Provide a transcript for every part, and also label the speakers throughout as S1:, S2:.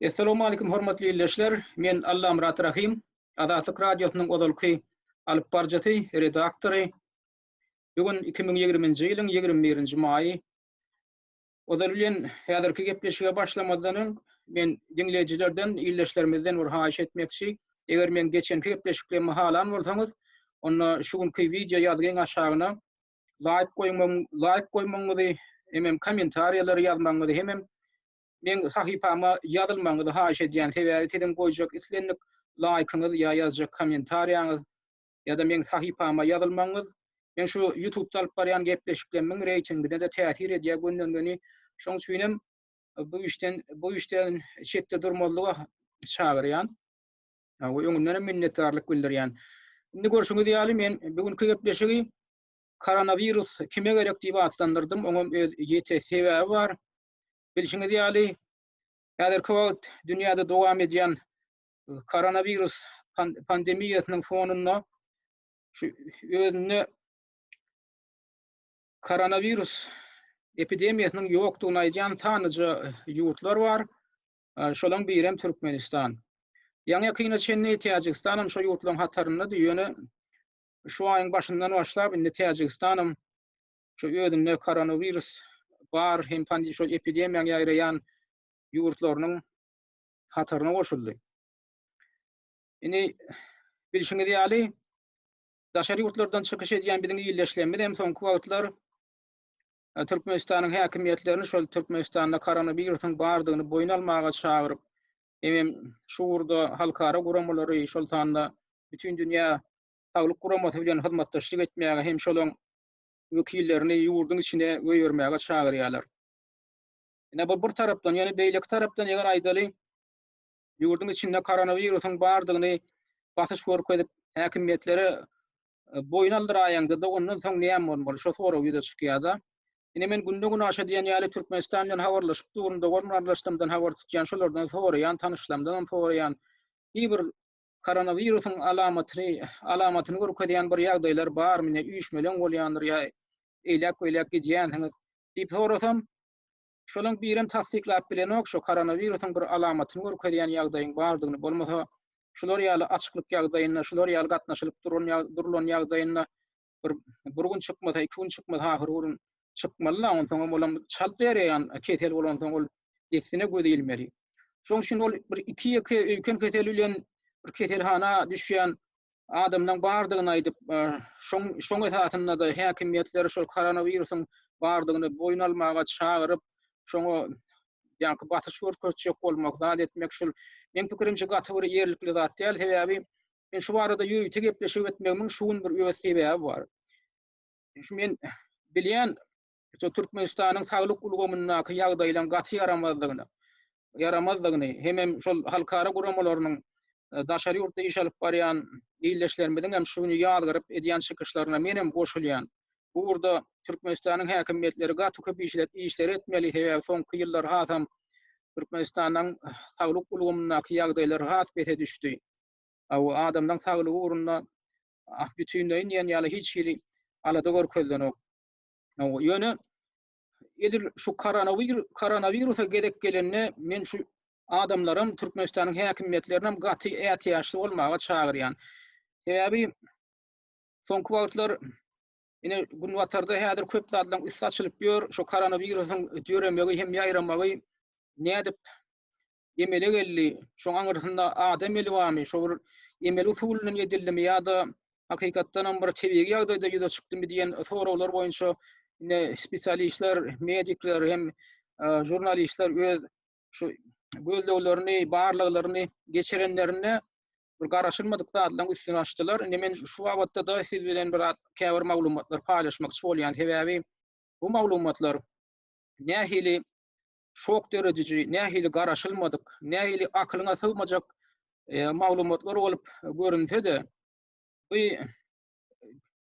S1: Essalawmalikim hormatly ildeşler! Men Allamyrat Rahym, Azatlyk Radiosynyň ozalky alyp baryjysy, redaktory. Bu gün 2020-nji ýylyň 21-nji maýy. Ozal bilen häzirki gepleşige başlamazdan öň men diňleýjilerden, ildeşlerimizden bir haýyş etmekçi. Eger meň geçenki gepleşiklerimi halan bolsaňyz, onda şu günki wideo ýazgyň aşagyna laýk goýmagyň, laýk goýmagyňyzy, hemem kommentariýalary ýazmagyňyzy, hemem meň sahypama ýazylmagyňyzy haýyş edýän. Sebäbi siziň goýjak islendik laýkyňyz ýa ýazjak kommentariýaňyz ýa-da meň sahypama ýazylmagyňyz meň şu ýutubda alyp barýan gepleşiklerimiň reýtingine-de täsir edýär gönden-göni. Şoň üçinem bu işden bu işden çetde durmazlyga çagyrýan. We öňünden hem minnetdarlyk bildirýän. Indi görşüňiz ýaly men bu günki gepleşigi koronawirus kime gerek diýip atlandyrdym. Oňam öz ýete sebäbi bar. Bilşiňiz ýaly, häzirki wagt dünýäde dowam edýän koronawirus pandemiýasynyň fonunda şu özünde koronawirus epidemiýasynyň ýokdugyny aýdýan sanlyja ýurtlar bar. Şolaryň biri hem Türkmenistan. Ýaňy-ýakyna çenli Täjigistan hem şo ýurtlaryň hataryndady, ýöne şu aýyň başyndan başlap indi Täjigistan hem şu özünde koronawirus bar hem şol epidemiýanyň ýaýraýan ýurtlarynyň hataryna goşuldy. Indi bilşiňiz ýaly, daşary ýurtlardan çykyş edýän biziň ildeşlerimiz hem soňky wagtlar e, Türkmenistanyň häkimiýetlerini şol Türkmenistanda koronawirusyň bardygyny boýun almaga çagyryp, hemem şu ugurda halkara guramalary, şol sanda Bütindünýä Saglyk Guramasy bilen hyzmatdaşlyk etmäge hem şolaň wekillerini ýurduň içine goýbermäge çagyrýarlar. Ine bu bir tarapdan, ýöne beýleki tarapdan eger aýdaly, ýurduň içinde koronawirusyň bardygyny basyş görkezip, häkimiýetlere e, boýun aldyraýaňda-da ondan soň näme bolmaly? Şo sorag ýüze çykýar-da. Ine men günde-günaşa diýen ýaly Türkmenistan bilen habarlaşyp durun, dogan-gardaşlarymdan habar tutýan, şolardan soraýan, tanyşlarymdan hem soraýan. Bir koronawirusyň alamatyny alamatyny görkezýän bir ýagdaýlar barmy, ne üýşmeleň bolýandyr ýa eýläk-beýläk gidýänsiňiz diýip sorasam, şolaň birem tassyklap bilenok şo koronawirusyň bir alamatyny görkezýän ýagdaýyň bardygyny, bolmasa şular ýaly açyklyk ýagdaýynda, şular ýaly gatnaşylyp duran durulan ýagdaýynda bir bir gün çykmasa, iki gün çykmasa ahyry gün çykmaly-la, onsoňam olam çalt ýaýraýan kesel bolansoň ol dessine göz ilmeli. Şonuň üçin ol bir iki-ýeke öýken keseli bilen bir keselhana düşýän adamlaryň bardygyny aýdyp, şoň şoň esasynda-da häkimiýetleri şol koronawirusyň bardygyny boýun almaga çagyryp, şoňa ýaňky basyş görkezjek bolmak, zat etmek şul meň pikirimçe gaty bir ýerlikli zat däl. Sebäbi men şu barada ýörite gepleşik etmegimiň şu gün bir öz sebäbi bar. Şu men bilýän şu Türkmenistanyň saglyk ulgamyndaky ýagdaýlaryň gaty ýaramazdygyny, ýaramazdygyny hemem şol halkara guramalarynyň e, daşary ýurtda iş alyp barýan ildeşlerimiziň hem şu güni ýazgyryp edýän çykyşlaryna men hem goşulýan. Bu ugurda Türkmenistanyň häkimiýetleri gaty köp işler, işleri etmeli, sebäbi soňky ýyllar hasam Türkmenistanyň saglyk ulgamyndaky ýagdaýlar has pese düşdi. Adamlaryň saglygy ugrunda ah, bütinleýin diýen ýaly hiç hili alada görkezilenok. Ýöne edil şu koronawir koronawirusa gezek gelende men şu adamlaram Türkmenistanyň häkimiýetlerinem gaty ätiýaçly bolmaga çagyrýan. Sebäbi soňky wagtlar ine günbatarda häzir köp zatlaryň üsti açylyp ýör. Şu koronawirusyň döremegi hem ýaýramagy nädip emele geldi, şoň aňyrsynda adam eli barmy, şo bir emeli usul bilen edildimi ýa-da hakykatdanam bir tebigy ýagdaýda ýüze çykdymy diýen soraglar boýunça ine spesialistler, medikler hem e, žurnalistler öz şu gözleglerini, barlaglaryny geçirenlerinde bir garaşylmadyk zatlaryň üstüni açdylar. Indi men şu babatda-da siz bilen bir käbir maglumatlar paýlaşmakçy bolýan. Sebäbi bu maglumatlar nähili şok dörediji, nähili garaşylmadyk, nähili akylyňa sygmajak e, maglumatlar bolup görünse-de, bu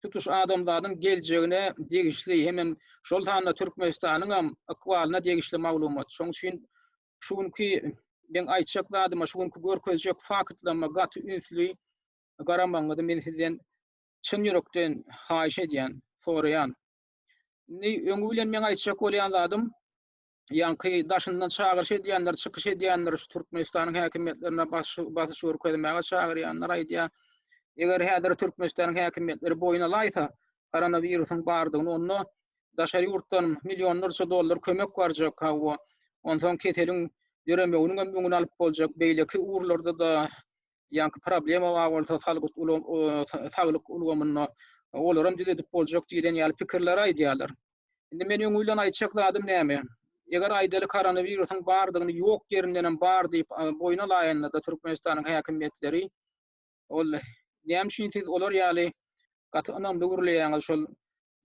S1: tutuş adamzadyň geljegine degişli hemem şol sanda Türkmenistanyň hem ykbalyna degişli maglumat. Şonuň üçin şu günki men aýtjak zadyma, şu günki görkezjek faktlaryma gaty ünsli garamagyňyzy men sizden çyn ýürekden haýyş edýän, soraýan. Indi öňi bilen men aýtjak bolýan zadym. Ýaňky daşyndan çagyryş edýänler, çykyş edýänler, şu Türkmenistanyň häkimiýetlerine basyş görkezmäge çagyrýanlar aýdýar. Eger häzir Türkmenistanyň häkimiýetleri boýun alaýsa koronawirusyň bardygyny, onda daşary ýurtdan millionlarça dollar kömek barjak, hawa, onsoň keseliň döremeginiň hem öňüni alyp boljak, beýleki ugurlarda-da ýaňky problema bar bolsa salgyt saglyk ulgamynda olaram düzedip boljak diýlen ýaly pikirleri aýdýarlar. Indi men öňi bilen aýtjak zadym näme? Eger aýdaly koronawirusyň bardygyny ýok ýerindenem bar diýip boýun alaýanda-da Türkmenistanyň häkimiýetleri ol näme üçin siz olar ýaly gaty ynamly gürleýäňiz şol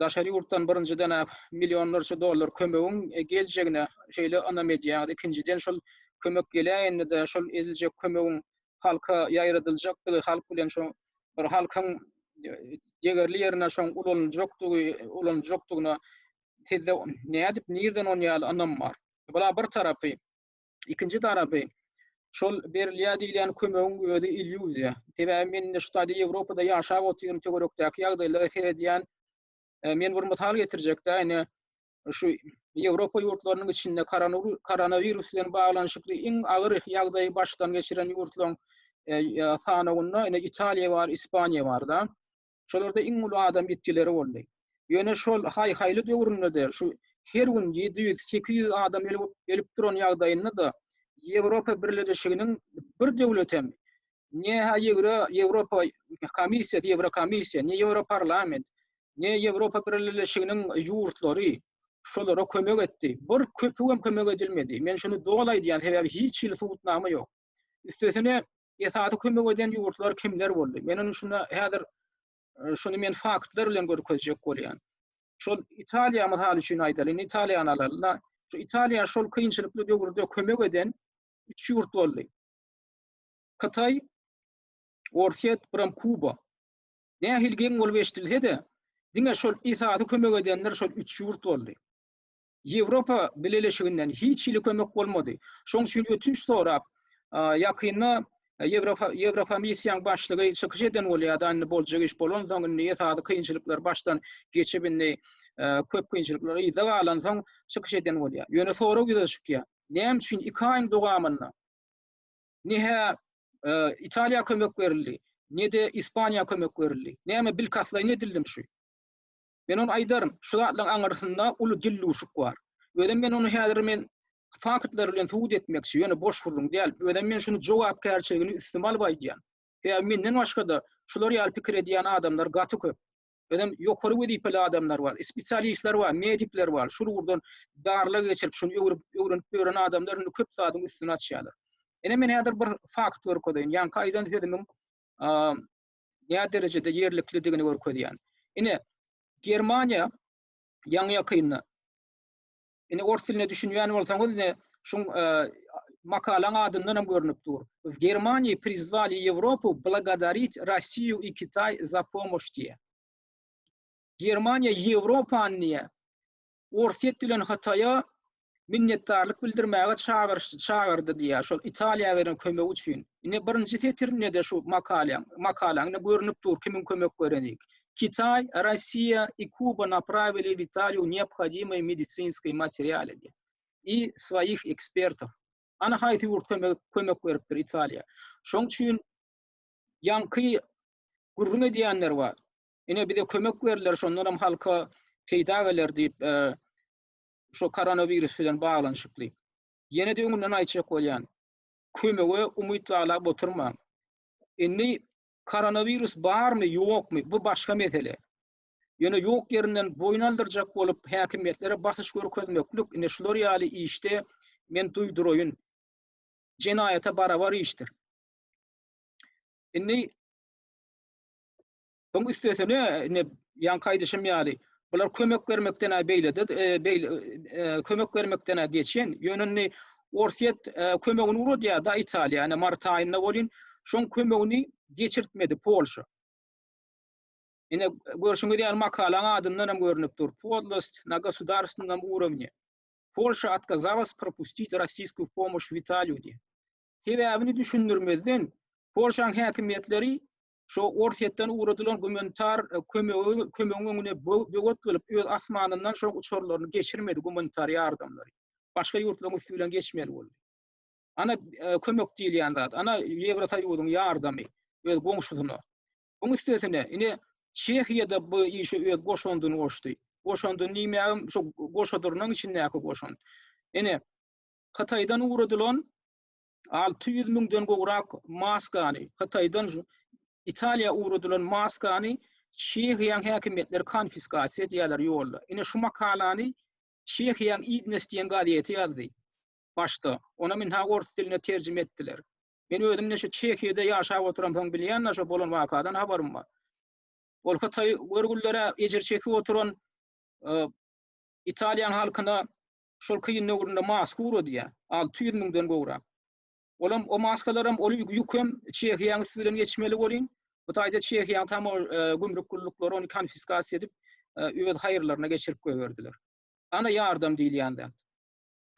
S1: daşary ýurtdan birinjiden millionlarça dollar kömegiň geljegine şeýle ynam edýäňiz ikinjiden şol kömek geläýende-de şol ediljek kömegiň halka ýaýradyljakdygy halk bilen şo bir halkyň degerli ýerine şoň ulanyljakdygy ulanyljakdygyna sizde nädip nirden on ýaly ynam bar bula bir tarapy ikinji tarapy şol berilýär diýilýän kömegiň özi illýuziýa. Sebäbi men indi şu taýda Ýewropada ýaşap otyryn, töwerekdäki ýagdaýlara seredýän. E, men bir mysal getirjek-dä, ine şu Ýewropa ýurtlarynyň içinde koronawirus bilen baglanyşykly iň agyr ýagdaýy başdan geçiren ýurtlaryň e, e, sanawynda ine Italiýa bar, Ispaniýa bar-da. Şolarda iň uly adam ýitgileri boldy. Ýöne şol haý-haýly döwründe-de şu her gün 700, 800 adam ölüp, ölüp duran ýagdaýynda-da Ýewropa Birleşiginiň bir döwletem ne-hä Ýewro Ýewropa komissiýasy, Ýewrokomissiýa, ne Ýewroparlament, ne Ýewropa Birleşiginiň ýurtlary şolara kömek etdi. Bir köpügem kömek edilmedi. Men şuny doly aýdýan, sebäbi hiç hili subutnama ýok. Üstesine esasy kömek eden ýurtlar kimler boldy? Men ony şunda häzir e, şuny men faktlar bilen görkezjek bolýan. Şol Italiýa mysal üçin aýdaly, indi Italiýany alaly. Şu Italiýa şol kynçylykly döwürde kömek eden üç ýurt boldy. Hytaý, Orsýet, biram Kuba. Nähili geň bolup eşidilse-de, diňe şol esasy kömek edenler şol üç ýurt boldy. Ýewropa Bileleşiginden hiç hili kömek bolmady. Şoň üçin ötünç sorap, ýakynda Ýewropa Ýewrokomissiýaň başlygy çykyş eden bolýar-da, indi boljak iş bolansoň, indi esasy kynçylyklar başdan geçip, indi köp kynçylyklar yzda galansoň çykyş eden bolýar. Ýöne sorag ýüze çykýar. Näme üçin iki aýyň dowamynda ne-hä Italiýa kömek berildi, ne-de Ispaniýa kömek berildi? Näme bilkastlaýyn edildimi şu? Men ony aýdaryn, şu zatlaryň aňyrsynda uly dilluşyk bar. Özem men ony häzir men faktlar bilen subut etmekçi, ýöne boş gürrüň däl. Özem men şuny jogapkärçiligini üstüme alyp aýdýan. Sebäbi menden başga-da şular ýaly pikir edýän adamlar gaty köp. Özem ýokary wezipeli adamlar bar, spesialistler bar, medikler bar. Şul ugurdan barlag geçirip, şuny öwrüp, öwrenip ýören adamlar indi köp zadyň üstüni açýarlar. Ine men häzir bir fakt görkezeýin. Ýaňky aýdan sözümiň nä derejede ýerliklidigini görkezýän. Ine, Germaniýa ýaňy-ýakynda, ine ors diline düşünýän bolsaňyz, ine şuň e, makalaň adyndan hem görnüp dur. W Germaniýa prizwali Ýewropu blagodarit Rossiýu i Kitaý za pomoş diýýär. Germaniýa Ýewropany diýýär. Orsýet bilen Hytaýa minnetdarlyk bildirmäge çagyryş çagyrdy diýýär, şol Italiýa beren kömegi üçin. Ine birinji setirinde-de şu makalaň, makalaň ine görnüp dur kimiň kömek bereni. Kitaý, Rossiýa i Kuba naprawili w Italiýu neobhodimые medisinskiý materialy diýýär. I swoih ekspertow. Ana haýsy ýurt kömek kömek beripdir Italiýa. Şoň üçin ýaňky gürrüň edýänler bar. Ine bize kömek berler, şondan hem halka peýda geler diýip, e, şu koronawirus bilen baglanyşykly. Ýene-de öňünden aýtjak bolýan, kömege umyt baglap oturmaň. Indi koronawirus barmy, ýokmy, bu başga mesele. Ýöne ýok ýerinden boýun aldyrjak bolup häkimiýetlere basyş görkezmeklik, ine şular ýaly işde men duýduraýyn, jenaýata barabar işdir. Indi Oň üstesine, ine, ýaňky aýdyşym ýaly, bular kömek bermekden-ä beýlede, e, beýle, e, kömek bermekden-ä geçen, ýöne indi Orsýet e, kömegini ugradýar-da Italiýa, ine, mart aýynda welin, şoň kömegini geçirtmedi Polşa. Ine, görşüňiz ýaly makalaň adyndan hem görnüp dur. Podlost na gosudarstwennom urovne. Polşa otkazalas propustit rossiýskuýu pomoş w Italiýu diýip. Sebäbini düşündirmezden, Polşaň häkimiýetleri Şo Orsýetden ugradylan gumanitar kömegi kömegiň öňüne böwet bolup öz asmanyndan şo uçarlaryny geçirmedi gumanitar ýardamlary. Başga ýurtlaryň üsti bilen geçmeli boldy. Ana e, kömek diýilýän zat, ana Ýewrosoýuzyň ýardamy öz goňşusyna. Buň üstesine, ine Çehiýada bu işe öz goşandyny goşdy. Goşandyny diýmägim şu goşadyrynyň içindäki goşant. Ine Hytaýdan ugradylan 600 müňden gowrak maskany, Hytaýdan Italiýa ugradylan maskany Çehiýanyň häkimiýetleri konfiskasiýa edýärler ýolda. Ine şu makalany Çehiýanyň Idnes diýen gazeti ýazdy. Başda. Onam ynha ors diline terjime etdiler. Men özüm-de şu Çehiýada ýaşap oturamsoň bilýän-de şo bolan wakadan habarym bar. Ol hytaý görgüllere ejir çekip oturan e, Italiýanyň halkyna şol kyn döwründe maska ugradýar. 600 müňden gowrak. Olam o maskalaram ol ýükem Çehiýanyň üsti bilen geçmeli bolýan. Bu taýda Çehiýanyň tam e, gümrük gulluklary ony konfiskasiýa edip e, öz haýyrlaryna geçirip goýberdiler. Ana ýardam diýilýän zat.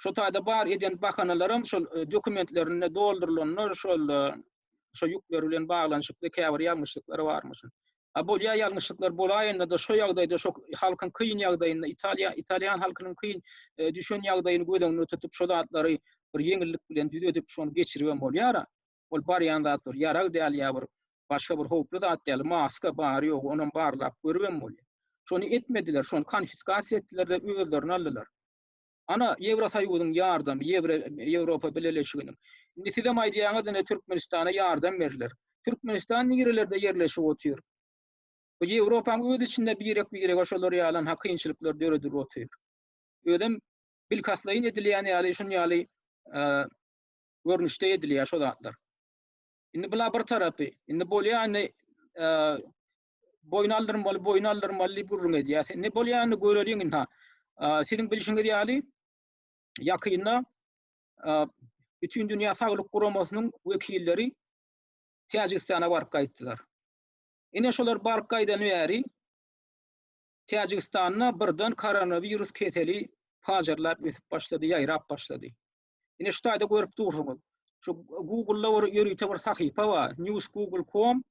S1: Şo taýda bar eden bahanalaram şol e, dokumentlerinde doldurylanda şol e, şo ýükler bilen baglanyşykly käbir ýalňyşlyklar barmyşyn. A bolýa ýalňyşlyklar bolaýanda-da şo ýagdaýda şo halkyň kyn ýagdaýynda Italiýa italýan halkynyň kyn e, düşen ýagdaýyny göz öňünde tutup şo zatlary bir ýeňillik bilen düzedip şony geçiribem bolýar. Ol barýan zatlar ýarag däl ýa bir başga bir howply zat däl, maska bary ýogy onam barlap görübem bolýar. Şony etmediler, şony konfiskasiýa etdiler-de özlerine aldylar. Ana, Ýewrosoýuzyň ýardamy, Ýewro, Ýewropa Bileleşiginiň. Indi sizem aýdýaňyz, ine, Türkmenistana ýardam berler. Türkmenistan nirelerde ýerleşip otyr? Bu Ýewropaň öz içinde birek-birege şolar ýaly ha kynçylyklar döredilip otyr. Özem bilkastlaýyn edilýän ýaly, şun ýaly görnüşde edilýär şo zatlar. Indi bula bir tarapy. Indi bolýa indi boýun aldyrmaly, boýun aldyrmaly diýip gürrüň edýär. Indi bolýa indi göreliň indi. Siziň bilşiňiz ýaly ýakynda Bütindünýä Saglyk Guramasynyň wekilleri Täjigistana baryp gaýtdylar. Ine şolar baryp gaýdany bäri Täjigistanda birden koronawirus keseli pajarlap ösüp başlady, ýaýrap başlady. Ine şu taýda görüp dursuňyz. Şu Google-da bir ýörite bir sahypa bar. News.google.com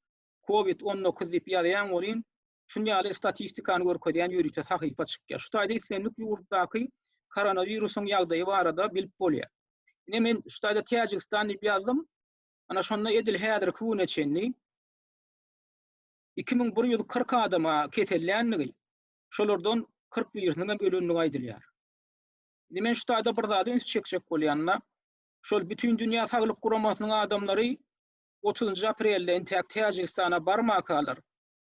S1: COVID-19 diýip ýazýaň welin, şun ýaly statistikany görkezýän ýörite sahypa çykýar. Şu taýda islendik ýurtdaky koronawirusyň ýagdaýy barada bilip bolýar. Ine men şu taýda Täjigistan diýip ýazdym. Ana şonda edil häzirki güne çenli 2140 adama keselländigi, şolardan 41-siniň hem ölendigi aýdylýar. Indi men şu taýda bir zada üns çekjek bolýan-da, şol Bütindünýä Saglyk Guramasynyň adamlary 30-njy aprelde entäk Täjigistana barmakalar,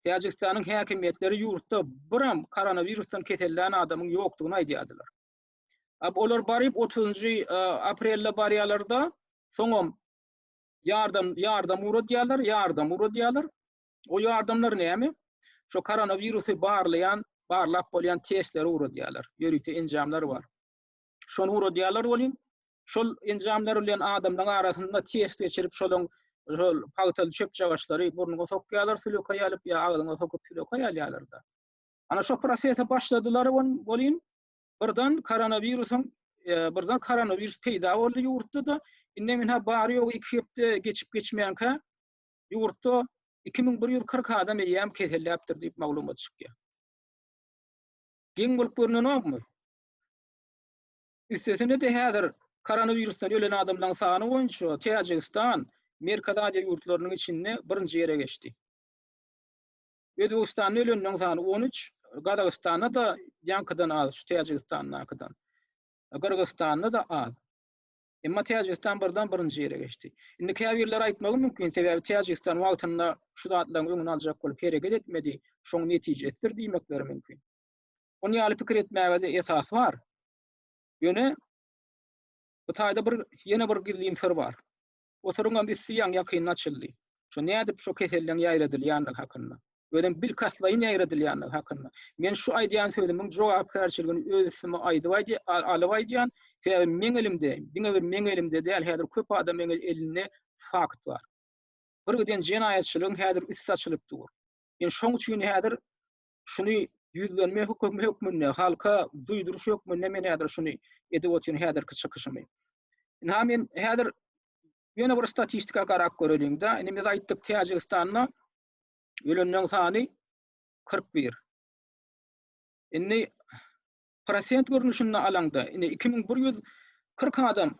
S1: Täjigistanyň häkimiýetleri ýurtda biram koronawirusdan kesellän adamyň ýokdugyny aýdýardylar. Ab olar baryp 30-njy e, aprelde barýarlar-da, soňam ýardam ýardam ugradýarlar, ýardam ugradýarlar. O ýardamlar näme? Şo koronawirusy barlaýan, barlap bolýan testleri ugradýarlar. Ýörite enjamlar bar. Şony ugradýarlar welin, şol enjamlar bilen adamlaryň arasynda test geçirip, şolaň şol pagtaly çöpjagaçlary burnuňa sokýarlar, sülekaý alyp ýa agzyňa sokup sülekaý alýarlar-da. Ana şo prosese başladylar welin, birden koronawirusyň e, birden koronawirus peýda boldy ýurtda-da. Indi ynha bary-ýogy 2 hepde geçip geçmänkä ýurtda 2140 adam eýýäm keselläpdir diýip maglumat çykýar. Geň bolup görnenokmy? Üstesine-de häzir koronawirusdan ölen adamlaryň sany boýunça Täjigistan Merkezi Aziýa ýurtlarynyň içinde birinji ýere geçdi. Özbegistanda ölenleriň sany 13, Gazagystanda-da ýaňkydan az, şu Täjigistandakydan. Gyrgyzystanda-da az. Emma Täjigistan birden birinji ýere geçdi. Indi käbirleri aýtmagy mümkin, sebäbi Täjigistan wagtynda şu zatlaryň öňüni aljak bolup hereket etmedi, şoň netijesidir diýmekleri mümkin. Onuň ýaly pikir etmäge-de esas bar. Ýöne bu taýda bir ýene bir gizlin syr bar. O syryň hem üsti ýaňy ýakynda açyldy. Şo nädip şo keselleň ýaýradylýandygy hakynda. Özem bilkastlaýyn ýaýradylýandygy hakynda. Men şu aýdýan sözümiň jogapkärçiligini öz üstüme aýdyp aýdýan, alyp aýdýan, sebäbi meň elimde, diňe bir meň elimde däl, häzir köp adamyň elinde fakt bar. Bir giden jenaýatçylygyň häzir üsti açylyp dur. Men şoň üçin häzir şuny ýüzlenme hökmünde, halka duýduryş hökmünde men häzir şuny edip otyryn häzirki çykyşymy. Ynha men häzir ýene bir statistika garap göreliň-de. Indi biz aýtdyk Täjigistanda ölenleň sany 41. Indi prosent görnüşinde alaňda, indi 2100 40 adam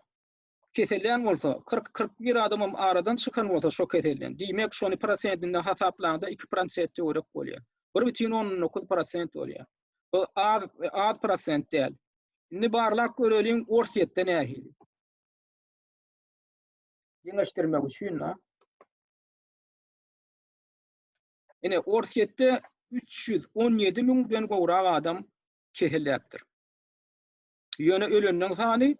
S1: kesellän bolsa, 40-41 adamam aradan çykan bolsa şo keselden, diýmek şony prosentinde hasaplaňda 2 prosent töwerek bolýar. 1,9 prosent bolýar. Bu az az prosent däl. Indi barlap göreliň Orsýetde nähili. Deňeşdirmek üçin da. Ine Orsýetde 317 müňden gowrak adam keselläpdir. Ýöne ölenleň sany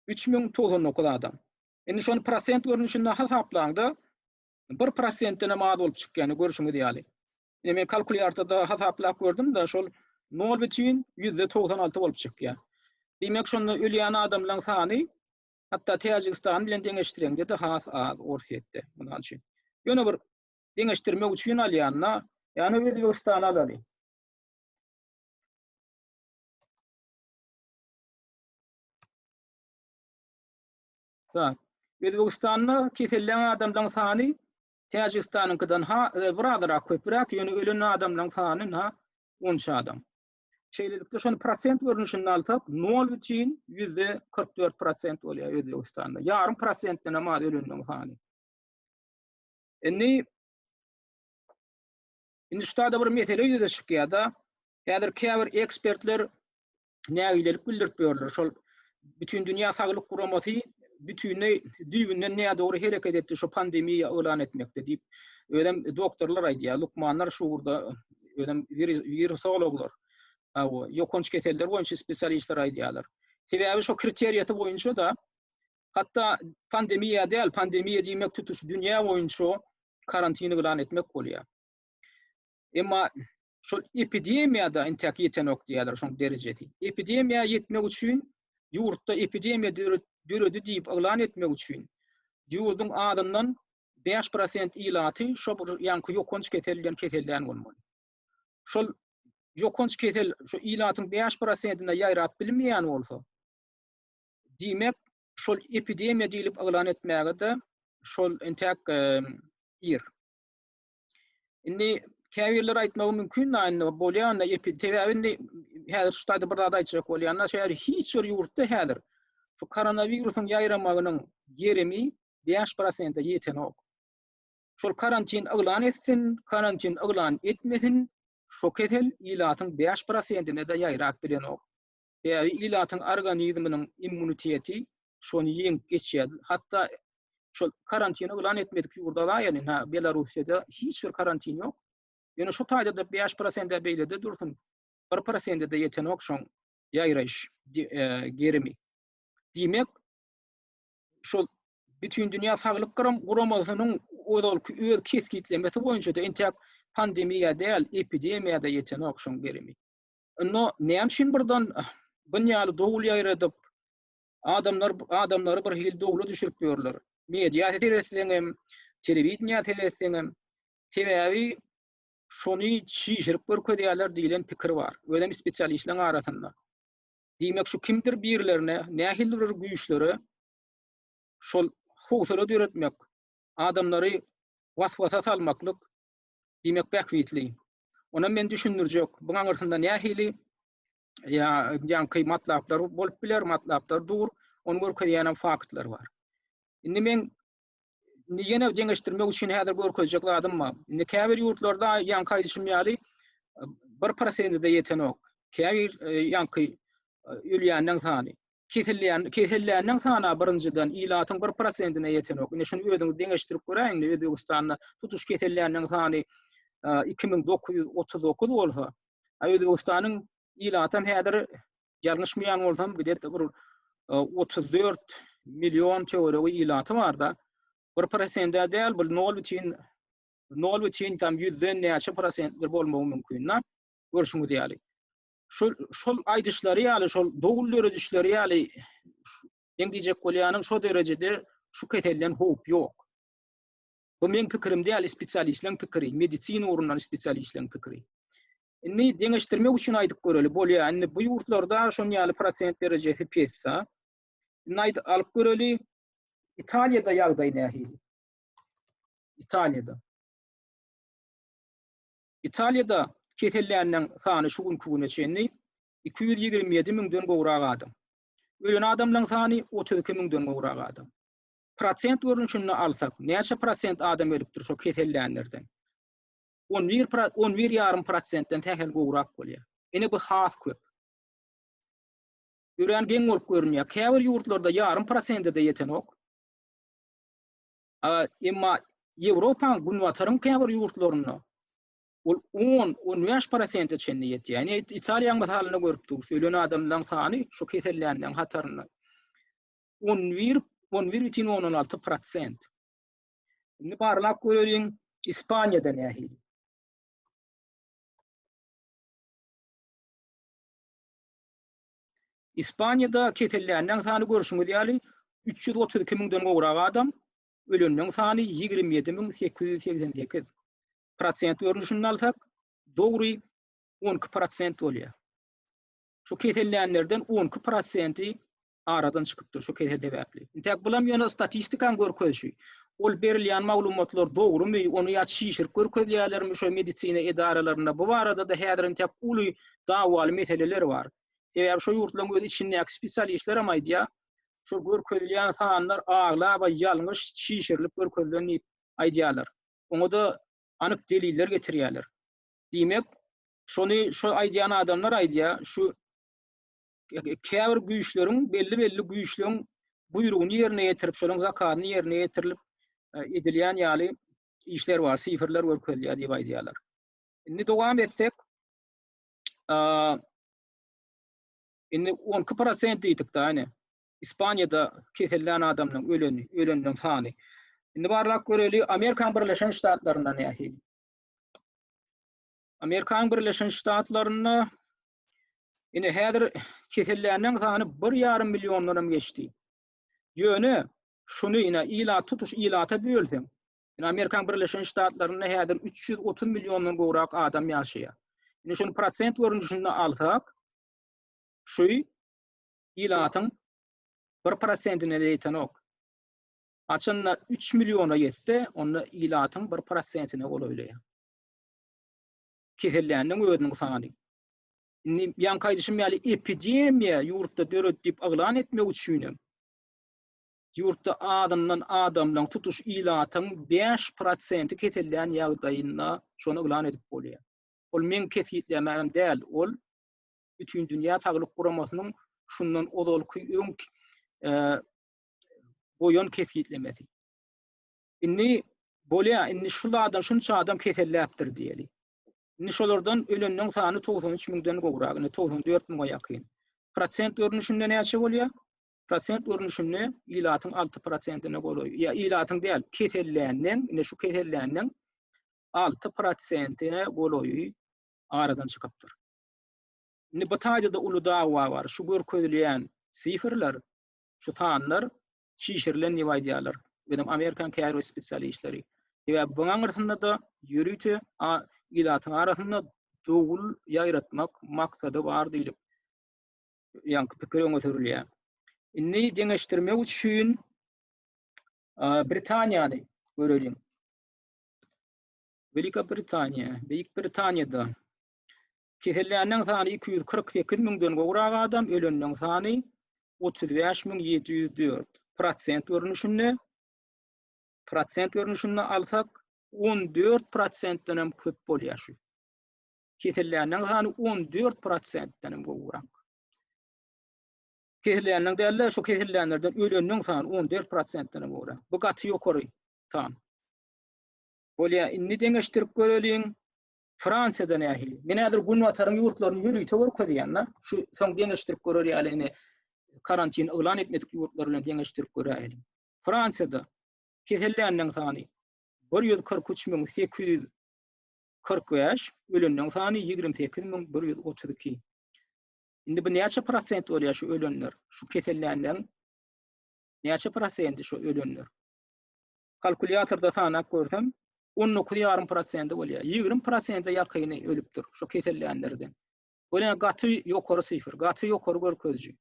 S1: 3099 adam. Indi şony prosent görnüşinde hasaplaňda 1 prosentden hem az bolup çykýar, görşüňiz ýaly. Ine men kalkulýatorda hasaplap gördüm-de, şol 0,96 bolup çykýar. Diýmek, şonda ölýän adamlaryň sany hatda Täjigistan bilen deňeşdireňde-de has az Orsýetde, mysal üçin. Ýöne bir deňeşdirmek üçin alýanda, ýagny Özbegistany alaly. Tak. Özbegistanda kesellän adamlaryň sany Täjigistanyňkydan ha e, birazrak köpräk, ýöne ölen adamlaryň sany na 13 adam. Şeýlelikde şony prosent görnüşinde alsak 0,44 prosent bolýar Özbegistanda. Ýarym prosentden hem az ölenleriň sany. Indi indi şu taýda bir mesele ýüze çykýar-da. Häzir käbir ekspertler nägilelik bildirip ýörler. Şol Bütindünýä Saglyk Guramasy bütinleý düýbünden nädogry hereket etdi şu pandemiýa yglan etmekde diýip, özem doktorlar aýdýar, lukmanlar şu ugurda özem wirusologlar, ýokanç keseller boýunça spesialistler aýdýarlar. Sebäbi şo kriteriýasy boýunça da hatda pandemiýa däl, pandemiýa diýmek tutuş dünýä boýunça karantin yglan etmek bolýar. Emma şol epidemiýada intäk ýetenok diýýärler şoň derejesi. Epidemiýa ýetmek üçin ýurtda epidemiýa döredi diýip yglan etmek üçin ýurduň azyndan 5% ilaty şo bir ýaňky ýokanç kesel bilen kesellän bolmaly. Şol ýokanç kesel şu ilatyň 5%-ine ýaýrap bilmeýän bolsa, diýmek şol epidemiýa diýlip yglan etmäge-de şol entäk ir. Indi käbirleri aýtmagy mümkin da indi bolýan da epi sebäbi indi häzir şu taýda bir zat aýtjak bolýan da şäher hiç bir ýurtda häzir şu koronawirusyň ýaýramagynyň gerimi 5%-e ýetenok. Şol karantin yglan etsin, karantin yglan etmesin, şo kesel ilatyň 5%-ine de ýaýrap bilenok. Sebäbi ilatyň organizminiň immuniteti şony ýeňip geçýär. Hatda şol karantin yglan etmedik ýurda bar ýaly, ha Belarussiýada hiç bir karantin ýok. Ýöne şu taýda-da 5%-e beýlede dursun, 1%-e-de ýetenok şoň ýaýraýyş e, gerimi. Diýmek, şol Bütindünýä Saglyk Guramasynyň ozalky öz kesgitlemesi boýunça-da entäk pandemiýa däl, epidemiýa-da ýetenok şoň gerimi. Onda näme üçin birden bun ýaly dowul ýaýradyp, adamlar adamlary bir hili dowla düşürip ýörler. Media seretseňem, telewideniýä seretseňem, sebäbi şony çişirip görkezýärler diýlen pikir bar. Özem spesialistleriň arasynda. Diýmek şu kimdir birlerine, nähilidir bir güýçlere şol howsala döretmek, adamlary waswasa salmaklyk diýmek bähbitli. Onam men düşündirjek. Bu aňyrsynda nähili ýa ýaňky matlaplar bolup biler, matlaplar dur, ony görkezýän hem faktlar bar. Indi men indi ýene deňeşdirmek üçin häzir görkezjek zadym bar. Indi käbir ýurtlarda ýaňky aýdyşym ýaly 1%-de ýetenok. Käbir e, ýaňky e, ölýänleň sany. Keselleýän kesellänleň sany birinjiden ilatyň 1%-ine ýetenok. Indi şuny özüňiz deňeşdirip göräýiň, indi Özbegistanda tutuş kesellänleň sany 2939 e, bolsa, a Özbegistanyň ilatam häzir ýalňyşmaýan bolsam gidet bir 34 e, million töweregi ilaty barda. 1%-de däl, bir 0 bütin 0 bütin tam ýüzden näçe prosentler bolmagy mümkin da. Görşüňiz ýaly. Şol şol aýdyşlary ýaly, şol dogul döredişleri ýaly meň diýjek bolýanym şo derejede şu keselden howp ýok. Bu meň pikirim däl, spesialistleriň pikiri, medisina ugrundan spesialistleriň pikiri. Indi deňeşdirmek üçin aýdyp göreli, bolýar. Indi bu ýurtlarda şon ýaly prosent derejesi pes-de. Indi aýdyp alyp göreli, Italiýada ýagdaý nähili? Italiýada. Italiýada kesellänleň sany şu günki güne çenli 227 müňden gowrak adam. Ölen adamlaryň sany 32 müňden gowrak adam. Prosent görnüşinde alsak, näçe prosent adam ölüpdir şo kesellänlerden? 11 11 ýarym prosentden sähel gowrak bolýar. Ine bu has köp. Örän geň bolup görünýär. Käbir ýurtlarda ýarym prosente-de ýetenok. Emma Ýewropanyň günbataryň käbir ýurtlarynda ol 10, 15 prosente çenli ýetýär. Ýani Italiýanyň mysalynda görüp durus, ölen adamlaryň sany şu kesellänleriň hatarynda 11, 11,6 prosent. Indi barlap göreliň, Ispaniýada nähili? Ispaniýada kesellänleň sany görşüňiz ýaly 332 müňden gowrak adam, ölenleň sany 27 888. Prosent görnüşinde alsak, dogry 12 prosent bolýar. Şu kesellänlerden 12 prosenti aradan çykypdyr şu kesel sebäpli. Intäk bulam ýöne statistikaň görkezişi. Ol berilýän maglumatlar dogrumy, ony ýa çişirip görkezýärlermi şo medisina edaralarynda bu barada-da häzir intäk uly dawaly meseleler bar. Sebäbi şo ýurtlaryň öz içindäki spesialistler hem aýdýar, şo görkezilýän sanlar aglaba ýalňyş çişirilip görkezilen diýip aýdýarlar. Oňa-da anyk deliller getirýärler. Diýmek, şony şo aýdýan adamlar aýdýar, şu käbir güýçleriň belli-belli güýçleň buýrugyny ýerine ýetirip, şolaryň zakazyny ýerine ýetirilip e, edilýän ýaly işler bar, sifrler görkezilýär diýip aýdýarlar. Indi dowam etsek, indi 12% diýdik da, ine. Ispaniýada kesellän adamlaryň öleni, ölenleriň sany. Indi barlap göreli, Amerikan Birleşen Ştatlarynda nähili? Amerikan Birleşen Ştatlarynda ine häzir kesellänleň sany 1,5 milliondan hem geçdi. Ýöne şuny ine ilat tutuş ilata bölseň, ine Amerikan Birleşen Ştatlarynda häzir 330 milliondan gowrak adam ýaşaýar. Ine şuny prosent görnüşinde alsak, şu ilatyň 1 prosentine ýetenok. Haçanda 3 milliona ýetse, onda ilatyň 1 prosentine golaýlaýar. Kesellänleň özüniň sany. Indi ýaňky aýdyşym ýaly epidemiýa ýurtda döredi diýip yglan etmek üçin hem ýurtda azyndan adamlaryň tutuş ilatyň 5 prosenti kesellän ýagdaýynda şony yglan edip bolýar. Ol meň kesgitlemäm däl, ol Bütindünýä Saglyk Guramasynyň şundan ozalky öň e, goýan kesgitlemesi. Indi bolýa, indi şul adam şunça adam keselläpdir diýeli. Indi şolardan ölenleň sany 93 müňden gowrak, indi 94 müňe ýakyn. Prosent görnüşinde näçe bolýar? Prosent görnüşinde ilatyň 6 prosentine golaý. Ýa ilatyň däl, kesellänleň, indi şu kesellänleň 6 prosentine golaýy aradan çykypdyr. Indi bu taýda-da uly dawa bar. Şu görkezilýän sifrler, şu sanlar çişirilen diýip aýdýarlar. Özem Amerikan käbir spesialistleri. Sebäbi buň aňyrsynda-da ýörite ilatyň arasynda dowul ýaýratmak maksady bar diýlip, ýaňky pikir öňe sürülýär. Indi deňeşdirmek üçin Britaniýany göreliň. Velika Britaniýa, Beýik Britaniýada Kesellänleň sany 248 müňden gowrak adam, ölenleň sany 35 704. Prosent görnüşinde prosent görnüşinde alsak 14 prosentden hem köp bolýar şu. Kesellänleň sany 14 prosentden hem gowrak. Kesellänleň däl-de, şu kesellänlerden ölenleň sany 14 prosentden hem gowrak. Bu gaty ýokary san. Bolýar, indi deňeşdirip göreliň. Fransiýada nähili? Men häzir Günbataryň ýurtlaryny ýörite görkezýän-de, şu soň deňeşdirip görer ýaly ine karantin yglan etmedik ýurtlar bilen deňeşdirip göräýeliň. Fransiýada kesellänleň sany 143 845, ölenleň sany 28 132. Indi bu näçe prosent bolýar şu ölenler? Şu kesellänleň näçe prosenti şu ölenler? Kalkulýatorda sanap görsem, 19,5 prosenti bolýar. 20 prosente ýakyny ölüpdir şu kesellänlerden. Bu ne gaty ýokary sifr, gaty ýokary görkeziji.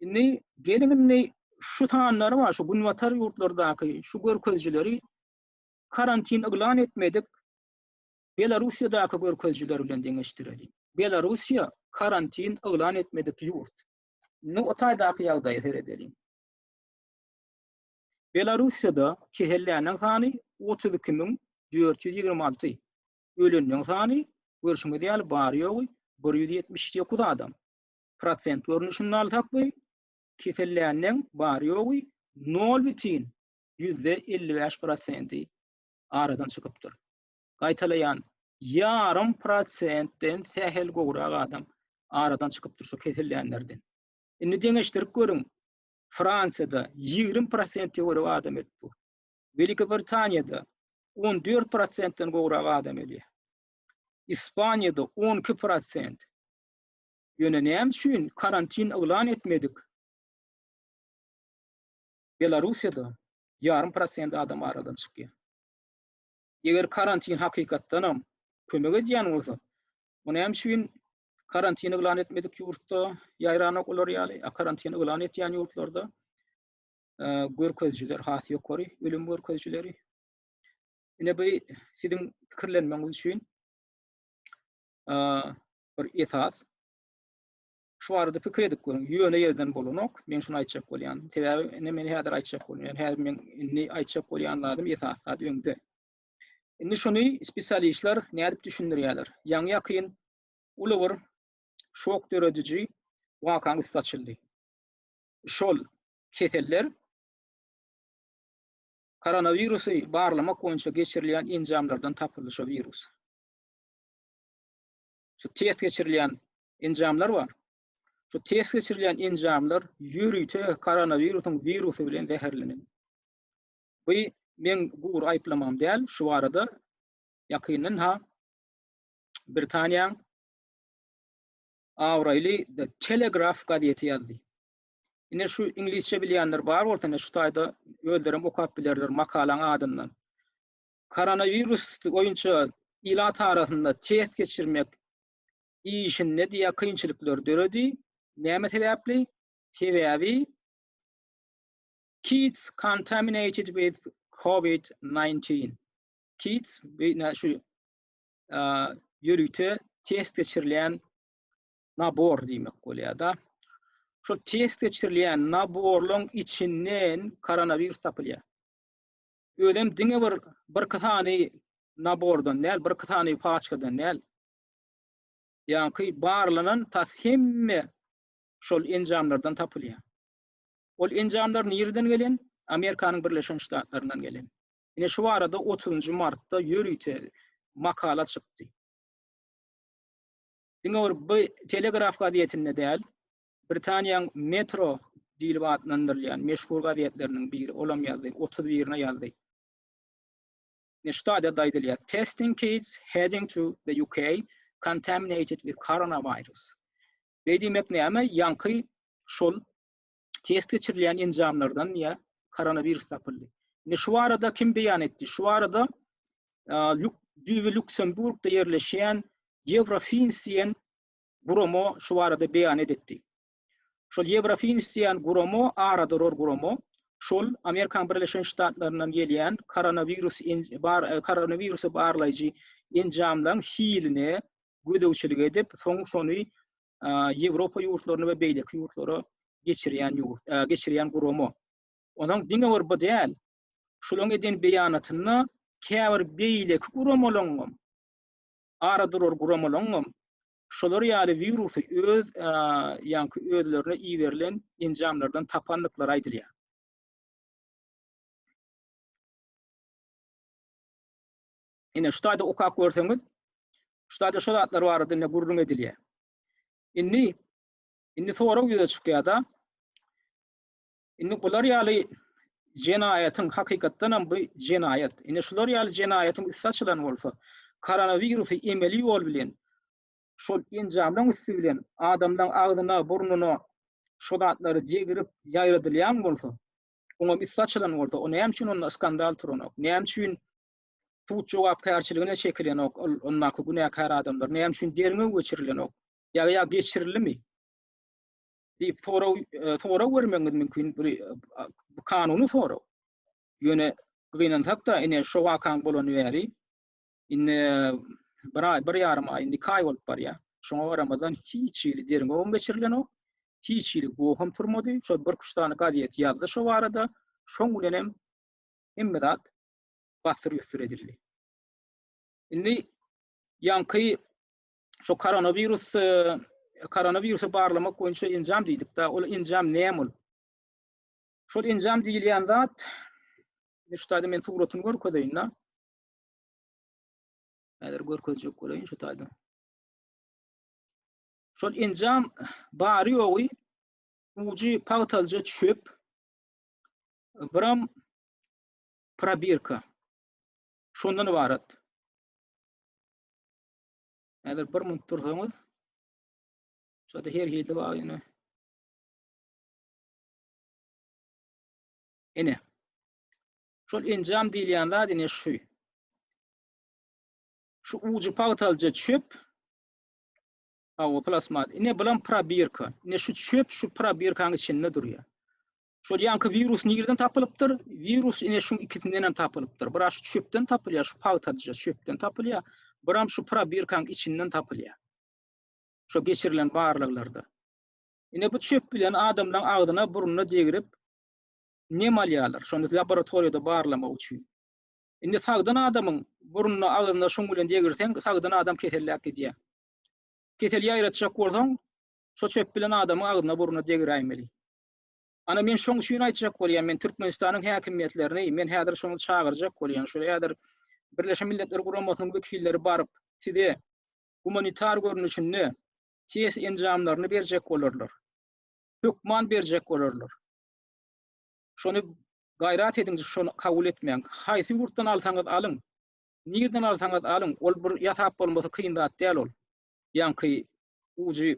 S1: Indi geliň indi şu sanlary bar, şu günbatar ýurtlardaky şu görkezijileri karantin yglan etmedik Belarussiýadaky görkezijiler bilen deňeşdireliň. Belarussiýa karantin yglan etmedik ýurt. Indi o taýdaky ýagdaýa seredeliň. Belarussiýada keselläniň sany 32426, ölenleň sany görşüňiz ýaly bary-ýogy 179 adam. Prosent görnüşinde alsak bu kesellänleň bary-ýogy 0,55 prosenti aradan çykypdyr. Gaýtalaýan, ýarym prosentden sähel gowrak adam aradan çykypdyr şu kesellänlerden. Indi deňeşdirip görüň, Fransiýada 20 prosent töweregi adam ölüp dur. Welikobritaniýada 14 prosentden gowrak adam ölýär. Ispaniýada 12 prosent. Ýöne näme üçin karantin yglan etmedik? Belarussiýada ýarym prosent adam aradan çykýar. Eger karantin hakykatdanam kömek edýän bolsa, o näme üçin karantin yglan etmedik ýurtda ýaýranok olar ýaly, a karantin yglan etýän ýurtlarda e, görkezijiler has ýokary, ölüm görkezijileri. Ine bu siziň pikirlenmegiňiz üçin e, bir esas. Şu barada pikir edip görüň. Ýöne ýerden bolanok. Men şuny aýtjak bolýan. Sebäbi ine men häzir aýtjak bolýan. Häzir men indi aýtjak bolýan zadym esasy zat öňde. Indi şuny spesialistler nädip düşündirýärler? Ýaňy ýakyn uly bir şok dörediji wakaň üsti açyldy. Şol keseller koronawirusy barlamak boýunça geçirilýän enjamlardan tapyldy şo wirus. Şu test geçirilýän enjamlar bar. Şu test geçirilýän enjamlar ýörite koronawirusyň wirusy bilen zäherlenen. Bu meň gury aýyplamam däl, şu barada ýakyndan ha Britaniýaň abraýly The Telegraph gazeti ýazdy. Ine şu iňlisçe bilýänler bar bolsa, ine şu taýda özlerem okap bilerler makalaň adyndan. Koronawirus boýunça ilat arasynda test geçirmek işinde diýä kynçylyklar döredi. Näme sebäpli? Sebäbi kits contaminated with COVID-19. Kits şu ýörite test geçirilýän nabor diýmek bolýar-da. Şol test geçirilýän naborlaryň içinden koronawirus tapylýar. Özem diňe bir birki sany nabordan däl, birki sany paçkadan däl. Ýaňky barlanan tas hemme şol enjamlardan tapylýar. Ol enjamlar nireden gelen? Amerikanyň Birleşen Ştatlaryndan gelen. Ine şu barada 30-njy martda ýörite makala çykdy. Diňe bir bu Telegraf gazetinde däl, Britaniýanyň Metro diýlip atlandyrylýan meşhur gazetleriniň biri, olam ýazdy, 31-ine ýazdy. Ine şu taýda aýdylýar. Testing kits heading to the UK contaminated with coronavirus. Beý diýmek näme? Ýaňky şol test geçirilýän enjamlardan ýa koronawirus tapyldy. Indi şu barada kim beýan etdi? Şu barada düýbi Luksemburgda ýerleşýän Eurofins diýen gurama şu barada beýan edipdi. Şol Eurofins diýen gurama ara durar gurama. Şol Amerikan Birleşen Ştatlaryndan gelýän koronawirus bar e, koronawirusy barlaýjy enjamlaryň hiline gözegçilik edip, soň şony Ýewropa ýurtlaryna we beýleki ýurtlara geçirýän ýurt, e, geçirýän gurama. Onuň diňe bir bu däl, şularyň eden beýanatynda käbir beýleki guramalaryň ara durar guramalaryň şolar ýaly wirusy öz e, ýaňky özlerine iberilen enjamlardan tapandyklary aýdylýar. Ine şu taýda okap görseňiz, şu taýda şu zatlar barada ine gürrüň edilýär. Indi indi sorag ýüze çykýar-da. Indi bular ýaly jenaýatyň hakykatdan hem bu jenaýat. Indi şular ýaly jenaýatyň üsti açylan bolsa, koronawirusy emeli ýol bilen şol enjamlaryň üsti bilen adamlaryň agzyna, burnuna şo zatlary degirip ýaýradylýan bolsa, oňam üsti açylan bolsa, o näme üçin onda skandal turanok? Näme üçin sud jogapkärçiligine çekilenok ol ondaky günäkär adamlar? Näme üçin derňew geçirilenok? Ýa ýa geçirilimi? diýip sorag e, sorag bermegiňiz mümkin. Bir e, bu kanuny sorag. Ýöne gynansak-da ine şo wakaň bolany bäri indi bir aý, bir ýarym aý, indi iki aý bolup barýar. Şoňa garamazdan hiç hili derňewem geçirilenok. Hiç hili goham turmady. Şol bir-üç sany gazet ýazdy şo barada. Şoň bilenem hemme zat bassyr-ýussur edildi. Indi ýaňky şo koronawirus koronawirusy barlamak boýunça enjam diýdik-de, ol enjam näme ol? Şol enjam diýilýän zat, şu taýda men suratyny görkezeýin-de. Häzir görkezjek bolaýyn şu taýda. Şol enjam bary ýogy ujy pagtalja çöp, biram probirka. Şondan ybarat. Häzir bir minut dursaňyz. Şurada her hili bar ýene. Ene. Şol enjam diýilýän zat ine şu. Şu ujy pagtalja çöp. Hawa, plasmat. Ine bulam probirka. Ine şu çöp şu probirkanyň içinde durýar. Şol ýaňky wirus nirden tapylypdyr? Wirus ine şuň ikisinden hem tapylypdyr. Biraz şu çöpden tapylýar, şu pagtalyja çöpden tapylýar. Biram şu probirkanyň içinden tapylýar. Şo geçirilen barlaglarda. Ine bu çöp bilen adamlaryň agzyna, burnuna degrip nem alýarlar. Şony laboratoriýada barlamak üçin. Indi sagdyn adamyň burnuna, agzyna şuň bilen degirseň, sagdyn adam keselläp gidýär. Keseli ýaýratjak bolsaň, şo çöp bilen adamyň agzyna, burnuna degiräýmeli. Ana men şoň üçin aýtjak bolýan, men Türkmenistanyň häkimiýetlerini, men häzir şony çagyrjak bolýan, şol häzir Birleşen Milletler Guramasynyň wekilleri baryp, size gumanitar görnüşinde test enjamlaryny berjek bolarlar. Hökman berjek bolarlar. Şony gaýrat ediň, şony kabul etmäň. Haýsy ýurtdan alsaňyz alyň, nirden alsaňyz alyň, ol bir ýasap bolmasy kyn zat däl ol. Ýaňky ujy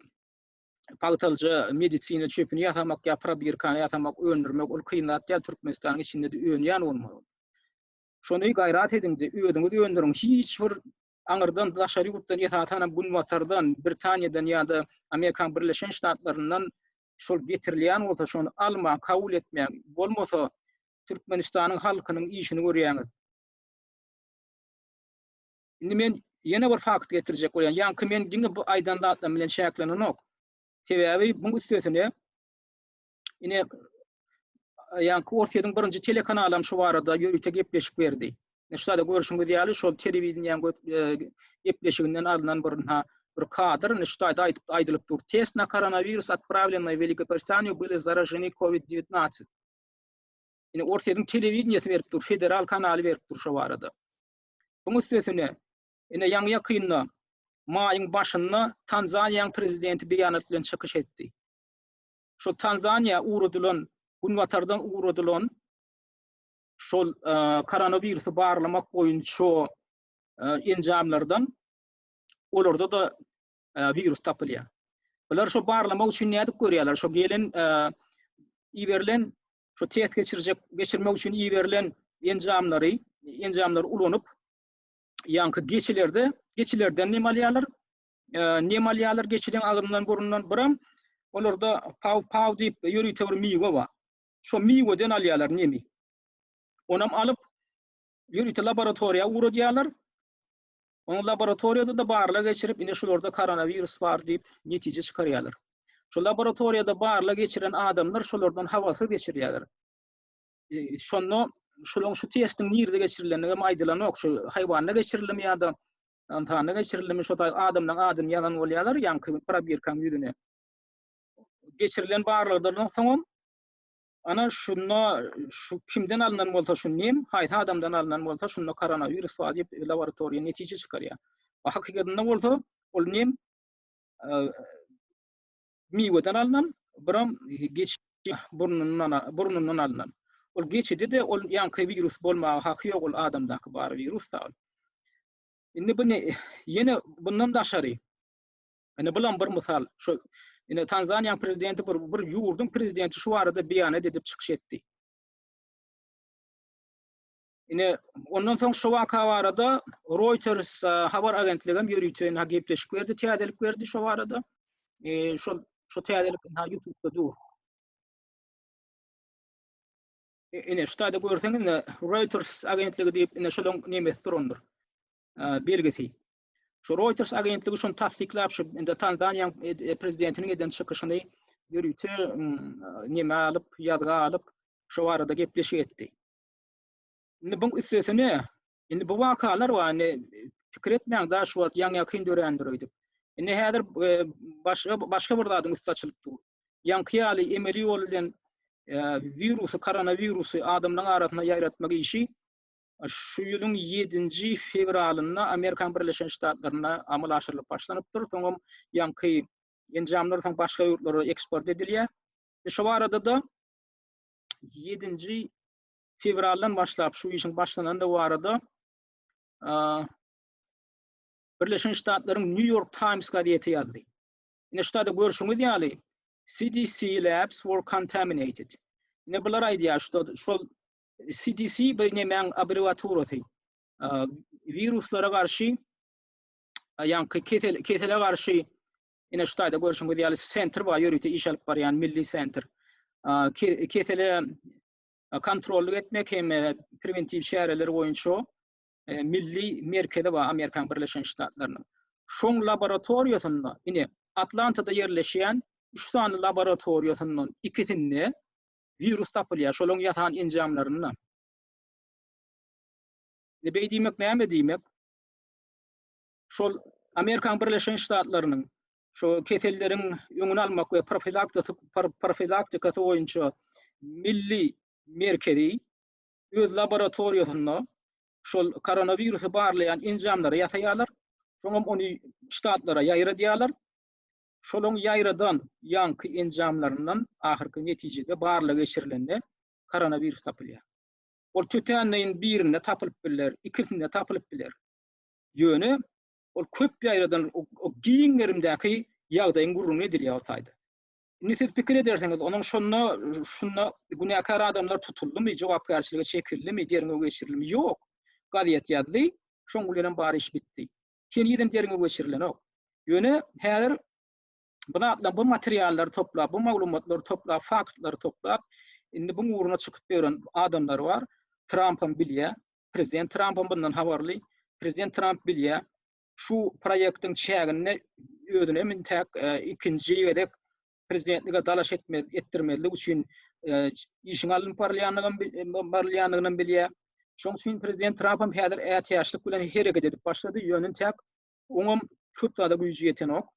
S1: pagtalyja medisina çöpüni ýasamak ýa probirkany ýasamak, öndürmek ol kyn zat däl, Türkmenistanyň içinde-de önýän bolmaly. Şony gaýrat ediň-de, özüňiz öndüriň. Hiç bir aňyrdan, daşary ýurtdan, esasanam Günbatardan, Britaniýadan ýa-da Amerikanyň Birleşen Ştatlaryndan şol getirilýän bolsa, şony almaň, kabul etmäň. Bolmasa, Türkmenistanyň halkynyň işini görýäňiz. Indi men ýene bir fakt getirjek bolýan. Ýaňky men diňe bu aýdan zatlarym bilen çäklenenok. Sebäbi buň üstesine ine ýaňky Orsýetiň birinji telekanalam şu barada ýörite gepleşik berdi. Ine şu taýda görşüňiz ýaly şol telewideniýäň e, gepleşiginden alnan bir ha bir kadr, ine şu taýda aýdyp aýdylyp dur. Test na koronawirus отправленный в Великобританию были заражены COVID-19. Ine Orsýetiň telewideniýesi berip dur, federal kanaly berip dur şu barada. Buň üstesine, ine ýaňy-ýakynda, maýyň başynda Tanzaniýanyň prezidenti beýanat bilen çykyş etdi. Şol Tanzaniýa ugradylan, günbatardan ugradylan şol koronawirusy barlamak boýunça enjamlardan olarda-da wirus tapylýar. Bular şo barlamak üçin nädip görýärler? Şo gelen iberilen şu test geçirjek geçirmek üçin iberilen enjamlary enjamlary ulanyp ýaňky geçilerde geçilerden nem alýarlar. E, nem alýarlar geçilen agzyndan burnundan biram olarda paw paw diýip ýörite bir miwe bar. Şo miweden alýarlar nemi. Onam alyp ýörite laboratoriýa ugradýarlar. Onuň laboratoriýada-da barlag geçirip, ine şularda koronawirus bar diýip netije çykarýarlar. Şu laboratoriýada barlag geçiren adamlar şolardan habarsyz geçirýärler. E, şonda şolaryň şu testiň nirde geçirilendigi hem aýdylanok. Şu haýwanda geçirilimi ýa-da ynsanda geçirilimi şo adamlaryň adyny ýazan bolýarlar, ýaňky probirkanyň ýüzüne. Geçirilen barlaglardan soňam Ana şunda şu kimden alnan bolsa şu nem, haýsy adamdan alnan bolsa şunda koronawirus bar diýip laboratoriýa netije çykarýar. Hakykatynda bolsa ol nem e, miweden alnan, biram geç burnundan burnundan alnan. Ol geçidi-de ol ýaňky wirus bolmaga haky ýok ol adamdaky bar wirus da ol. Indi bu ne ýene bundan daşary Ine bulam bir mysal. Şu ine Tanzaniýanyň prezidenti bir bir ýurduň prezidenti şu barada beýanat edip çykyş etdi. Ine ondan soň şu waka barada Reuters e, habar agentligi hem ýörite ine gepleşik berdi, täzelik berdi şu barada. E, şol şu täzelik ine YouTube-da dur. E, ine şu taýda görseňiz ine Reuters agentligi diýip ine şolaň nemesi durandyr. E, belgisi. Şu Reuters agentligi şony tassyklap, şu indi Tanzaniýanyň e, prezidentiniň eden çykyşyny ýörite neme alyp, ýazga alyp, şo barada gepleşik etdi. Indi buň üstesine, indi bu wakalar bar, indi pikir etmäň da şu wagt ýaňy-ýakyn dörändir öýdüp. Indi häzir e, başga başga bir zadyň üsti açylyp dur. Ýaňky ýaly emeli ýol bilen e, wirusy, koronawirusy adamlaryň arasynda ýaýratmak işi şu ýylyň 7-nji fewralynda Amerikan Birleşen Ştatlarynda amala aşyrylyp başlanypdyr. Soňam ýaňky enjamlar soň başga ýurtlara eksport edilýär. E, şu barada-da 7-nji fewraldan başlap şu işiň başlanandygy barada Birleşen Ştatlaryň New York Times gazeti ýazdy. Ine şu taýda görşüňiz ýaly CDC labs were contaminated. Ine bular aýdýar şu şol CDC bu nemäň abbreviaturasy. Wiruslara garşy ýaňky kesel kesele garşy ine şu taýda görşüňiz ýaly sentr bar ýörite iş alyp barýan milli sentr. Kesele kontrollyk etmek hem prewentiw çäreler boýunça milli merkezi bar Amerikan Birleşen Ştatlarynyň. Şoň laboratoriýasynda, ine, Atlantada ýerleşýän 3 sany laboratoriýasyndan ikisinde wirus tapylýar, şolaryň ýasan enjamlarynda. Ine, beý diýmek näme diýmek? Şol Amerikan Birleşen Ştatlarynyň şu keselleriň öňüni almak we profilaktikasy profilaktikasy boýunça milli merkezi öz laboratoriýasynda şol koronawirusy barlaýan enjamlary ýasaýarlar. Soňam ony ştatlara ýaýradýarlar. Şolaryň ýaýradan ýaňky enjamlaryndan ahyrky netijede barlag geçirilende koronawirus tapylýar. Ol tötänleýin birinde tapylyp biler, ikisinde tapylyp biler. Ýöne ol köp ýaýradan o giň gerimdäki ýagdaýyň gürrüňi edilýär o taýda. Indi siz pikir edersiňiz, onuň şonda şunda günäkär adamlar tutuldymy, jogapkärçilige çekildimi, derňew geçirilimi? Ýok. Gazet ýazdy, şoň bilenem bar iş bitdi. Henizem derňew geçirilenok. Ýöne häzir bu zatlar, bu materiallary toplap, bu maglumatlary toplap, faktlary toplap, indi bu ugruna çykyp ýören adamlar bar. Trampam bilýär, Prezident Trampam bundan habarly. Prezident Tramp bilýär, şu proýektiň çäginde özüne intäk e, ikinji gezek prezidentlige dalaş etmez, etdirmezlik üçin e, işiň alnyp barylýandygyny e, barylýandygyny bilýär. Şonuň üçin prezident Tramp hem häzir ätiýaçlyk bilen hereket edip başlady. Ýöne intäk oňam köp zada güýji ýetenok.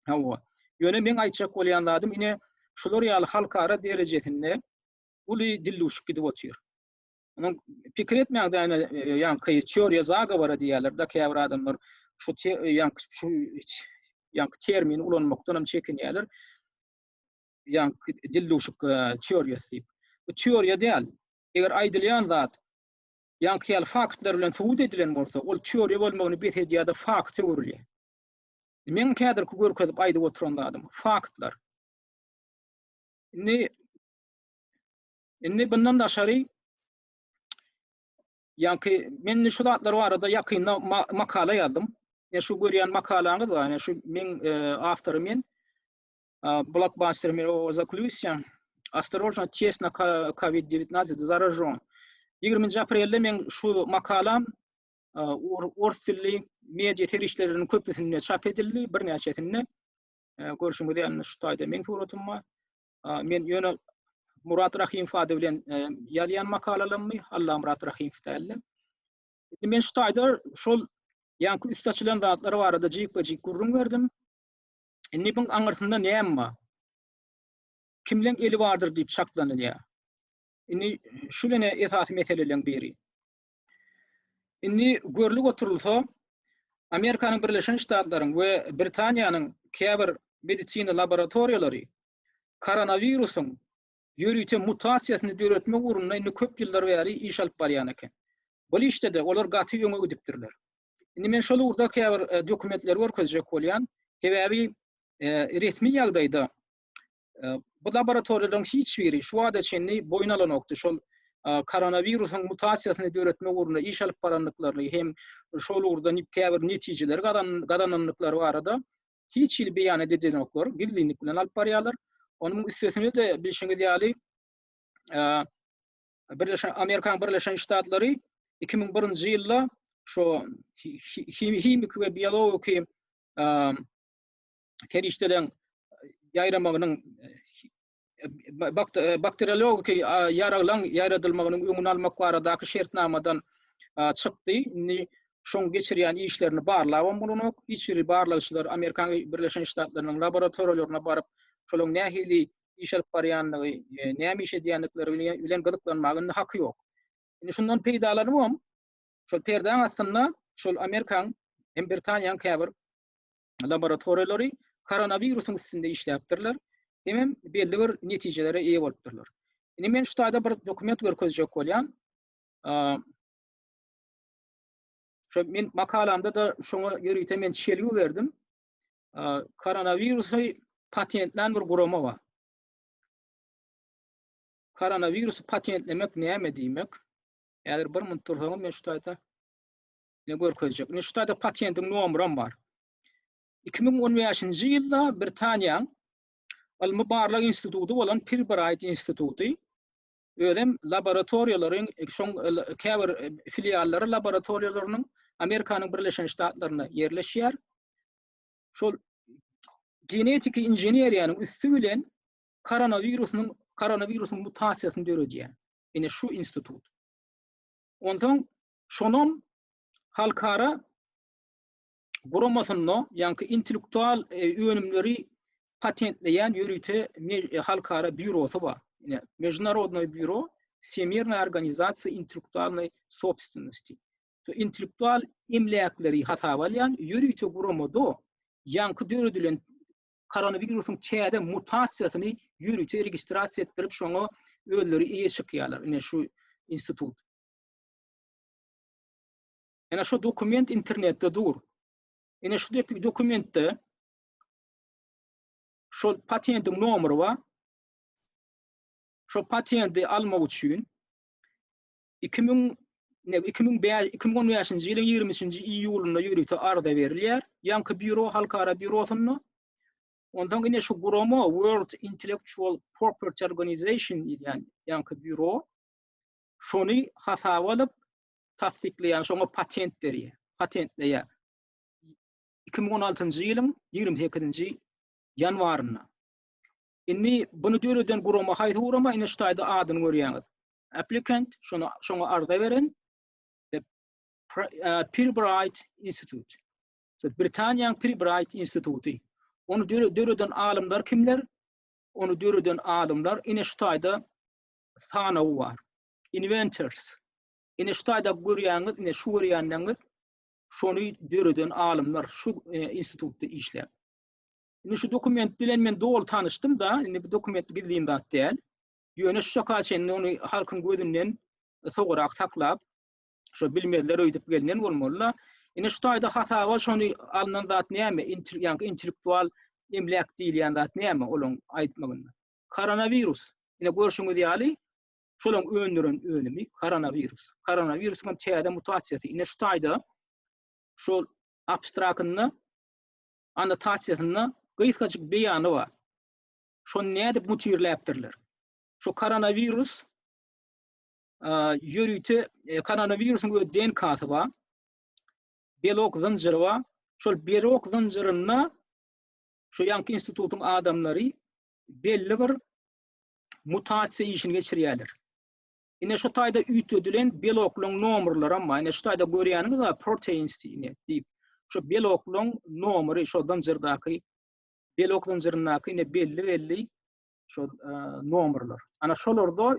S1: Hawa. Ýöne meň aýtjak bolýan zadym ine şular ýaly halkara derejesinde uly dilluşyk gidip otyr. Onuň pikir etmäň däne e, ýaňky teoriýa zagovora diýýärler da käbir adamlar şu ýaňky şu ýaňky termini ulanmakdan hem çekinýärler. Ýaňky dildüwşük e, teoriýasy diýip. Bu teoriýa däl. Eger aýdylýan zat ýaňky ýaly faktlar bilen subut edilen bolsa, ol teoriýa bolmagyny bes edýär-de fakta öwrülýär. Meň häzirki görkezip aýdyp oturan zadym faktlar. Indi Indi bundan daşary ýaňky men indi şu zatlar barada ýakynda makala ýazdym. Ýa şu görýän makalaňyz bar, ýa şu meň e, awtory men. Blockbuster мирового закулисья. Осторожно, тест на COVID-19 заражен. 20 aprelde men şu makalam e, ors dilli media serişdeleriniň köpüsinde çap edildi, birnäçesinde. E, görşüňiz ýaly şu taýda meň suratym bar. Men ýöne Murat Rahymow ady bilen e, ýazýan makalalarmy, Allamyrat Rahymow däldi. Indi men şu taýda şol ýaňky üsti açylan zatlar barada jikbe-jik gürrüň berdim. Indi buň aňyrsynda näme bar? Kimleň eli bardyr diýip çaklanylýar. Indi şu ýene esasy meseleleriň biri. Indi görlüp oturylsa, Amerikanyň Birleşen Ştatlaryň we Britaniýanyň käbir medisina laboratoriýalary koronawirusyň ýörite mutasiýasyny döretmek ugrunda indi köp ýyllar bäri iş alyp barýan eken. Bu işde-de olar gaty öňe gidipdirler. Indi men şol ugurda käbir e, dokumentleri görkezjek bolýan. Sebäbi e, resmi ýagdaýda e, bu laboratoriýalaryň hiç biri şu wagta çenli boýun alanokdy. Şol koronawirusyň mutasiýasyny döretmek ugrunda iş alyp barandyklaryny hem şol ugurda käbir netijeleri gazanandyklary barada hiç hili beýan edenoklar, gizlinlik bilen alyp barýarlar. Onuň üstesine-de bilşiňiz ýaly, Birleşen Amerikan Birleşen Ştatlary 2001-nji ýylda şu himiki we biologiki serişdeleriň. ýaýramagynyň bakteriologiki ýaraglaň ýaýradylmagynyň öňüni almak baradaky şertnamadan çykdy. Indi şoň geçirýän işlerini barlabam bolanok. Hiç biri barlagçylar Amerikan Birleşen Ştatlarynyň laboratoriýalaryna baryp, şolaryň nähili iş alyp barýandygy, näme iş edýändikleri bilen gyzyklanmaga indi haky ýok. Indi şundan peýdalanybam, şol perdäň astynda şol Amerikan hem Britaniýanyň käbir laboratoriýalary koronawirusyň üstünde işläpdirler hemem belli bir netijelere eýe bolupdyrlar. Indi men şu taýda bir dokument görkezjek bolýan. Şu men makalamda-da şoňa ýörite men çelgi berdim. Koronawirusy patentlän bir gurama bar. Koronawirusy patentlemek näme diýmek? Häzir bir minut dursaňyz men şu taýda ne görkezjek. Ine şu taýda patentiň nomeram bar. 2015-nji ýylda Britaniýaň ylmy barlag instituty bolan Pirbright instituty özem laboratoriýalaryň şoň käbir filiallary laboratoriýalarynyň Amerikanyň Birleşen Ştatlarynda ýerleşýär. Şol genetiki inženeriýanyň üsti bilen koronawirusynyň koronawirusyň mutasiýasyny döredýär. Ine şu institut. Onsoň şonam halkara guramasynda, ýaňky intellektual önümleri patentleýän ýörite halkara býurosy bar. Ine, Международное бюро Всемирной организации интеллектуальной собственности. Şu intellektual emläkleri hasaba alýan ýörite guramada ýaňky döredilen koronawirusyň täze mutasiýasyny ýörite registrasiýa etdirip, şoňa özleri eýe çykýarlar. Ine şu institut. Ine şu dokument internetde dur. Ine şu dokumentde şol patentiň nomeri bar. Şo patenti almak üçin 2000 ne 2005 2015-nji ýylyň 23-nji iýulynda ýörite arza berilýär. Ýaňky býuro halkara býurosynda. Onsoň ine şu gurama World Intellectual Property Organization diýilýän ýaňky býuro şony hasaba alyp tassyklaýan, şoňa patent berýär, patentleýär. 2016-njy ýylyň 28-nji ýanwarynda. Indi bunu döreden gurama haýsy gurama? Ine şu taýda adyny görýäňiz. Applicant, şona şoňa arza beren Pirbright Institute. Britaniýanyň Pirbright Instituty. Ony döreden alymlar kimler? Ony döreden alymlar ine şu taýda sanawy bar. Inventors. Ine şu taýda görýäňiz, ine şu görýänleriňiz şony döreden alymlar şu e, institutda işläp. Indi şu dokument bilen men doly tanyşdym da, indi bu dokument gizlin zat däl. Ýöne şu çaka çenli ony halkyň gözünden sogurak saklap, şo bilmezler öýdüp gelinen bolmaly-da. Ine şu taýda hasaba şony alnan zat näme? Ýaňky intellektual emläk diýilýän zat näme olaň aýtmagynda? Koronawirus. Ine görşüňiz ýaly, şolaň öndüren önümi koronawirus. Koronawirusyň hem täze mutasiýasy. Ine şu taýda şol abstrakynda annotasiýasynda gysgajyk beýany bar. Şony nädip mutirläpdirler? Şu koronawirus ýörite e, koronawirusyň öz DNK-sy bar. Belok zynjyry bar. Şol belok zynjyrynda şu ýaňky institutyň adamlary belli bir mutasiýa işini geçirýärler. Ine şu taýda üýtgedilen beloklaryň nomerleri bar. Ine şu taýda görýäniňiz bar proteins diýip. Şu beloklaryň nomeri şu zynjyrdaky belok zynjyryndaky ine belli-belli şu e, nomerler. Ana şolarda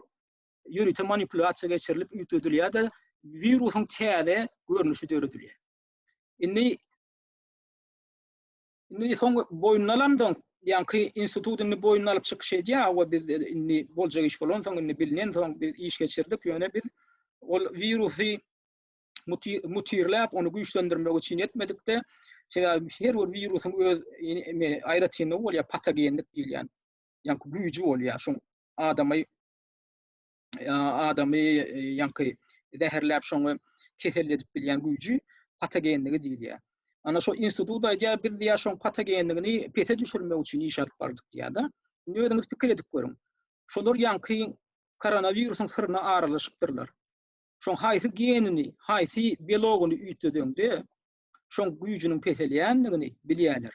S1: ýörite manipulýasiýa geçirilip üýtgedilýär-de wirusyň täze görnüşi döredilýär. Indi Indi soň boýnuna alansoň, ýaňky institut indi boýnuna alyp çykyş edýär, we biz indi boljak iş bolansoň, indi bilinensoň biz iş geçirdik, ýöne biz ol wirusy mutirläp, ony güýçlendirmek üçin etmedik-de, sebäbi her bir wirusyň öz aýratynlygy bolýar, patogenlik diýilýän, ýaňky güýji bolýar, şoň adamy adamy ýaňky zäherläp şoňa keselledip bilýän güýji patogenligi diýilýär. Ana şo institut aýdýar, biz diýýär şoň patogenligini pese düşürmek üçin iş alyp bardyk diýýär-de. Indi özüňiz pikir edip görüň. Şolar ýaňky koronawirusyň syryna aralaşypdyrlar. Şoň haýsy genini, haýsy belogyny üýtgedeňde şoň güýjüniň peselýändigini bilýärler.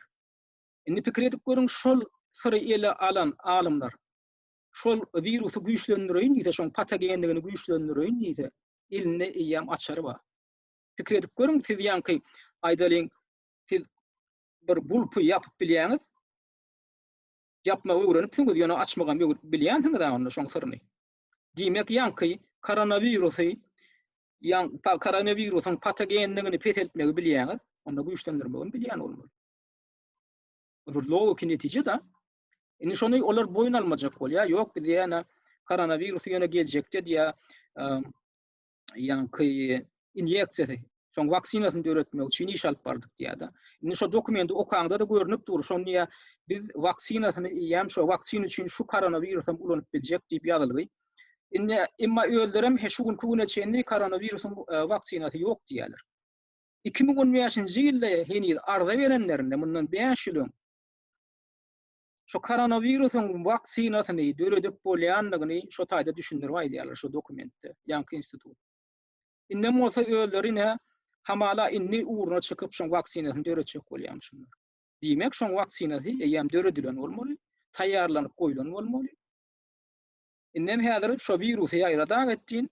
S1: Indi pikir edip görüň, şol syry ele alan alymlar şol wirusy güýçlendireýin diýse, şoň patogenligini güýçlendireýin diýse, elinde eýýäm açary bar. Pikir edip görüň, siz ýaňky aýdalyň, siz bir gulpy ýapyp bilýäňiz. Ýapmagy öwrenipsiňiz, ýöne açmagam bilýänsiňiz onda şoň syryny. Diýmek, ýaňky koronawirusy ýaň koronawirusyň patogenligini peseltmegi bilýäňiz, onda güýçlendirmegem bilýän bolmaly. Bu bir logiki netije da. Indi şony olar boýun almajak bolýar. Ýok, biz ýene koronawirusy ýöne geljekde diýä ýaňky inýeksiýasy, şoň waksinasyny döretmek üçin iş alyp bardyk diýýär-de. Indi şo dokumenti okaňda-da görnüp dur, şony diýýär, biz waksinasyny eýýäm şo waksina üçin şu koronawirusam ulanyp biljek diýip ýazylgy. Indi emma özlerem he şu günki güne çenli koronawirusyň e, waksinasy ýok diýýärler. 2015-nji ýylda heniz arza berenlerinde mundan 5 ýyl öň şu koronawirusyň waksinasyny döredip bolýandygyny şo taýda düşündirip aýdýarlar şu dokumentde, ýaňky institut. Indem bolsa özleri ine hamala indi ugruna çykyp şoň waksinasyny döretjek bolýarmyşynlar. Diýmek, şoň waksinasy eýýäm döredilen bolmaly, taýýarlanyp goýlan bolmaly. Indem häzir şo wirusy ýaýradak etdin.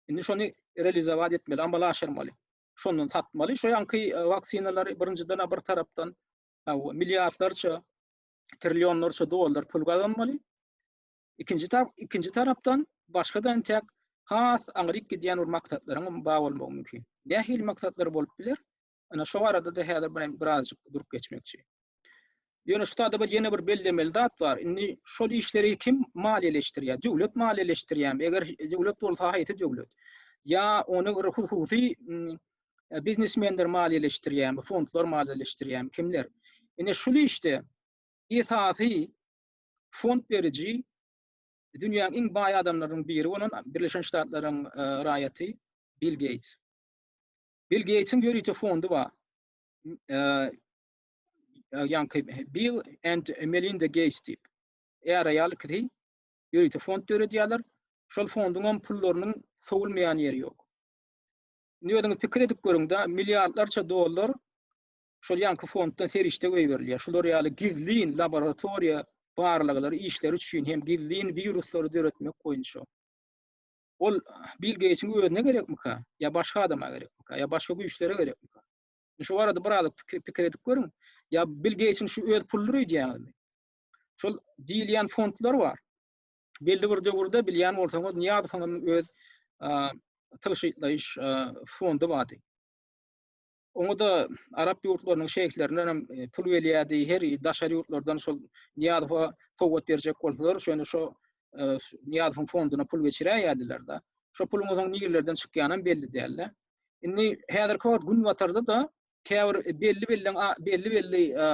S1: Indi şony realizowat etmeli, amala aşyrmaly. Şondan satmaly şo ýaňky e, waksinalary birinjiden bir tarapdan milliardlarça, trillionlarça dollar pul gazanmaly. Ikinji tarap, ikinji tarapdan başga-da entek has aňryk gidýän bir maksatlaryň bar bolmagy mümkin. Nähili maksatlar bolup biler? Ana şo barada-da häzir bir birazjyk durup geçmekçi. Ýöne şu taýda bir ýene bir bellemeli zat bar. Indi şol işleri kim maliýeleşdirýär? Döwlet maliýeleşdirýärmi? Eger döwlet bolsa haýsy döwlet? Ýa ony bir hususy biznesmenler maliýeleşdirýärmi, fondlar maliýeleşdirýärmi, kimler? Ine şul işde esasy fond beriji dünýäniň iň baý adamlarynyň biri bolan Birleşen Ştatlaryň raýaty Bill Geýts. Bill Geýtsiň ýörite fondy bar. Ýaňky Bill and Melinda Gates diýip. Är-aýal ikisi ýörite fond döredýärler. Şol fonduň hem pullarynyň sowulmaýan ýeri ýok. Indi özüňiz pikir edip görüň-de, milliardlarça dollar şol ýaňky fonddan serişde goýberilýär. Şular ýaly gizlin laboratoriýa barlaglary işleri üçin hem gizlin wiruslary döretmek boýunça. Ol Bill Geýtsiň özüne gerekmika? Ýa başga adama gerekmika? Ýa başga güýçlere gerekmika? Şu barada biraz pikir, pikir edip görüň. Ýa Bill Geýtsiň şu öz puludyr öýdýäňizmi? Şol diýilýän fondlar bar. Belli bir döwürde bilýän bolsaňyz Nyýazowyň hem öz tygşytlaýyş fondy bardy. Oňa-da arap ýurtlarynyň şeýhlerinden hem e, pul gelýärdi. Her daşary ýurtlardan şol Nyýazowa sowgat berjek bolsalar, şony şo e, Nyýazowyň fonduna pul geçiräýýärdiler-de. Şo puluň soň nirlerden çykýanam belli däldi. Indi häzirki wagt günbatarda-da käbir belli-belli belli-belli e,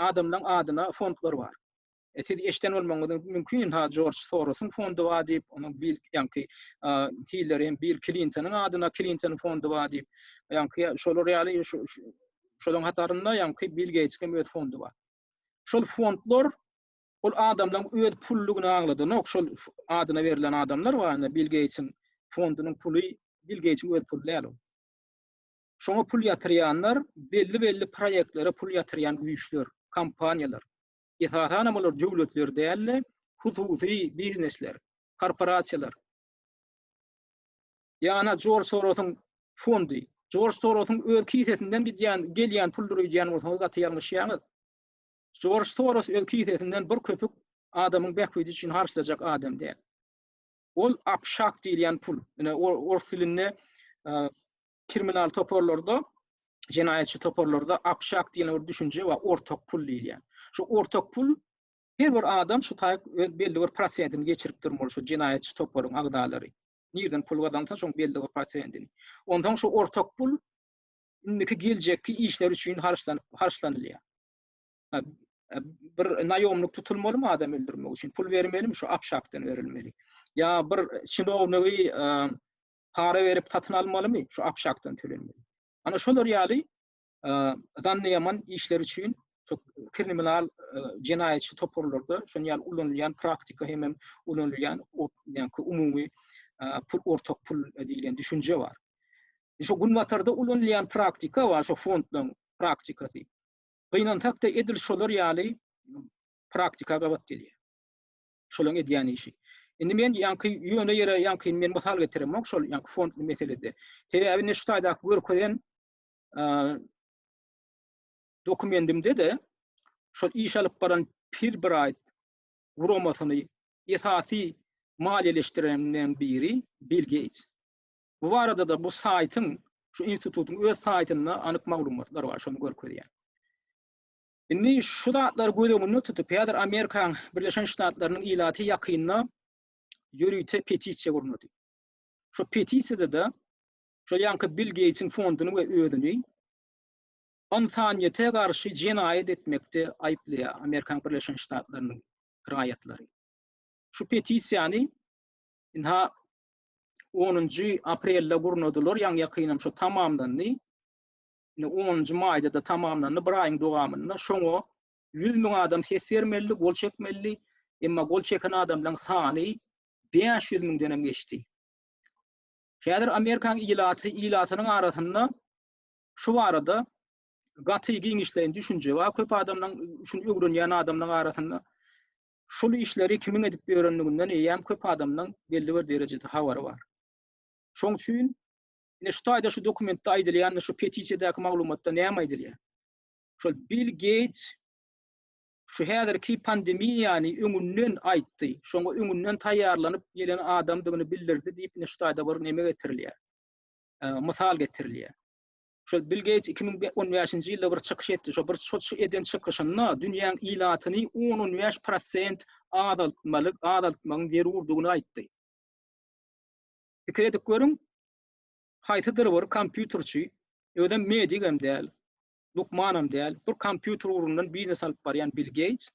S1: adamlaryň adyna fondlar bar. E, siz eşden bolmagyňyz mümkin, ha Jorj Sorosyň fondy bar diýip, onuň Bill ýaňky Hillary hem Bill Klintonyň adyna Klinton fondy bar diýip, ýaňky şolar ýaly şolaryň hatarynda ýaňky Bill Geýtsiň hem öz fondy bar. Şol fondlar ol adamlaryň öz pullugyny aňladanok, şol adyna berlen adamlar bar, indi Bill Geýtsiň fondunyň puly Bill Geýtsiň öz puly däl ol. Şoňa pul ýatyrýanlar belli-belli proýektlere pul ýatyrýan güýçler, kompaniýalar. Esasanam olar döwletler däl-de, hususy biznesler, korporasiýalar. Ýa ana Jorj Sorosyň fondy. Jorj Sorosyň öz kisesinden gidýän, gelýän puldur öýdýän bolsaňyz gaty ýalňyşýaňyz. Jorj Soros öz kisesinden bir köpük adamyň bähbidi üçin harçlajak adam däl. Ol apşak diýilýän pul. Ine ors dilinde kriminal toparlarda, jenaýatçy toparlarda apşak diýen bir düşünje bar, ortak pul diýilýär. Şu ortak pul her bir adam şu taýyk öz belli bir prosentini geçirip durmaly şu jenaýatçy toparyň agzalary. Nirden pul gazansa şoň belli bir prosentini. Onsoň şu ortak pul indiki geljekki işler üçin harçlanyp harçlanylýar. Bir naýomlyk tutulmalymy adam öldürmek üçin? Pul bermelimi? Şu apşakdan berilmeli. Ýa bir çinownigi para berip satyn almalymy? Şu apşakdan tölenmeli. Ana şolar ýaly zanny ýaman işler üçin şu kriminal jenaýatçy toparlarda şon ýaly ulanylýan praktika hemem ulanylýan ýa-ni umumy pul ortak pul diýlen düşünje bar. Şu günbatarda ulanylýan praktika bar, şu fondlaryň praktikasy. Gynansak-da edil şolar ýaly. praktika gabat gelýär. Şolaryň edýän işi. Indi men ýaňky ýöne ýere ýaňky men mysal getiremok şol ýaňky fondly meselede. Sebäbi indi şu taýdaky görkezen dokumentimde-de şol iş alyp baran Pirbright guramasyny esasy maliýeleşdirenleriň biri Bill Geýts. Bu barada-da bu saýtyň, şu institutyň öz saýtynda anyk maglumatlar bar, şony görkezýän. Indi şu zatlary göz öňünde tutup, häzir Amerikanyň Birleşen Ştatlarynyň ilaty ýakynda ýörite petisiýa gurnady. Şu petisiýada-da şol ýaňky Bill Geýtsiň fonduny we özüni ynsanyýete garşy jenaýat etmekde aýyplaýar Amerikanyň Birleşen Ştatlarynyň raýatlary. Şu petisiýany ynha 10-njy aprelde gurnadylar, ýaňy-ýakynam şo tamamlandy. Indi onunjy maýda-da tamamlandy, bir aýyň dowamynda. Şoňa 100 müň adam ses bermelidi, gol çekmelidi. Emma gol çeken adamlaryň sany 500 müňden hem geçdi. Häzir Amerikanyň ilaty, ilatynyň arasynda şu barada gaty giňişleýin düşünje bar. Köp adamlaryň, şuny öwrenýän adamlaryň arasynda şul işleri kimiň edip ýörenliginden eýýäm köp adamlaryň belli bir derejede habary bar. Şoň üçin Ine şu taýda şu dokumentde aýdylýan şu petisiýadaky maglumatda näme aýdylýar? Şol Bill Geýts şu häzirki pandemiýany öňünden aýtdy, şoňa öňünden taýýarlanyp gelen adamdygyny bildirdi diýip ine şu taýda bir neme getirilýär. Mysal getirilýär. Şol Bill Geýts 2015-nji ýylda bir çykyş etdi. Şo bir şo eden çykyşynda dünýäň ilatyny 10-15 prosent azaltmaly, azaltmagyň zerurdygyny aýtdy. Pikir edip görüň, haýsydyr bir kompýuterçi, özem medigem däl, lukmanam däl, bir kompýuter ugrundan biznes alyp barýan Bill Geýts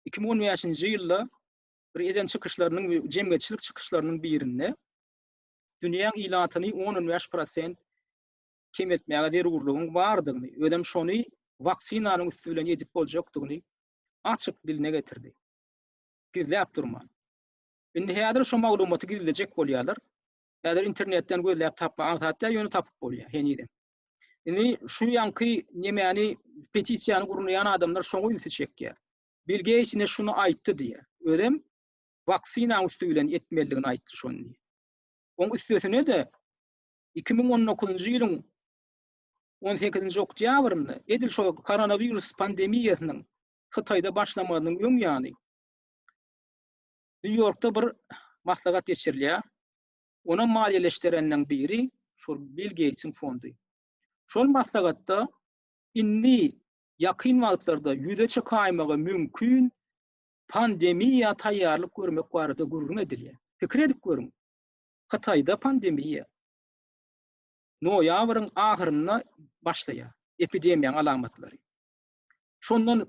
S1: 2015-nji ýylda bir eden çykyşlarynyň we jemgyýetçilik çykyşlarynyň birinde dünýäň ilatyny 10-15 prosent kemeltmäge zerurlygyň bardygyny, özem şony waksinanyň üsti bilen edip boljakdygyny açyk diline getirdi. Gizläp durman. Indi häzir şo maglumaty gizlejek bolýarlar. Häzir internetden gözläp tapmak aňsat däl, ýöne tapyp bolýar henizem. Indi şu ýaňky nemäni petisiýany gurnaýan adamlar şoňa ünsi çekýär. Bill Geýts ine şuny aýtdy diýýär. Özem waksinanyň üsti bilen etmelidigini aýtdy şony diýýär. Oň üstesine-de 2019-njy ýylyň 18-nji oktýabrynda edil şo koronawirus pandemiýasynyň Hytaýda başlamazynyň öň ýany Nýu-Ýorkda bir maslahat geçirilýär. Onam maliýeleşdirenleriň biri şol Bill Geýtsiň fondy. Şol maslahatda indi ýakyn wagtlarda ýüze çykaýmagy mümkin pandemiýa taýýarlyk görmek barada gürrüň edilýär. Pikir edip görüň. Hytaýda pandemiýa noýabryň ahyrynda başlaýar, epidemiýanyň alamatlary. Şondan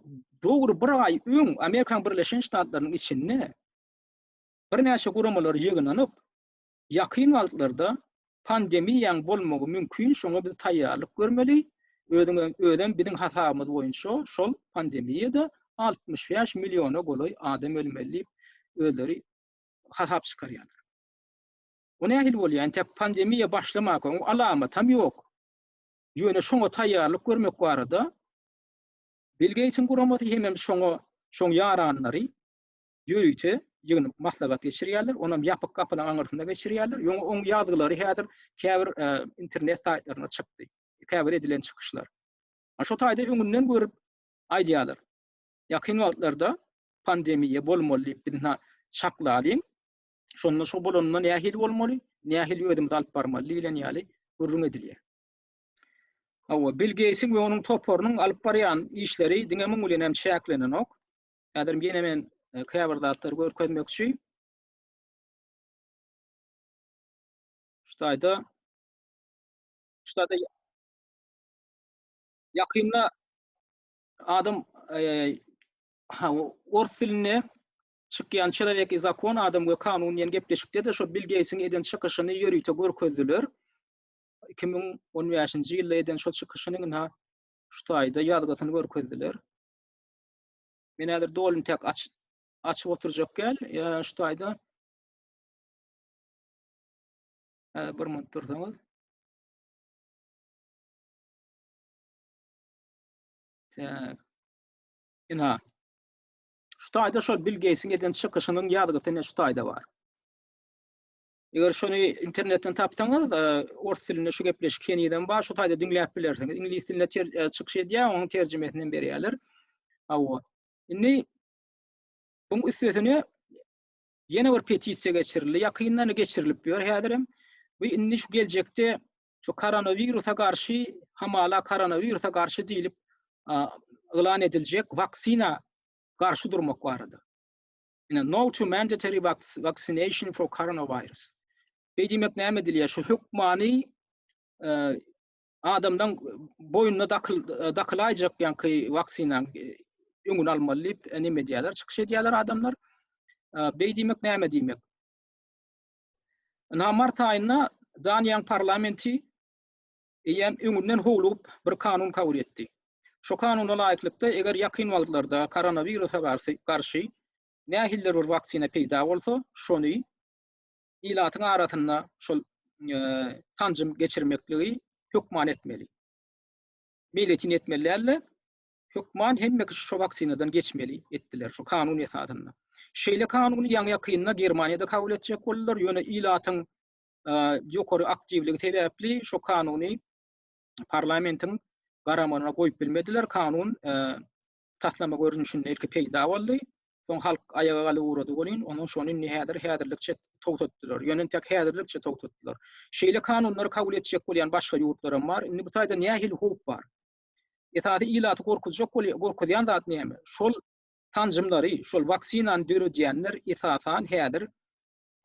S1: dogry bir aý öň Amerikanyň Birleşen Ştatlarynyň içinde birnäçe guramalar ýygnanyp, ýakyn wagtlarda pandemiýaň bolmagy mümkin, şoňa biz taýýarlyk görmeli, özüňem özem biziň hasabymyz boýunça şol pandemiýada 65 milliona golaý adam ölmeli diýip özleri hasap çykarýarlar. O nähili bolýar? Entek pandemiýa başlamaka, oň alamatam ýok. Ýöne şoňa taýýarlyk görmek barada Bill Geýtsiň guramasy hemem şoňa şoň ýaranlary ýörite ýygnap maslahat geçirýärler. Onam ýapyk gapynyň aňyrsynda geçirýärler. Ýoň oň ýazgylary häzir käbir e, internet saýtlarynda çykdy. Käbir edilen çykyşlar. Şo taýda öňünden görüp aýdýarlar. Ýakyn wagtlarda pandemiýa bolmaly diýip biz çaklalyň. Şonda şo bolanda nähili bolmaly, nähili özümizi alyp barmaly diýlen ýaly gürrüň edilýär. Hawa, Bill Geýtsiň we onuň toparynyň alyp barýan işleri diňe muň bilen hem çäklenenok. Häzir ýene men e, käbir zatlary görkezmekçi. Şu taýda şu taýda ýakynda adam e, ha, ors dilinde çykýan Çelowek i zakon, Adam we kanun diýen gepleşikde-de şo Bill Geýtsiň eden çykyşyny ýörite görkezdiler. 2015-nji ýylda eden şo çykyşyny ynha şu taýda ýazgysyny görkezdiler. Men häzir doly tek aç açyp oturjak gel. Ýa şu taýda bir minut dursaňyz. Tak. Ynha. Şu taýda şol Bill Geýtsiň eden çykyşynyň ýazgysy ine şu taýda bar. Eger şony internetden tapsaňyz, ors dilinde şu gepleşik henizem bar, şu taýda diňläp bilersiňiz. Iňlis dilinde çykyş edýär, onuň terjimesini hem berýärler. Hawa. Indi buň üstesine ýene bir petisiýa geçirildi. Ýakyndan geçirilip ýör häzirem. Bu indi şu geljekde şu koronawirusa garşy, hamala koronawirusa garşy diýlip yglan ediljek waksina garşy durmak barada. Ine, no to mandatory vaccination for coronavirus. Beý diýmek näme edilýär? Şu hökmany e, adamdan boýnuna dakyl e, dakylaýjak ýaňky waksinaň e, öňüni almaly diýip e, neme edýärler, çykyş edýärler adamlar. Beý diýmek näme diýmek? Ynha mart aýynda Daniýanyň parlamenti eýýäm öňünden howlugyp bir kanun kabul etdi. Şo kanuna laýyklykda, eger ýakyn wagtlarda koronawirusa garşy garşy nähilidir bir waksina peýda bolsa, şony ilatyň arasynda şol sanjym geçirmekligi hökman etmeli. Meýletin etmeli däl-de, hökman hemme kişi şo waksinadan geçmeli etdiler, şo kanun esasynda. Şeýle kanuny ýaňy-ýakynda Germaniýada kabul etjek boldular, ýöne ilatyň ýokary aktiwligi sebäpli şo kanuny parlamentiň garamagyna goýup bilmediler. Kanun taslama görnüşinde ilki peýda boldy. Soň halk aýaga galyp ugrady welin, onuň şony indi häzir häzirlikçe togtatdylar. Ýöne entek häzirlikçe togtatdylar. Şeýle kanunlary kabul etjek bolýan başga ýurtlaram bar. Indi bu taýda nähili howp bar? Esasy ilaty gorkuzjak bolýan, gorkuzýan zat näme? Şol sanjymlary, şol waksinany döredýänler esasan häzir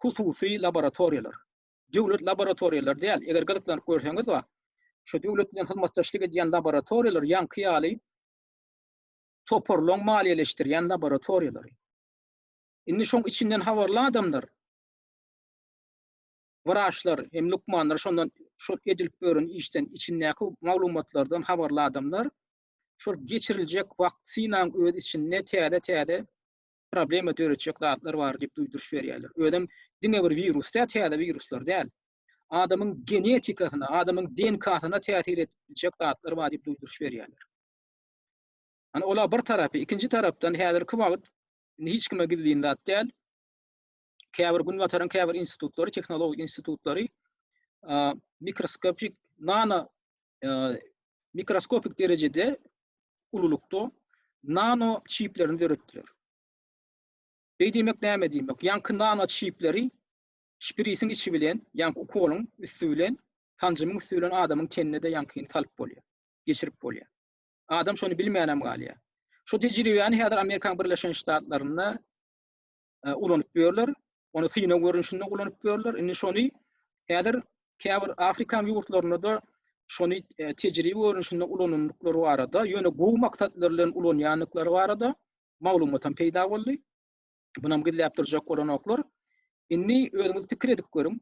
S1: hususy laboratoriýalar. Döwlet laboratoriýalary däl. Eger gyzyklanyp görseňiz bar, şu döwlet bilen hyzmatdaşlyk edýän laboratoriýalar ýaňky ýaly toparlaryň maliýeleşdirýän laboratoriýalary. Indi şoň içinden habarly adamlar, wraçlar hem lukmanlar şondan şol edilip ýören işden içindäki maglumatlardan habarly adamlar şol geçiriljek waksinaň öz içinde täze-täze problema döretjek zatlar bar diýip duýduryş berýärler. Özem diňe bir wirus däl, täze wiruslar däl. Adamyň genetikasyna, adamyň DNK-syna täsir edip biljek zatlar bar diýip duýduryş berýärler. Hani ola bir tarapy, ikinji tarapdan häzirki wagt indi hiç kime gizlin zat däl. Käbir günbataryň käbir institutlary, tehnologik institutlary mikroskopik nano mikroskopik derejede ululykda nano çiplerini döretdiler. Beý diýmek näme diýmek? Ýaňky nano çipleri şprisiň içi bilen, ýaňky ukolyň üsti bilen, sanjymyň üsti bilen adamyň tenine-de ýaňkyny salyp bolýar, geçirip bolýar. Adam şony bilmänem galýar. Şu tejribäni häzir Amerikanyň Birleşen Ştatlarynda e, ulanyp ýörler. Ony synag görnüşinde ulanyp ýörler. Indi şony häzir käbir Afrikanyň ýurtlarynda-da şony e, tejribe görnüşinde ulanandyklary barada, ýöne gowy maksatlar bilen ulanýandyklary barada maglumat hem peýda boldy. Bunam gizläp durjak bolanoklar. Indi özüňiz pikir edip görüň.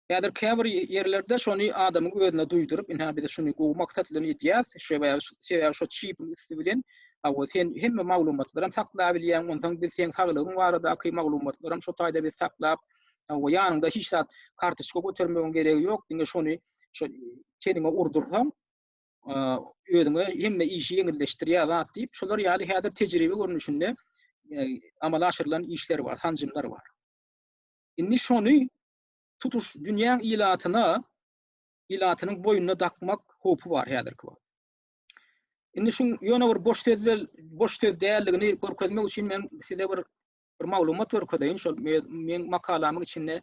S1: Häzir käbir ýerlerde şony adamyň özüne duýduryp, ynha biz şuny gowy maksat bilen edýäs, sebäbi sebäbi şo çipiň üsti bilen hawa sen hemme maglumatlaram saklabilýäň, onsoň biz seň saglygyň baradaky maglumatlaram şo taýda biz saklap, hawa ýanyňda hiç zat kartoçka götermegiň geregi ýok, diňe şony şo teniňe urdursaň, özüňe hemme işi ýeňilleşdirýär zat diýip, şolar ýaly häzir tejribe görnüşinde amala aşyrylan işler bar, sanjymlar bar. Indi şony tutuş dünýäň ilatyna ilatynyň boýnuna dakmak howpy bar häzirki wagt. Indi şuň ýöne bir boş sözler, boş söz däldigini görkezmek üçin men size bir bir maglumat görkezeýin. Şol meň makalamyň içinde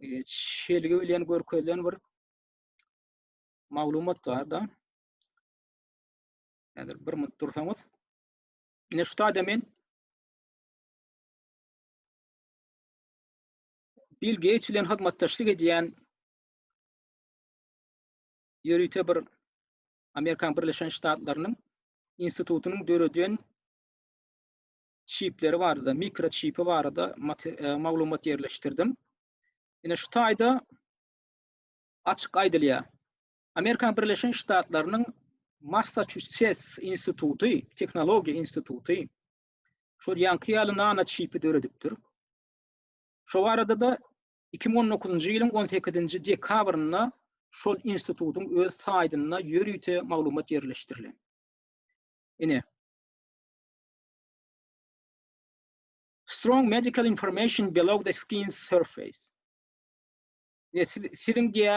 S1: e, çelgi bilen görkezilen bir maglumat bar da. Häzir bir minut dursaňyz. Ine şu taýda men Bill Gates bilen hyzmatdaşlyk edýän ýörite bir Amerikan Birleşen Ştatlarynyň institutynyň döreden çipleri barada, mikroçipi barada e, maglumat ýerleşdirdim. Ine şu taýda açyk aýdylýar. Amerikan Birleşen Ştatlarynyň Massachusetts instituty, tehnologiýa instituty şol ýaňky ýaly nano çipi döredipdir. Şo barada-da 2019-njy ýylyň 18-nji dekabrynda şol institutyň öz saýtynda ýörite maglumat ýerleşdirilen. Ine. Strong medical information below the skin's surface. Siziň diýä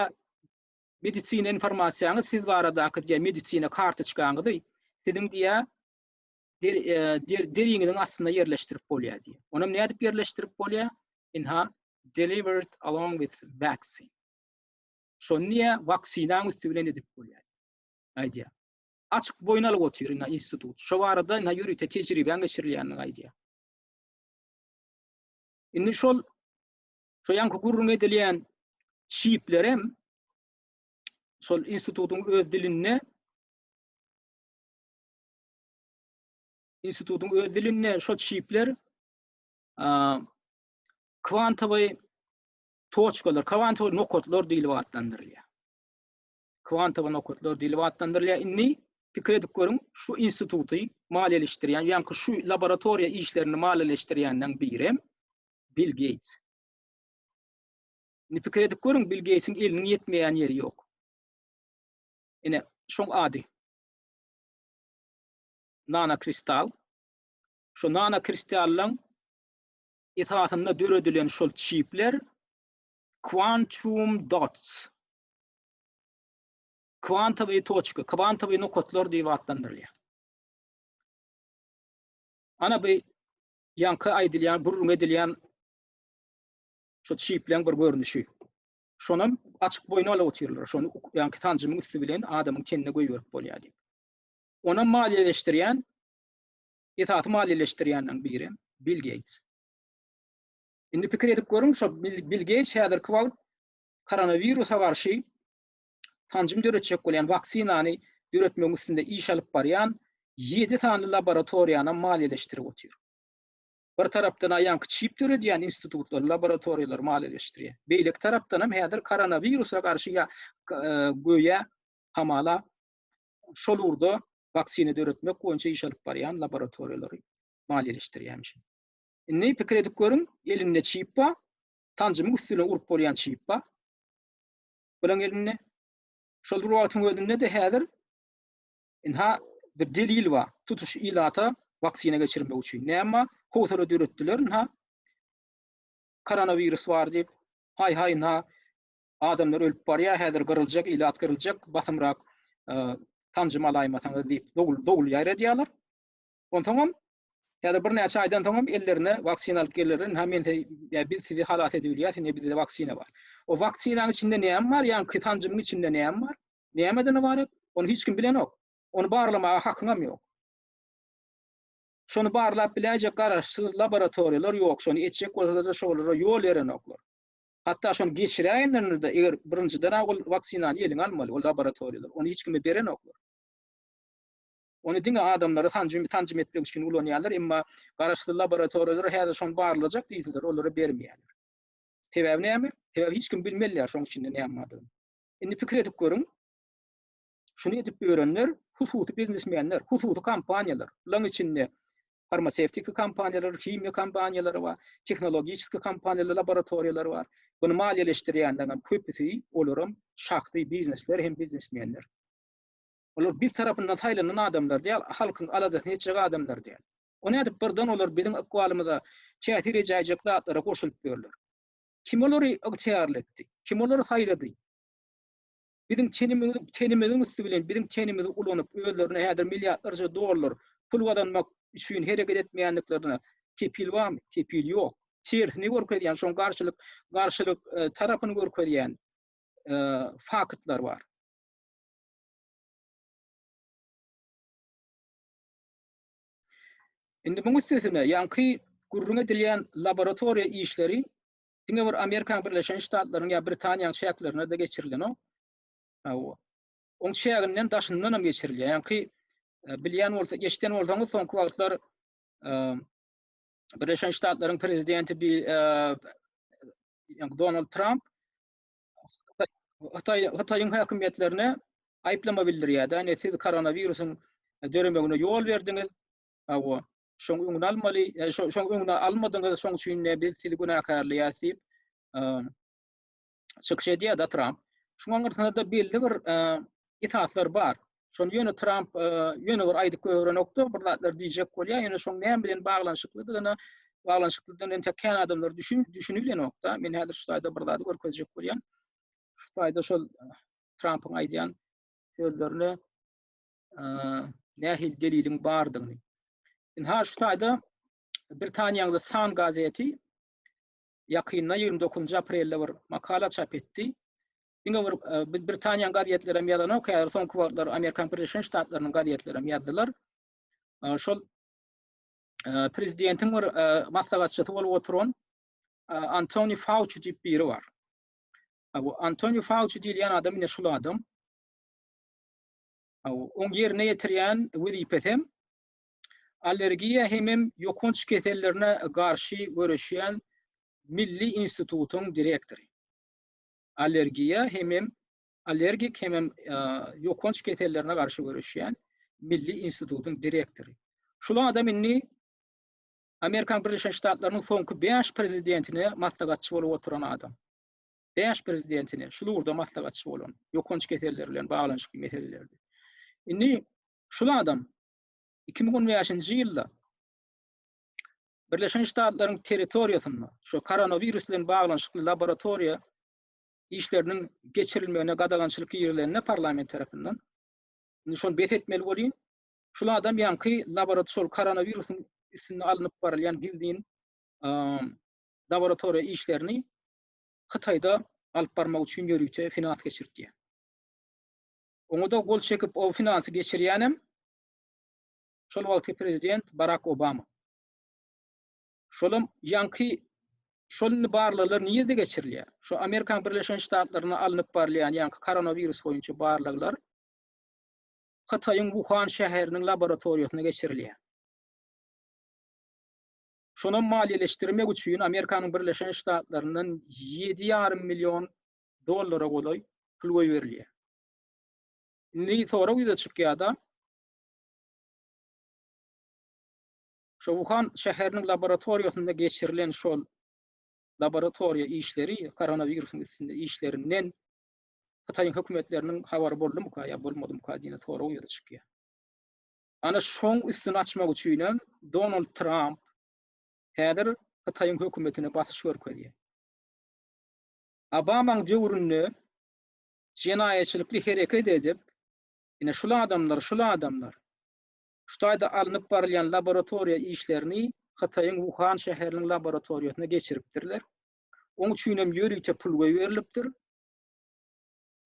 S1: medisina informasiýaňyz siz baradaky diýä medisina kartoçkaňyzy siziň diýä der, e, der, deriňiziň astynda ýerleşdirip bolýar diýä. Onam nädip ýerleşdirip bolýar? Inha delivered along with vaccine. Şony diýä waksinaň üsti bilen edip bolýar. Aýdýar. Açyk boýun alyp otyr ina institut. Şo barada ina ýörite tejribäň geçirilýänini aýdýar. Indi şol şo ýaňky gürrüň edilýän çiplerem şol institutyň öz dilinde institutyň öz dilinde şol çipler kwantowy toçkalar, kwantowy nokatlar diýlip atlandyrylýar. Kwantowy nokatlar diýlip atlandyrylýar. Indi pikir edip görüň, şu instituty maliýeleşdirýän, ýaňky şu laboratoriýa işlerini maliýeleşdirýänleriň birem Bill Gates. Indi pikir edip görüň, Bill Gatesiň eliniň ýetmeýän ýeri ýok. Ine, şoň ady. Nanokristal. Şu nanokristallaň esasynda döredilen şol çipler quantum dots. Kwantowy toçka, kwantowy nokatlar diýip atlandyrylýar. Ana bu ýaňky aýdylýan, gürrüň edilýän şu çipleň bir görnüşi. Şonam açyk boýun alyp otyrlar. Şony ýaňky sanjymyň üsti bilen adamyň tenine goýberip bolýar diýip. Onam maliýeleşdirýän, esasy maliýeleşdirýänleriň biri Bill Gates. Indi pikir edip görüň, şo Bill Gates häzirki wagt koronawirusa garşy sanjym döretjek bolýan waksinany döretmegiň üstünde iş alyp barýan 7 sany laboratoriýany maliýeleşdirip otyr. Bir tarapdan aýanky çip döredýän institutlar, laboratoriýalar maliýeleşdirýär. Beýleki tarapdan hem häzir koronawirusa garşy ýa e, göýä hamala şol ugurda waksina döretmek boýunça iş alyp barýan laboratoriýalary maliýeleşdirýärmiş. Indi pikir edip görüň, elinde çip bar, sanjymyň üstüne urup bolýan çip bar. Bulaň elinde. Şol bir wagtyň özünde-de häzir inha bir delil bar. Tutuş ilata waksina geçirmek üçin. Näme? Howsala döretdiler inha. Koronawirus bar diýip, haý haý inha adamlar ölüp barýar, häzir gyryljak, ilat gyryljak, basymrak e, sanjym alaýmasaňyz diýip, dogul dogul ýaýradýarlar. Onsoňam ýa-da birnäçe aýdan soňam ellerine waksina alyp gelirler. Ha men ýa biz sizi halas edip bilýäs, indi bizde waksina bar. O waksinanyň içinde näme bar? Ýa-ni sanjymyň içinde näme bar? Nämeden ybarat? Ony hiç kim bilenok. Ony barlamaga hakyňam ýok. Şony barlap biläýjek garaşsyz laboratoriýalar ýok. Şony etjek bolsalar-da şolara ýol berenoklar. Hatda şony geçiräýenlerinde eger birinjiden ol waksinany eliňe almaly, ol laboratoriýalar. Ony hiç kime berenoklar. Ony diňe adamlara sanjym, sanjym etmek üçin ulanýarlar, emma garaşsyz laboratoriýalar häzir şony barlajak diýseler, olara bermeýärler. Sebäbi näme? Sebäbi hiç kim bilmelýär şoň içinde näme bardygyny. Indi pikir edip görüň. Şuny edip ýörenler hususy biznesmenler, hususy kompaniýalar. Bularyň içinde farmasewtika kompaniýalary, himiýa kompaniýalary bar, tehnologiçeski kompaniýalar, laboratoriýalar bar. Bunu maliýeleşdirýänleriň hem köpüsi olaram şahsy biznesler hem biznesmenler. Olar biz tarapyndan saýlanan adamlar däl, halkyň aladasyny etjek adamlar däl. O nädip birden olar biziň ykbalymyza täsir edäýjek zatlara goşulyp ýörler? Kim olary ygtyýarly etdi? Kim olary saýlady? Biziň tenimiziň, tenimiziň üsti bilen biziň tenimizi ulanyp, özlerine häzir milliardlarça dollar pul gazanmak üçin hereket etmeýändiklerine kepil barmy? Kepil ýok. Tersini görkezýän, şoň garşylyk, garşylyk e, tarapyny görkezýän e, faktlar bar. Indi muň üstesine ýaňky gürrüň edilýän laboratoriýa işleri diňe bir Amerikanyň Birleşen Ştatlarynyň ýa Britaniýanyň çäklerinde-de geçirilenok. Hawa. Oň çäginden daşyndan hem geçirilýär. Ýaňky e, bilýän bolsa, eşiden bolsaňyz soňky wagtlar e, Birleşen Ştatlaryň prezidenti e, Donald Tramp Hytaý Hytaýyň häkimiýetlerine aýyplama bildirýär-de, ine siz koronawirusyň döremegine ýol berdiňiz. Hawa, şoň öňüni almaly, e, şoň öňüni almadyňyz, şoň üçin ne biz sizi günäkärleýäris diýip, e, çykyş edýär-de Tramp. Şuň aňyrsynda-da belli bir e, esaslar bar. Şony ýöne Tramp ýöne bir aýdyp goýberenokda, bir zatlar diýjek bolýar, ýöne şoň näme bilen baglanyşyklydygyna. baglanyşyklydan entek kän adamlar düşün düşünibilenok-da. Men häzir şu taýda bir zady görkezjek bolýan. Şu taýda şol Trampyň aýdýan sözlerine nähili deliliň bardygyny. Ynha şu taýda Britaniýanyň The Sun gazeti ýakynda 29-njy aprelde bir makala çap etdi. Diňe bir e, Britaniýanyň gazetleri hem ýazanok, häzir soňky wagtlar Amerikan Birleşen Ştatlarynyň gazetleri hem ýazdylar. E, şol e, prezidentiň bir maslahatçysy bolup oturan Antoni Fauci diýip biri bar. Bu Antoni Fauci diýilýän adam ine şul adam. Oň ýerine ýetirýän wezipesi hem allergiýa hemem ýokanç kesellerine garşy göreşýän Milli institutyň direktory. Allergiýa hemem allergik hemem ýokanç kesellerine garşy göreşýän Milli institutyň direktory. Şul adam indi Amerikan Birleşen Ştatlarynyň soňky 5 prezidentine maslahatçy bolup oturan adam. 5 prezidentine şul ugurda maslahatçy bolan, ýokanç keselleri bilen baglanyşykly meselelerde. Indi şul adam 2015-nji ýylda Birleşen Ştatlaryň territoriýasynda şu koronawirus bilen baglanyşykly laboratoriýa işleriniň geçirilmegine gadagançylyk girizilende parlament tarapyndan indi şony bes etmeli bolýan. Şul adam ýaňky laboratoriýa şol koronawirusyň üstünde alnyp barylýan gizlin laboratoriýa işlerini Hytaýda alyp barmak üçin ýörite finans geçirtýär. Oňa-da gol çekip o finansy geçirýänem şol wagtky prezident Barak Obama. Şolam ýaňky şol indi barlaglar nirde geçirilýär? Şu Amerikan Birleşen Ştatlarynda alnyp barylýan ýaňky koronawirus boýunça barlaglar Hytaýyň Wuhan şäheriniň laboratoriýasynda geçirilýär. Şonam maliýeleşdirmek üçin Amerikanyň Birleşen Ştatlaryndan 7,5 million dollara golaý pul goýberilýär. Indi sorag ýüze çykýar-da, Şo Wuhan şäheriniň laboratoriýasynda geçirilen şol laboratoriýa işleri, koronawirusyň üstünde işlerinden Hytaýyň hökümetleriniň habary boldumyka ýa bolmadymyka diýen sorag ýüze çykýar. Ana şoň üstüni açmak üçin hem Donald Tramp häzir Hytaýyň hökümetine basyş görkezýär. Obamaň döwründe jenaýatçylykly hereket edip, ine şul adamlar, şul adamlar şu taýda alnyp barylýan laboratoriýa işlerini Hytaýyň Wuhan şäheriniň laboratoriýasyna geçiripdirler. Oň üçin hem ýörite pul goýberilipdir.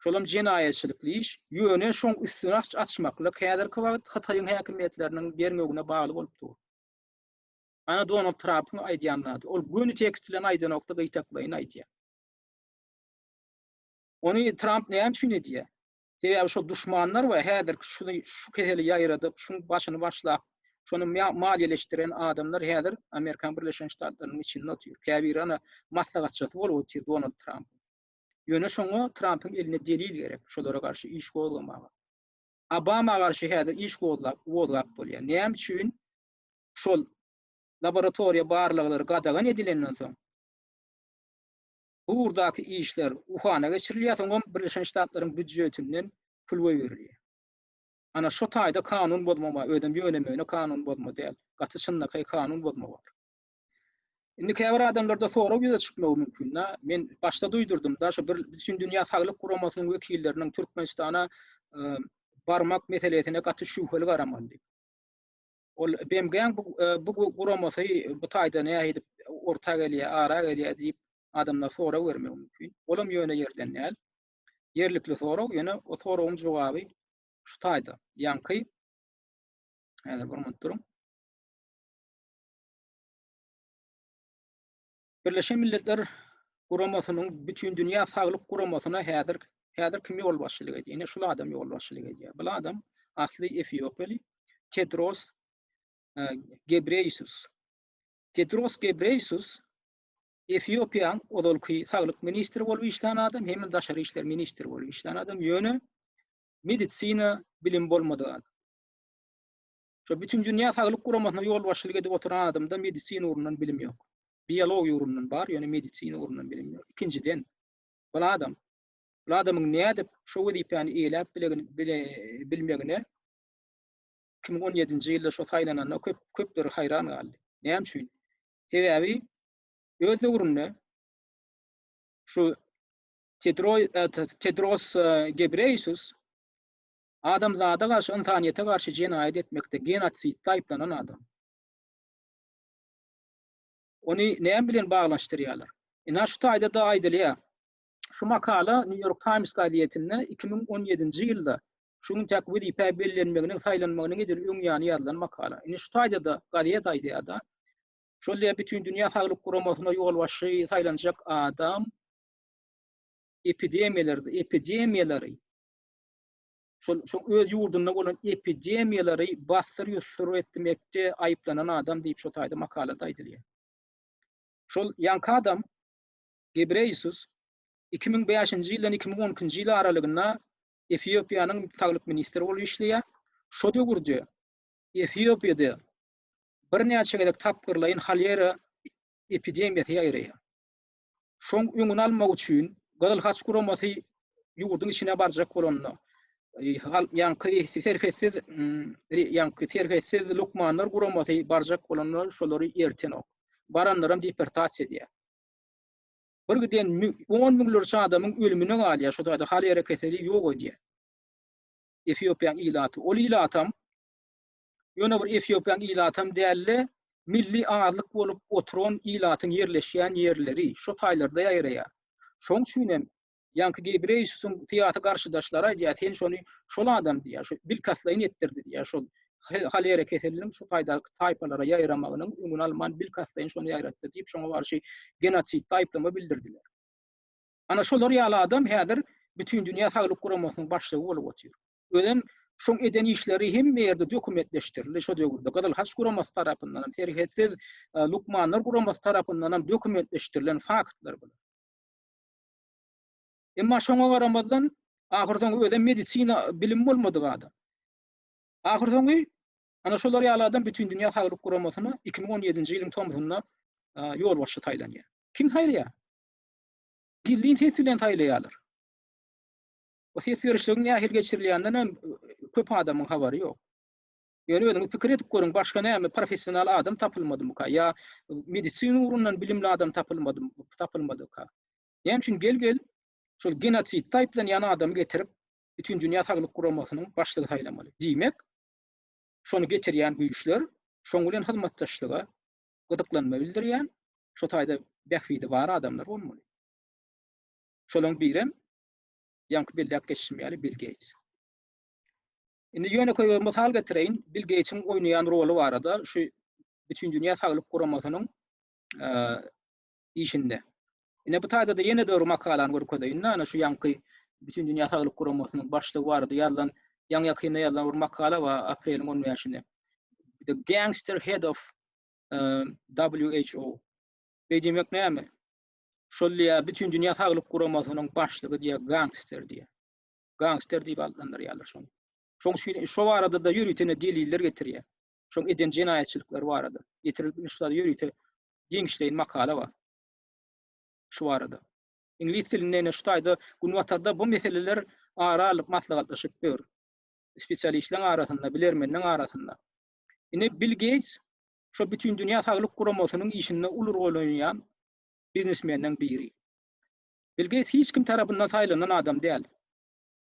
S1: Şolam jenaýatçylykly iş. Ýöne şoň üstüni açmaklyk häzirki wagt Hytaýyň häkimiýetleriniň derňewine bagly bolup dur. Ana Donald Trampyň aýdýan zady. Ol göni tekst bilen aýdanokda gytaklaýyn aýdýar. Ony Tramp näme üçin edýär? Sebäbi şol duşmanlar we häzirki şuny şu keseli ýaýradyp, şuň başyny başlap, şony maliýeleşdiren adamlar häzir Amerikan Birleşen Ştatlarynyň içinde otyr. Käbiri ana maslahatçysy bolup otyr Donald Tramp. Ýöne şoňa Trampyň eline delil gerek, şolara garşy iş gozgamaga. Obama garşy häzir iş gozlap, gozgap bolýar. Näme üçin şol laboratoriýa barlaglary gadagan edilenden soň bu ugurdaky işler Wuhana geçirilýär, soňam Birleşen Ştatlaryň býudžetinden pul goýberilýär. Ana şo taýda kanun bozma bar, özem ýöne-möne kanun bozma däl, gaty çynlakaý kanun bozma bar. Indi käbir adamlarda sorag ýüze çykmagy mümkin-dä. Men başda duýdurdym-da, şu bir Bütindünýä Saglyk Guramasynyň wekilleriniň Türkmenistana barmak meselesine gaty şübheli garamaly diýip. Ol BMG-niň bu bu guramasy bu taýda nähili orta gelýär, ara gelýär diýip adamlar sorag bermegi mümkin. Olam ýöne ýerden däl. Ýerlikli sorag, ýöne o soragyň jogaby şu taýda. Ýaňky Häzir bir minut duruň. Birleşen Milletler Guramasynyň Bütindünýä Saglyk Guramasyna häzir häzir kim ýolbaşçylyk edýär? Ine şul adam ýolbaşçylyk edýär. Bu adam asly efiopiýaly Tedros e, Gebreýsus. Tedros Gebreýsus Efiopiýanyň ozalky saglyk ministri bolup işlän adam, hem daşary işler ministri bolup işlän adam, ýöne medisina bilim bolmadyk adam. Şo Bütindünýä Saglyk Guramasyna ýolbaşçylyk edip oturan adamda medisina ugrundan bilim ýok. Biologiýa ugrundan bar, ýöne medisina ugrundan bilim ýok. Ikinjiden, bu adam, bu adamyň nädip şo wezipäni eýläp bilmegine 2017-nji ýylda şo saýlananda köp köpler haýran galdy. Näme üçin? Sebäbi öz döwründe şu Tedros Gebreýesus adamzada garşy, ynsanyýete garşy jenaýat etmekde, genosidde aýyplanan adam. Ony näme bilen baglanyşdyrýarlar? Ina şu taýda-da aýdylýar. Şu makala New York Times gazetinde 2017-nji ýylda şu güntäki wezipä bellenmeginiň, saýlanmagynyň edil öň ýany ýazylan makala. Indi şu taýda-da gazet aýdýar-da, şol diýýär, Bütindünýä Saglyk Guramasyna ýolbaşçy saýlanjak adam epidemiýalarda, epidemiýalary şol şo öz ýurdunda bolan epidemiýalary bassyr-ýussur etmekde aýyplanan adam diýip şo taýda makalada aýdylýar. Şol ýaňky adam Gebreýesus 2005-nji ýyldan 2012-nji ýyl aralygynda Efiopiýanyň saglyk ministri bolup işleýär. Şo döwürde Efiopiýada birnäçe gezek tapgyrlaýyn holera epidemiýasy ýaýraýar. Şoň öňüni almak üçin Gyzyl Haç guramasy ýurduň içine barjak bolanda, ýaňky serhetsiz ýaňky serhetsiz lukmanlar guramasy barjak bolanda şolary ertenok. Baranlaram deportasiýa edýär. Bir giden on müňlerçe adamyň ölümine galýar, şo taýda holera keseli ýok edýär. Efiopiýanyň ilaty. Ol ilatam ýöne bir Efiopiýanyň ilatam däl-de, milli azlyk bolup oturan ilatyň ýerleşýän ýerleri şo taýlarda ýaýraýar. Şoň üçin hem ýaňky Gebreýesusyň syýasy garşydaşlary aýdýar, sen şony şol adam diýýär, şo bilkastlaýyn etdirdi diýýär, şol holera keseliniň şu taýdaky taýpalara ýaýramagynyň öňüni alman bilkastlaýyn şony ýaýratdy diýip, şoňa garşy genosidde aýyplama bildirdiler. Ana şolar ýaly adam häzir Bütindünýä Saglyk Guramasynyň başlygy bolup otyr. Özem şoň eden işleri hemme ýerde dokumentleşdirildi şo döwürde. Gyzyl Haç guramasy tarapyndan hem, Serhetsiz lukmanlar guramasy tarapyndan hem dokumentleşdirilen faktlar bular. Emma şoňa garamazdan ahyrsoňy özem medisina bilimi bolmadyk adam. Ahyrsoňy ana şolar ýaly adam Bütindünýä Saglyk Guramasyna 2017-nji ýylyň tomsunda ýolbaşçy saýlanýar. Kim saýlaýar? Gizlin ses bilen saýlaýarlar. O ses berişligiň nähili geçirilýäninden hem köp adamyň habary ýok. Ýöne özüňiz pikir edip görüň, başga näme professional adam tapylmadymyka ýa medisina ugrundan bilimli adam tapylmadym, tapylmadyka? Näme üçin gel-gel şol genosidde aýyplanýan adamy getirip Bütindünýä Saglyk Guramasynyň başlygy saýlamaly? Diýmek, şony getirýän güýçler şoň bilen hyzmatdaşlyga gyzyklanma bildirýän, şo taýda bähbidi bar adamlar bolmaly. Şolaň birem ýaňky belläp geçişim ýaly Bill Geýts. Indi ýönekeý bir mysal getireýin, Bill Geýtsiň oýnaýan roly barada şu Bütindünýä Saglyk Guramasynyň işinde. Ine bu taýda-da ýene-de bir makalany görkezeýin-de, ana şu ýaňky Bütindünýä Saglyk Guramasynyň başlygy barada ýazylan, ýaňy-ýakynda ýazylan bir makala bar, apreliň on bäşinde. The Gangster Head of WHO. Beý diýmek näme? Şol diýýär, Bütindünýä Saglyk Guramasynyň başlygy diýýär, gangster diýýär. Gangster diýip atlandyrýarlar şony. Şoň üçin şo barada-da ýörite deliller getirýär. Şoň eden jenaýatçylyklary barada. Getirilip şu ýörite giňişleýin makala bar. Şu barada. Iňlis dilinde ine şu taýda günbatarda bu meseleler ara alyp maslahatlaşyp ýör. Spesialistleriň arasynda, bilermenleriň arasynda. Ine Bill Gates şo Bütindünýä Saglyk Guramasynyň işinde uly rol oýnaýan biznesmenleriň biri. Bill Gates hiç kim tarapyndan saýlanan adam däl.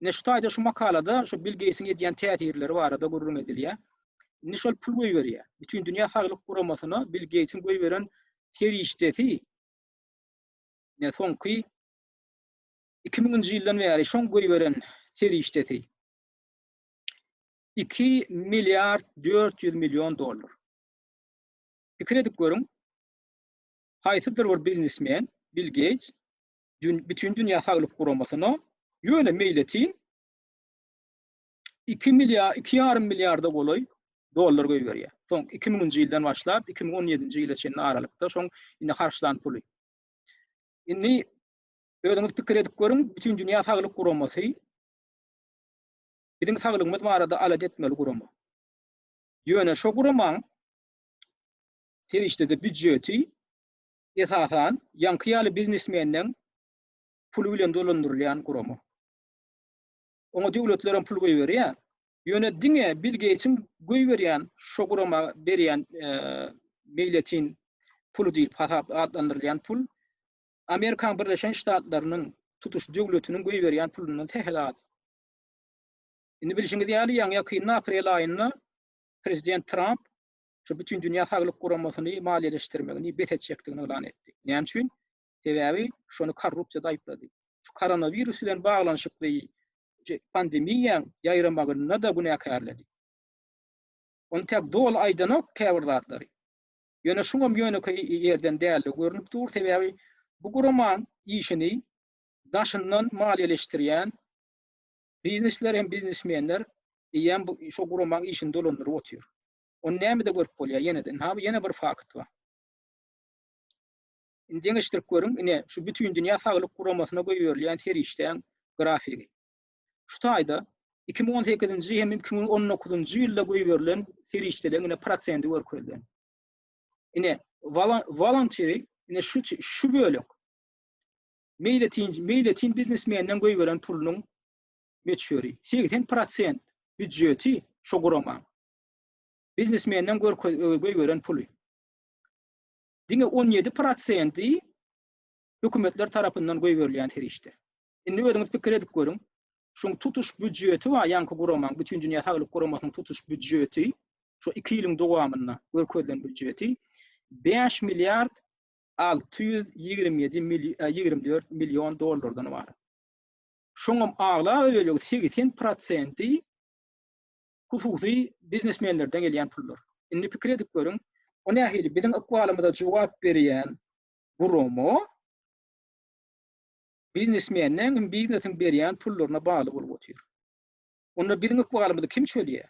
S1: Ine şu taýda şu makalada şu Bill Geýtsiň edýän täsirleri barada gürrüň edilýär. Indi şol pul goýberýär. Bütindünýä Saglyk Guramasyna Bill Geýtsiň goýberen serişdesi ine soňky 2000-nji ýyldan bäri şoň goýberen serişdesi 2 milliard 400 million dollar. Pikir edip görüň, haýsydyr bir biznesmen Bill Geýts Bütindünýä Saglyk Guramasyna ýöne meýletin 2 milliard, 2,5 milliarda golaý dollar goýberýär. Soň 2000-nji ýyldan başlap 2017-nji ýyla çenli aralykda şoň indi harçlan puly. Indi özüňiz pikir edip görüň, Bütindünýä Saglyk Guramasy biziň saglygymyz barada alada etmeli gurama. Ýöne şo guramaň serişdede býudžeti esasan, ýaňky ýaly biznesmenleň puly bilen dolandyrylýan gurama. Oňa döwletlerem pul goýberýär. Ýöne diňe Bill Geýtsiň goýberýän, şo gurama berýän meýletin puly diýlip hasap atlandyrylýan pul Amerikan Birleşen Ştatlarynyň tutuş döwletiniň goýberýän pulundan sähel az. Indi bilşiňiz ýaly, ýaňy-ýakynda aprel aýynda prezident Tramp şu Bütindünýä Saglyk Guramasyny maliýeleşdirmegini bes etjekdigini yglan etdi. Näme üçin? Sebäbi şony korrupsiýada aýyplady. Şu koronawirus bilen baglanyşykly pandemiýaň ýaýramagynda-da günäkärledi. Ony täk doly aýdanok käbir zatlary. Ýöne şuňam ýönekeý ýerden däldigi görnüp dur, sebäbi bu guramaň işini daşyndan maliýeleşdirýän biznesler hem biznesmenler eýýäm bu şo guramaň işini dolandyryp otyr. Ony nämede görüp bolýar ýene-de? Ynha bu ýene bir fakt bar. Indi deňeşdirip görüň, ine şu Bütindünýä Saglyk Guramasyna goýberilýän serişdäň grafigi. Şu taýda 2018-nji hem 2019-njy ýylda goýberilen serişdeleriň ine prosendi görkezilen. Ine voluntary, ine şu şu bölek meýletin meýletin biznesmenden goýberen pulunyň möçberi 80% býudjeti şu guramaň. Biznesmenden goýberen puly. Diňe 17 prosenti hökümetler tarapyndan goýberilýän serişde. Indi özüňiz pikir edip görüň. Şuň tutuş býudjeti bar, ýaňky guramaň, Bütindünýä Saglyk Guramasynyň tutuş býudjeti, şu 2 ýylyň dowamynda görkezilen býudjeti 5 milliard 627 24 million dollardan ybarat. Şoňam aglaba bölegi 80 prosenti hususy biznesmenlerden gelýän pullar. Indi pikir edip görüň, o nähili biziň ykbalymyza jogap berýän gurama biznesmenden hem biznesiň berýän pullaryna bagly bolup otyr. Onda biziň ykbalymyzy kim çözýär?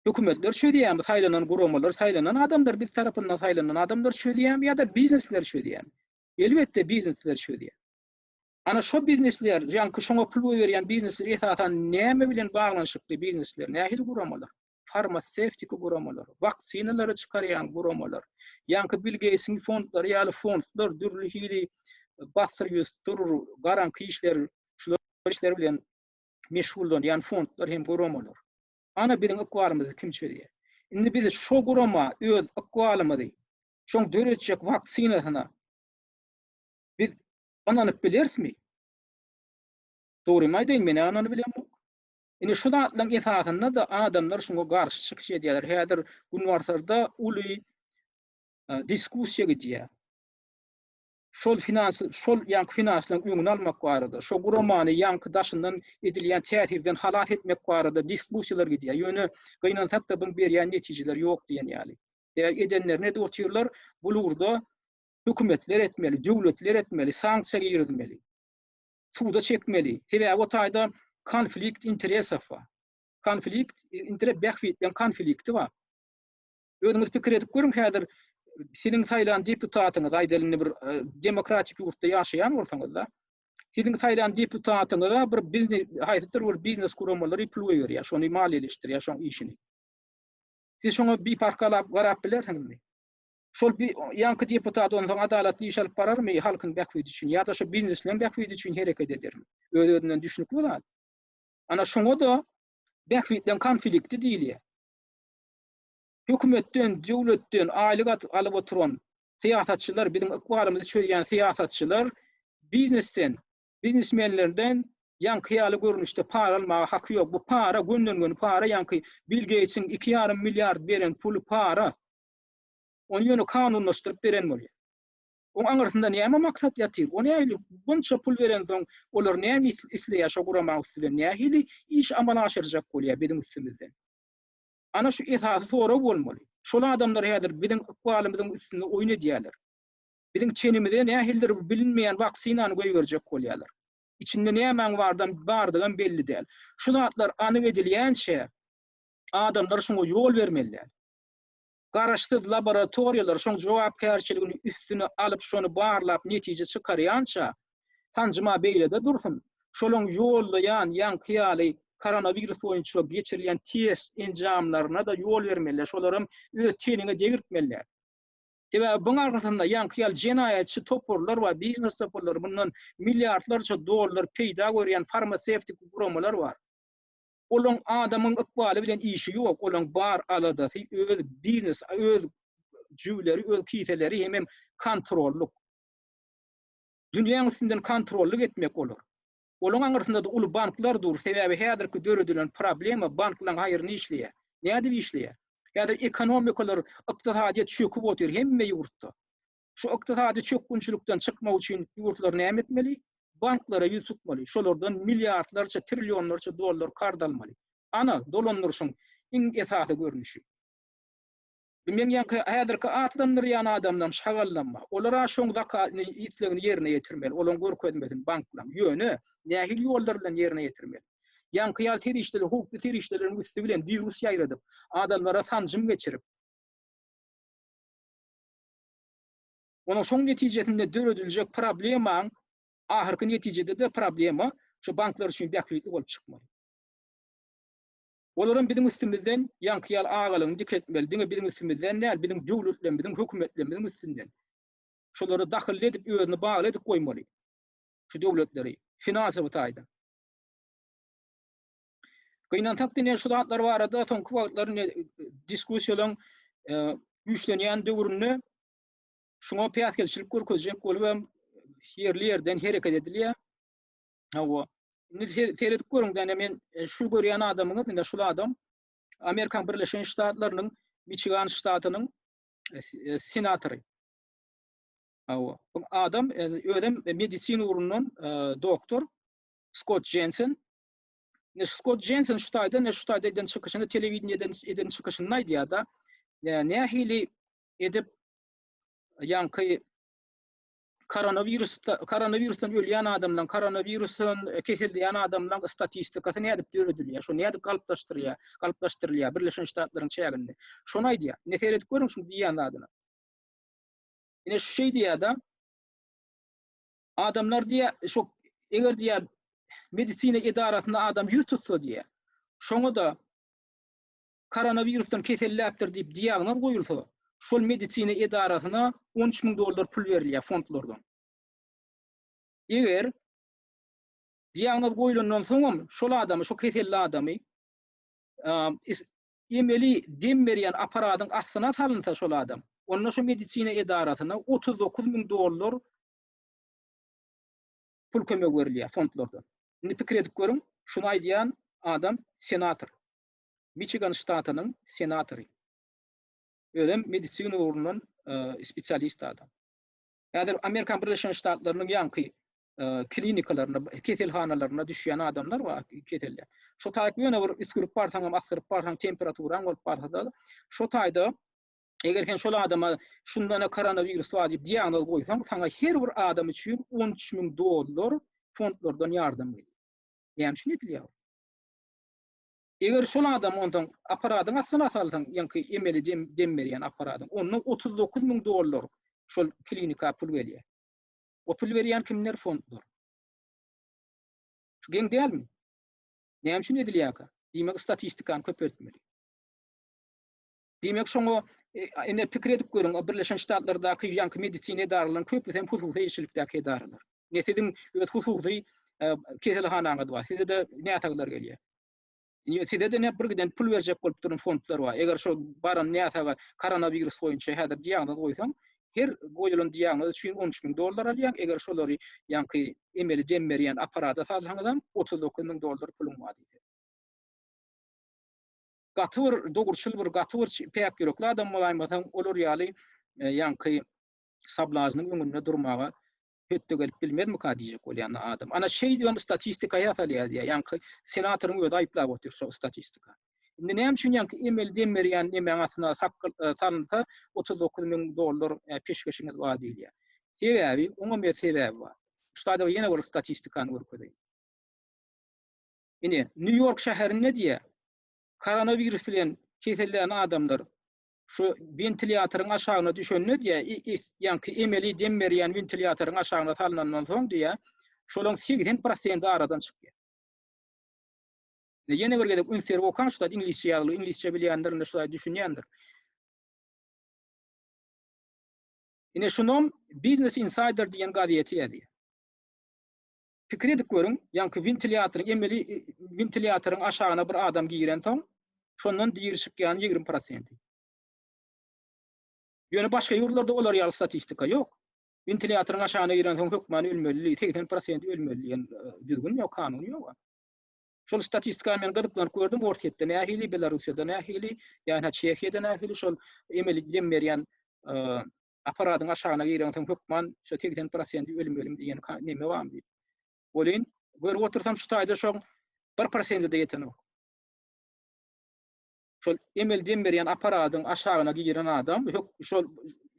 S1: Hökümetler çözýärmi, saýlanan guramalar, saýlanan adamlar, biz tarapyndan saýlanan adamlar çözýärmi ýa-da biznesler çözýärmi? Elbetde biznesler çözýär. Ana şo biznesler, ýaňky şoňa pul goýberýän biznesler esasan näme bilen baglanyşykly biznesler, nähili guramalar? Farmasewtika guramalar, waksinalary çykarýan guramalar, ýaňky Bill Geýtsiň fondlary ýaly fondlar, dürli hili bassyr-ýustur, garaňky işler, şular işler bilen meşgullanýan fondlar hem guramalar. Ana biziň ykbalymyzy kim çözýär? Indi biz şo gurama öz ykbalymyzy, şoň döretjek waksinasyna biz ynanyp bilerismi? Dogrymy aýdaýyn, men-ä ynanyp bilemok. Indi şu zatlaryň esasynda-da adamlar şuňa garşy çykyş edýärler. Häzir Günbatarda uly diskussiýa gidýär. Şol finans, şol ýaňky finanslaryň öňüni almak barada, şo guramany ýaňky daşyndan edilýän täsirden halas etmek barada diskussiýalar gidýär. Ýöne gynansak-da buň berýän netijeleri ýok diýen ýaly. Edenlerini edip otyrlar. Bu ugurda hökümetler etmeli, döwletler etmeli, sanksiýa girizmeli. Suda çekmeli. Sebäbi o taýda konflikt interesow bar. Konflikt, interes bähbitleň konflikti bar. Özüňiz pikir edip görüň häzir siziň saýlan deputatyňyz, aýdaly indi bir e, demokratik ýurtda ýaşaýan bolsaňyz-da, siziň saýlan deputatyňyza bir biznes, haýsydyr bir biznes guramalary pul goýberýär, şony maliýeleşdirýär, şoň işini. Siz şoňa biparh galap garap bilersiňizmi? Şol bir ýaňky deputat onsoň adalatly iş alyp bararmy halkyň bähbidi üçin ýa-da şo biznesleň bähbidi üçin hereket edermi? Öz-özünden düşnükli zat. Ana şoňa-da bähbitleň konflikti diýilýär. Hökümetden, döwletden aýlyk alyp oturan syýasatçylar, biziň ykbalymyzy çözýän syýasatçylar biznesden, biznesmenlerden ýaňky ýaly görnüşde para almaga haky ýok. Bu para, gönden-göni para, ýaňky Bill Geýtsiň iki ýarym milliard beren puly para. Ony ýöne kanunlaşdyryp beren bolýar. Oň aňyrsynda näme maksat ýatyr? O nähili bunça pul berensoň olar näme isleýär şo guramaň üsti bilen nähili iş amala aşyrjak bolýar biziň üstümizden? Ana şu esasy sorag bolmaly. Şol adamlar häzir biziň ykbalymyzyň üstünde oýun edýärler. Biziň tenimize nähilidir bir bilinmeýän waksinany goýberjek bolýarlar. Içinde nämäň bardan bardygam belli däl. Şu zatlar anyk edilýänçä adamlar şuňa ýol bermeli däl. Garaşsyz laboratoriýalar şoň jogapkärçiligini üstüne alyp şony barlap netije çykarýança, sanjym-a beýlede dursun, şolaň ýollaýan ýaňky ýaly koronawirus boýunça geçirilýän test enjamlaryna-da ýol bermeli däl, şolaram öz teniňe degirtmeli däl. Sebäbi buň arkasynda ýaňky ýaly jenaýatçy toparlar bar, biznes toparlary, mundan milliardlarça dollar peýda görýän farmasewtik guramalar bar. Olaň adamyň ykbaly bilen işi ýok, olaň bar aladasy öz biznes, öz jübüleri, öz kiseleri hemem kontrollyk. Dünýäň üstünden kontrollyk etmek olar. Olaň aňyrsynda-da uly banklar dur, sebäbi häzirki döredilen problema banklaň haýryna işleýär. Nädip işleýär? Häzir ekonomikalar, ykdysadyýet çöküp otyr hemme ýurtda. Şu ykdysady çökgünçilikden çykmak üçin ýurtlar näme etmeli? Banklara ýüz tutmaly, şolardan milliardlarça, trillionlarça dollar karz almaly. Ana, dolandyryşyň iň esasy görnüşi. Meň ýaňky häzirki atlandyrýan adamlam şagallanma. Olar-a şoň zakazyny, islegini ýerine ýetirmeli, olaň görkezmesini banklaň. Ýöne, nähili ýollar bilen ýerine ýetirmeli? Ýaňky ýaly serişdeler, howply serişdeleriň üsti bilen wirus ýaýradyp, adamlara sanjym geçirip, onuň şoň netijesinde dörediljek problemaň ahyrky netijede-de problema şu banklar üçin bähbitli bolup çykmaly. Olaram biziň üstümizden ýaňky ýaly agalygyny dikeltmeli, diňe biziň üstümizden däl, biziň döwletlerimiziň, hökümetlerimiziň üstünden. Şolary dahylly edip, özüne bagly edip goýmaly. Şu döwletleri, finansowy taýdan. Gynansak diňe şu zatlar barada soňky wagtlar diskussiýalaryň e, güýçlenýän döwründe şuňa päsgelçilik görkezjek bolup hem ýerli ýerden hereket edilýär. Hawa. Indi seredip görüň, ýani men e, şu görýän adamyňyz, indi şul adam Amerikan Birleşen Ştatlarynyň Miçigan ştatynyň e, e, senatory. Hawa. Bu adam özem medisina ugrundan doktor Skott Jensen. Indi Skott Jensen şu taýda, ne şu taýda eden çykyşyny telewideniýeden eden çykyşynda aýdýar-da, nähili edip ýaňky koronawirusda koronawirusdan ölýän adamlaryň, koronawirusdan e, keselleýän adamlaryň statistikasy nädip döredilýär? Şo nädip galplaşdyrylýar? Galplaşdyrylýar Birleşen Ştatlaryň çäginde. Şony aýdýar. Ine seredip görüň şuň diýýän zadyna. Ine şu şey diýýär-de. Adamlar diýýär, şo eger diýýär medisina edarasynda adam ýüz tutsa diýýär. Şoňa-da koronawirusdan keselläpdir diýip diagnoz goýulsa, şol medisina edarasyna 13 müň dollar pul berilýär fondlardan. Eger diagnoz goýlandan soňam şol adamy, şo keselli adamy emeli dem berýän apparadyň astyna salynsa şol adam, onda şo medisina edarasyna 39 müň dollar pul kömegi berilýär fondlardan. Indi pikir edip görüň, şuny aýdýan adam senator. Miçigan ştatynyň senatory. Özem medisina ugrundan e, spesialist adam. Häzir Amerikan Birleşen Ştatlarynyň ýaňky e, klinikalaryna, keselhanalaryna düşýän adamlar bar, keseller. Şo taýda ýöne bir üsgürip barsaň hem asgyryp barsaň, temperaturaň bolup barsa-da, şo taýda eger sen şol adama şundana koronawirus bar diýip diagnoz goýsaň, saňa her bir adam üçin 13 müň dollar fondlardan ýardam gelýär. Näme üçin edilýär? Eger şol adamy onsoň apparadyň astyna salsaň, ýaňky emeli dem, dem berýän apparadyň, onda 39 müň dollar şol klinika pul gelýär. O pul berýän kimler? Fondlar. Şu geň dälmi? Näme üçin edilýärkä? Diýmek, statistikany köpeltmeli. Diýmek, şoňa e, ine pikir edip görüň, Birleşen Ştatlardaky ýaňky medisina edaralaryň köpüsi hem hususy eýeçilikdäki edaralar. Ne siziň öz hususy e, keselhanaňyz bar, size-de näsaglar gelýär. Size-de ne bir giden pul berjek bolup duran fondlar bar. Eger şo baran näsaga koronawirus boýunça häzir diagnoz goýsaň, her goýulan diagnoz üçin 13 müň dollar alýaň. Eger şolary ýaňky emeli dem berýän apparata salsaňyzam 39 müň dollar puluň bar diýse. Gaty bir dogruçyl bir gaty bir päk ýürekli adam bolaýmasaň, olar ýaly e, ýaňky sablaznyň öňünde durmaga hötde gelip bilmezmika diýjek bolýan adam. Ana şeýdibem statistika ýasalýar diýýär. Ýaňky senatoryň özi aýyplap otyr şo statistika. Indi näme üçin ýaňky emeli dem berýän nemäň astyna e, salynsa 39 müň dollar e, peşgeşiňiz bar diýilýär. Sebäbi, oňa bir sebäbi bar. Şu taýda ýene bir statistikany görkezeýin. Ine, Nýu-Ýork şäherinde diýýär, koronawirus bilen kesellän adamlar şu wentilýatoryň aşagyna düşende diýýär, ýaňky emeli dem berýän wentilýatoryň aşagyna salnandan soň diýýär, şolaryň 80 prosenti aradan çykýar. Ýene bir gezek üns berip okaň şu zat iňlisçe ýazylgy, iňlisçe bilýänler indi şu zady düşünýändir. Ine şunam Business Insider diýen gazeti ýazýar. Pikir edip görüň, ýaňky wentilýatoryň, emeli wentilýatoryň aşagyna bir adam girensoň, şondan diri çykýan 20 prosenti. Ýöne başga ýurtlarda olar ýaly statistika ýok. Wentilýatoryň aşagyna girensoň hökman ölmeli, 80 prosent ölmeli diýen düzgün ýok, kanun ýok. Şol statistikany men gyzyklanyp gördüm, Orsýetde nähili, Belarussiýada nähili, ýa-da Çehiýada nähili şol emeli dem berýän apparatyň aşagyna girensoň hökman şo 80 prosent ölmeli diýen neme barmy diýip. Welin, görüp otursam şu taýda şoň 1 prosente-de ýetenok. Şol emeli dem berýän apparatyň aşagyna giren adam şol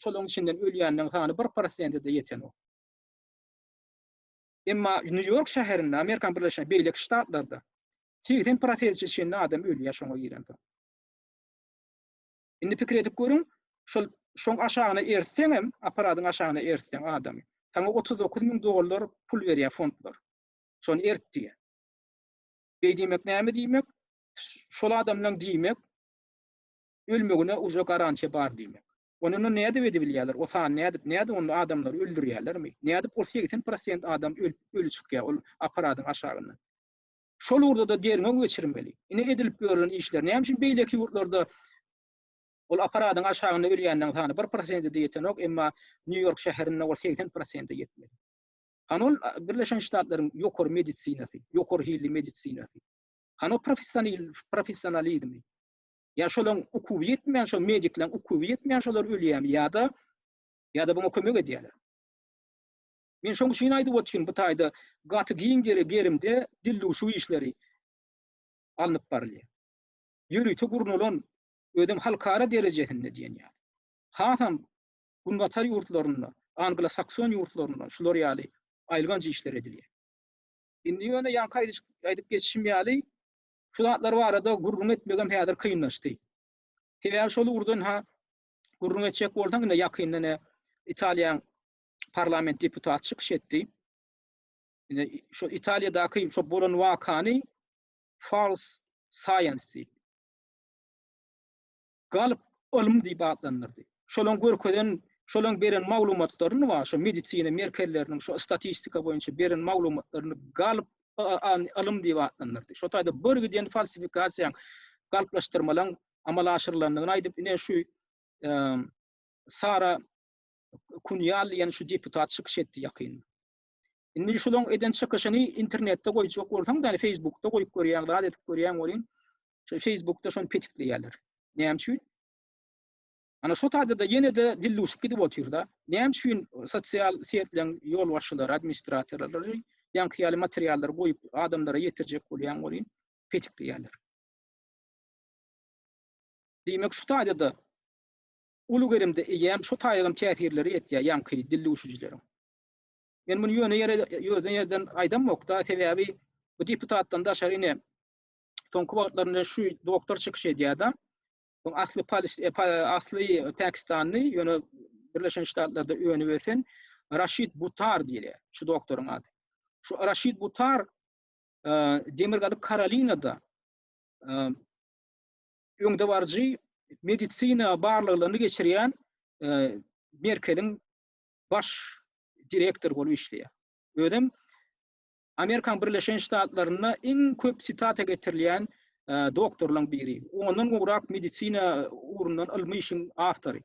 S1: şolaryň içinden ölýänleriň sany 1 prosente-de ýetenok. Emma Nýu-Ýork şäherinde, Amerikanyň Birleşen beýleki ştatlarda 80 prosente çenli adam ölýär şoňa girensoň. Indi pikir edip görüň, şol şoň aşagyna eritseňem, apparatyň aşagyna eritseň adamy, saňa 39 müň dollar pul berýär fondlar. Şony erit diýýär. Beý diýmek näme diýmek? Şol adamlaň diýmek ölmegine uje garantiýa bar diýmek. Ony onda nädip edibilýärler? O sany nädip, nädip onda adamlary öldürýärlermi? Nädip ol 80 prosent adam ölüp, öli çykýar ol apparatyň aşagyndan? Şol ugurda-da derňew geçirmeli. Ine edilip ýörlen işler. Näme üçin beýleki ýurtlarda ol apparatyň aşagynda ölýänleriň sany 1 prosente-de ýetenok, emma Nýu-Ýork şäherinde ol 80 prosente ýetmeli. Hany ol Birleşen Ştatlaryň ýokary medisinasy, ýokary hilli medisinasy? Hany o professionalizmi? Ýa şolaň ukuby ýetmeýän, şol medikleriň ukuby ýetmeýän şolar ölýärmi ýa-da ýa-da buňa kömek edýärler. Men şoň üçin aýdyp otyryn, bu taýda gaty giň gerimde dildüwşük işleri alnyp barylýar. Ýörite gurnalan, özem halkara derejesinde diýen ýaly. Hasam günbatar ýurtlarynda, anglo-sakson ýurtlarynda şular ýaly aýylganç işler edilýär. Indi ýöne ýaňky aýdyp geçişim ýaly, şu zatlar barada gürrüň etmegem häzir kynlaşdy. Sebäbi şol ugurdan ha gürrüň etjek bolsaň, ine ýakynda ine Italiýaň parlament deputaty çykyş etdi. Ine şu Italiýadaky şu bolan wakany false science diýip. Galp ylym diýip atlandyrdy. Şolaň görkezen, şolaň beren maglumatlaryny bar, şo medisina merkezleriniň şo statistika boýunça beren maglumatlaryny galp ylym diýip atlandyrdy. Şo taýda bir giden falsifikasiýaň, galplaşdyrmalaň amala aşyrylandygyny aýdyp, ine şu Sara Kunýal diýen şu deputat çykyş etdi ýakynda. Indi şulaň eden çykyşyny internetde goýjak bolsaň, ýagny Facebookda goýup görýäň, zat edip görýäň welin, şo Facebookda şony petikleýärler. Näme üçin? Ana şo taýda-da ýene-de dildüwşük gidip otyr-da. Näme üçin sosial setleriň ýolbaşçylary, administratorlary ýaňky ýaly materiallary goýup adamlara ýetirjek bolýan welin petikleýärler. Diýmek şu taýda-da uly gerimde eýýäm şu taýagam täsirleri ýetýär ýaňky dildüwşüjileriň. Men muny ýöne ýere ýöne ýerden aýdamok-da, sebäbi bu deputatdan daşary ine soňky wagtlarynda şu doktor çykyş edýär-de. Bu asly e, asly pakistanly, ýöne Birleşen Ştatlarda önüp ösen Raşid Butar diýilýär şu doktoryň ady. Şu Raşid Butar e, Demirgazyk Karolinada e, öňdebaryjy medisina barlaglaryny geçirýän merkeziň baş direktory bolup işleýär. Özem Amerikan Birleşen Ştatlarynda iň köp sitata getirilýän doktorlaryň biri. Ondan gowrak medisina ugrundan ylmy işiň awtory.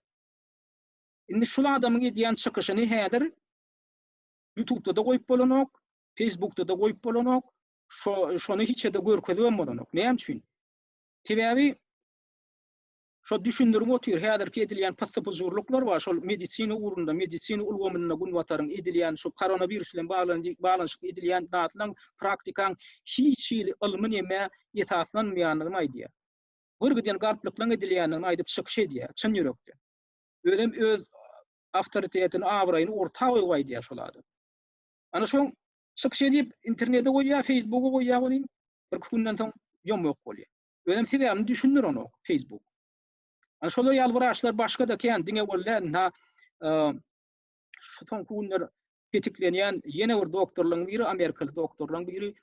S1: Indi şul adamyň edýän çykyşyny häzir YouTube'da-da goýup bolanok, Facebook'da-da goýup bolanok, şo şony hiç ýerde görkezibem bolanok. Näme üçin? Sebäbi şo düşündirip otyr, häzirki edilýän pyssy-pyjurlyklar bar, şol medisina ugrunda, medisina ulgamynda günbataryň edilýän şu koronawirus bilen baglanyşykly edilýän zatlaryň, praktikaň hiç hili ylmy nemä esaslanmaýandygyny aýdýar. Bir giden galplyklaryň edilýändigini aýdyp çykyş edýär, çyn ýürekden. Özem öz awtoritetini, abraýyny orta goýup aýdýar şol adam. Ana şoň çykyş edip internete goýýar, Facebooka goýýar welin, birki günden soň ýom-ýok bolýar. Özem sebäbini düşündirenok Facebook. Ana şolar ýaly wraçlar başga-da kän, diňe ol däl, ynha şu soňky günler petiklenýän ýene bir doktorlaryň biri, amerikaly doktorlaryň biri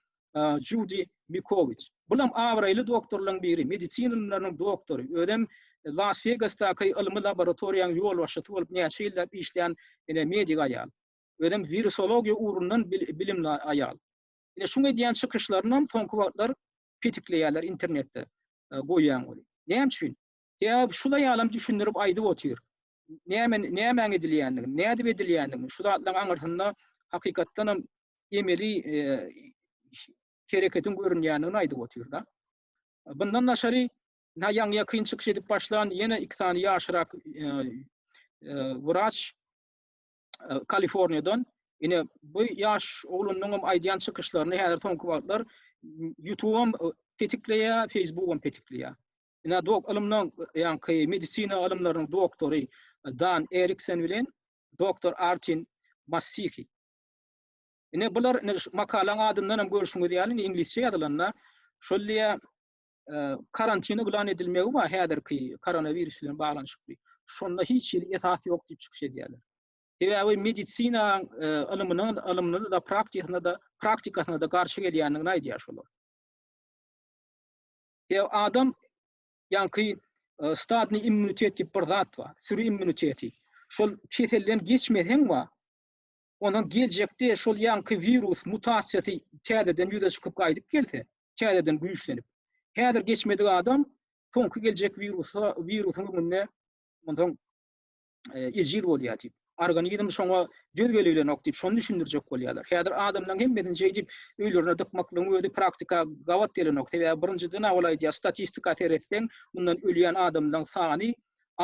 S1: Judi Mikowiç. Bulam abraýly doktorlaryň biri, medisina ylymlarynyň doktory. Özem Las Wegasdaky ylmy laboratoriýanyň ýolbaşçysy bolup näçe ýyllap işlän ine medik aýal. Özem wirusologiýa ugrundan bilimli aýal. Ine şuň edýän çykyşlarynam soňky wagtlar petikleýärler internetde goýýan welin. Näme üçin? Sebäbi şul aýalam düşündirip aýdyp otyr. näme nämäň edilýändigini, nädip edilýändigini, şu zatlaryň aňyrsynda hakykatdan hem emeli e, hereketiň görünýändigini aýdyp otyr-da. Bundan daşary na ýaňy ýakyn çykyş edip başlan ýene iki sany ýaşrak e, e, wraç e, Kaliforniýadan ine bu ýaş oglunyň hem aýdýan çykyşlaryny häzir soňky wagtlar YouTube-am petikleýär, Facebook-am petikleýär. Ine dok ylymdan ýaňky medisina ylymlarynyň doktory Dan Eriksen bilen doktor Artin Massihi. Ine bular ine şu makalaň adyndan hem görşüňiz ýaly ine iňlisçe ýazylanda şol diýä e, karantin yglan edilmegi bar häzirki koronawirus bilen baglanyşykly. Şonda hiç hili esas ýok diýip çykyş edýärler. Sebäbi medisina e, ylymynyň ylymyna da praktikasyna da praktikasyna da garşy gelýändigini aýdýar şolar. Sebäbi adam ýaňky e, stadny immunitet diýip bir zat bar, sürü immuniteti. Şol keselden geçmeseň bar, Ondan geljekde şol ýaňky wirus mutasiýasy täzeden ýüze çykyp gaýdyp gelse, täzeden güýçlenip, häzir geçmedik adam soňky geljek wirusa, wirusyň öňünde ondan e, ejiz bolýar diýip. Organizm şoňa döz gelibilenok diýip, şony düşündirjek bolýarlar. Häzir adamlaryň hemmesini şeýdip öýlerine dykmaklygyň özi praktika gabat gelenok. Sebäbi birinjiden ol aýdýar, statistika seretseň, mundan ölýän adamlaryň sany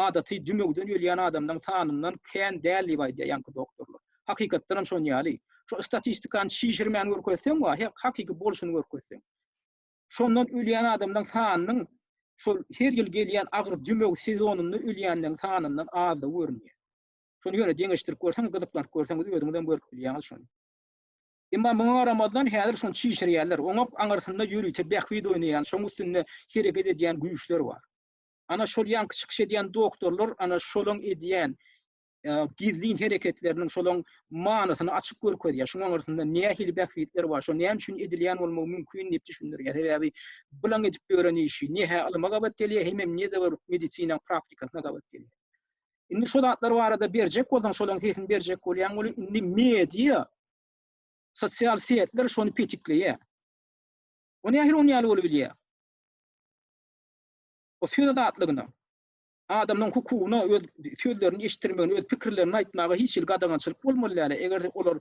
S1: adaty dümewden ölýän adamlaryň sanyndan kän däl diýip aýdýar ýaňky doktorlar. Hakykatdan hem şon ýaly. Şo statistikany çişirmän görkezseň we hakyky bolşuny görkezseň. Şondan ölýän adamlaryň sanynyň şol her ýyl gelýän agyr dümew sezonynda ölýänleriň sanyndan azdygy görünýär. Şony ýöne deňeşdirip görseňiz, gyzyklanyp görseňiz özüňiz hem görüp bilýäňiz şony. Emma muňa garamazdan häzir şony çişirýärler. Oňa aňyrsynda ýörite bähbit oýnaýan, şoň üstünde hereket edýän güýçler bar. Ana şol ýaňky çykyş edýän doktorlar ana şolaň edýän gizlin hereketleriniň şolaň manysyny açyk görkezýär. Şuň aňyrsynda nähili bähbitler bar, şo näme üçin edilýän bolmagy mümkin diýip düşündirýär. Sebäbi bulaň edip ýören işi ne-hä ylyma gabat gelýär, hemem ne-de bir medisinaň praktikasyna gabat gelýär. Indi şo zatlar barada berjek bolsaň, şolaň sesini berjek bolýaň welin, indi media, sosial setler şony petikleýär. O nähili on ýaly bolup bilýär? O söz azatlygyna, adamlaryň hukugyna öz sözlerini eşitdirmegine, öz pikirlerini aýtmaga hiç hili gadagançylyk bolmaly däl. Eger olar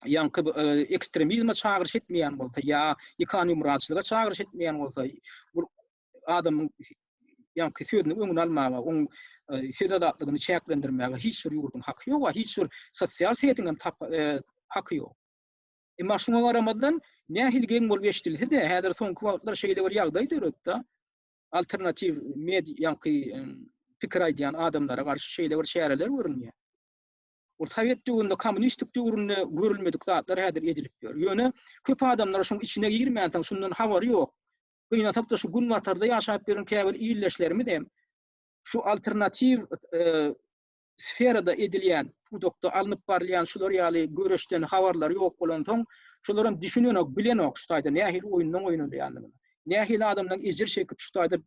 S1: ýaňky e, ekstremizme çagyryş etmeýän bolsa ýa ýykan-ýumrançylyga çagyryş etmeýän bolsa, bu adamyň ýaňky sözüniň öňüni almaga, oň e, söz azatlygyny çäklendirmäge hiç bir ýurduň haky ýok, hiç bir sosial setiň hem e, haky ýok. Emma şuňa garamazdan, nähili geň bolup eşidilse-de, häzir soňky wagtlar şeýle bir ýagdaý döredi-de, alternatiw med ýaňky pikir aýdýan adamlara garşy şeýle bir çäreler görünýär. Ol sowet döwründe, kommunistik döwründe görülmedik zatlar häzir edilip ýör. Ýöne köp adamlar şuň içine girmänsoň, şundan habary ýok. Gynansak-da şu günbatarda ýaşap ýören käbir ildeşlerimiz hem şu alternatiw e, sferada edilýän, pudakda alnyp barylýan şular ýaly göreşden habarlary ýok bolansoň, şolaram düşünenok, bilenok şu taýda nähili oýundan oýnalýandygyny. Nähili adamlaryň ejir çekip şu taýda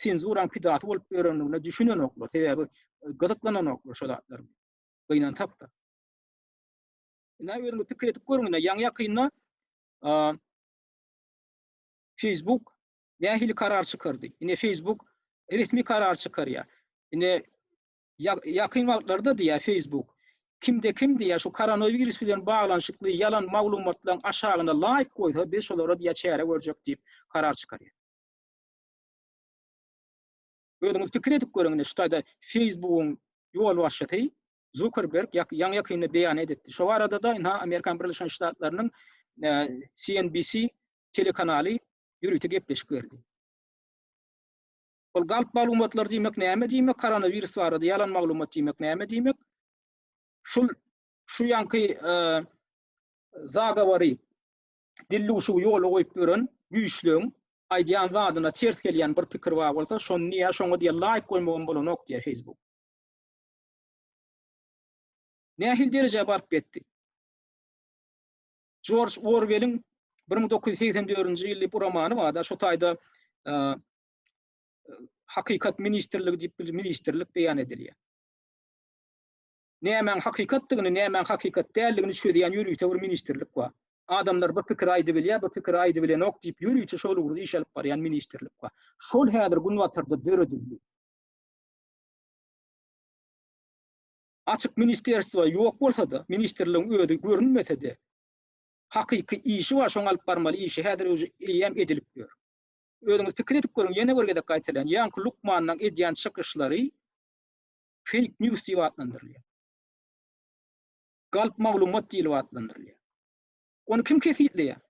S1: senzuraň pidasy bolup ýörendigine düşünenoklar. Sebäbi gyzyklananoklar şo zatlar. Gynansak-da. Ine özüňiz pikir edip görüň, ine ýaňy-ýakynda Facebook nähili karar çykardy? Ine Facebook resmi karar çykarýar. Ine ýakyn wagtlarda diýýär Facebook, kimde kim diýýär şu koronawirus bilen baglanyşykly ýalan maglumatlaryň aşagyna laýk goýsa biz şolara diýýär çäre görjek diýip karar çykarýar. Özüňiz pikir edip görüň ine şu taýda Facebookyň ýolbaşçysy Zuckerberg ýaňy ýakynda beýan edipdi. Şo barada-da ynha Amerikan Birleşen Ştatlarynyň CNBC telekanaly ýörite gepleşik berdi. Ol galp maglumatlar diýmek näme diýmek, koronawirus barada ýalan maglumat diýmek näme diýmek? Şul şu ýaňky e, zagawary dilluşugy ýola goýup ýören güýçlügiň aýdýan zadyna ters gelýän bir pikir bar bolsa, şony diýýär, şoňa diýýär laýk goýmagam bolanok diýýär Facebook. Nähili derejä baryp ýetdi? Jorj Orweliň 1984-nji ýyl diýip romany bar-da, şo taýda e, hakykat ministrligi diýip bir ministrlik beýan edilýär. Nämäň hakykatdygyny, nämäň hakykat däldigini çözýän ýörite bir ministrlik bar. Adamlar bir pikir aýdybilýär, bir pikir aýdybilenok diýip ýörite şol ugurda iş alyp barýan ministrlik bar. Şol häzir günbatarda döredildi. Açyk ministerstwo ýok bolsa-da, ministrligiň özi görünmese-de, hakyky işi bar, şoň alyp barmaly işi häzir uje eýýäm edilip ýör. Özüňiz pikir edip görüň, ýene bir gezek gaýtalaýan, ýaňky lukmanlaň edýän çykyşlary fake news diýip atlandyrylýar. Galp maglumat diýlip atlandyrylýar. Ony kim kesgitleýär?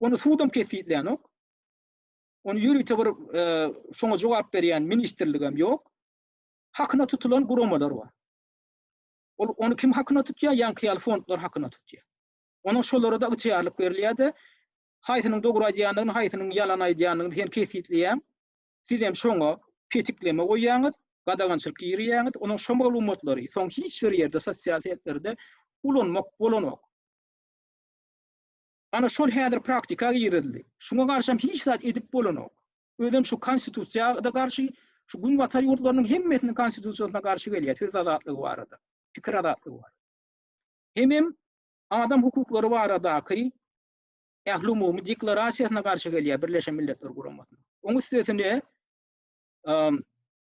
S1: Ony sudam kesgitlänok. Ony ýörite bir şoňa jogap berýän ministrligem ýok. Hakyna tutulan guramalar bar. Ol ony kim hakyna tutýar? Ýaňky ýaly fondlar hakyna tutýar. Onuň şolara-da ygtyýarlyk berilýär-de, haýsynyň dogry aýdýandygyny, haýsynyň ýalan aýdýandygyny sen kesgitleýäň. Siz hem şoňa petikleme goýýaňyz, gadagançylyk girizýäňiz. Onuň şo maglumatlary soň hiç bir ýerde sosial setlerde ulanmak bolanok. Ana şol häzir praktika girizildi. Şuňa garşam hiç zat edip bolanok. Özem şu konstitusiýa-da garşy, şu günbatar ýurtlarynyň hemmesiniň konstitusiýasyna garşy gelýär söz azatlygy barada, pikir azatlygy barada. Hemem adam hukuklary baradaky ählumumy deklarasiýasyna garşy gelýär Birleşen Milletler Guramasynyň. Oň üstesine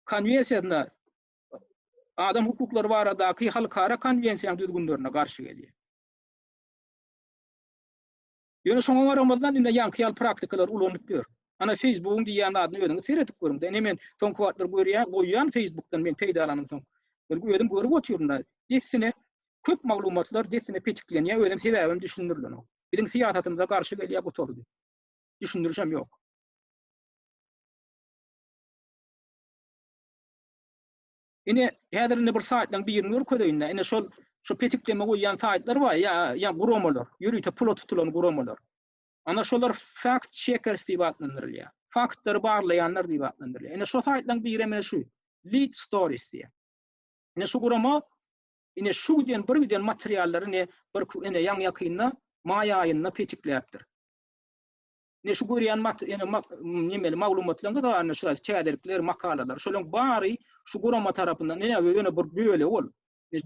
S1: konwensiýasyna adam hukuklary baradaky halkara konwensiýanyň düzgünlerine garşy gelýär. Ýöne şoňa garamazdan indi ýaňky ýaly praktikalar ulanyp ýör. Ana Facebookyň diýýän zadyny özüňiz seredip görüň-de. Ine men soňky wagtlar görýän, goýýan Facebookdan men peýdalanyp soň. Bir özüm görüp otyryn-da. Dessine köp maglumatlar dessine petiklenýär, özem sebäbem düşündirilenok. Biziň syýasatymyza garşy gelýär gutardy. Düşündirişem ýok. Ine, häzir indi bir saýtlaryň birini görkezeýin-dä. Ine şol şu petikleme goýýan saýtlar bar, ýa ýa guramalar, ýörite pula tutulan guramalar. Ana şolar fact checkers diýip atlandyrylýar. Faktlary barlaýanlar diýip atlandyrylýar. Ine şo saýtlaryň biri hem şu Lead Stories diýýär. Ine şu gurama ine şu giden bir giden materiallary ine bir ine ýaňy ýakynda maý aýynda petikläpdir. Ine şu görýän mat ýene nemeli maglumatlaryň da bar, şu täzelikler, makalalar. Şolaryň bary şu gurama tarapyndan ine ýöne bir bölegi ol.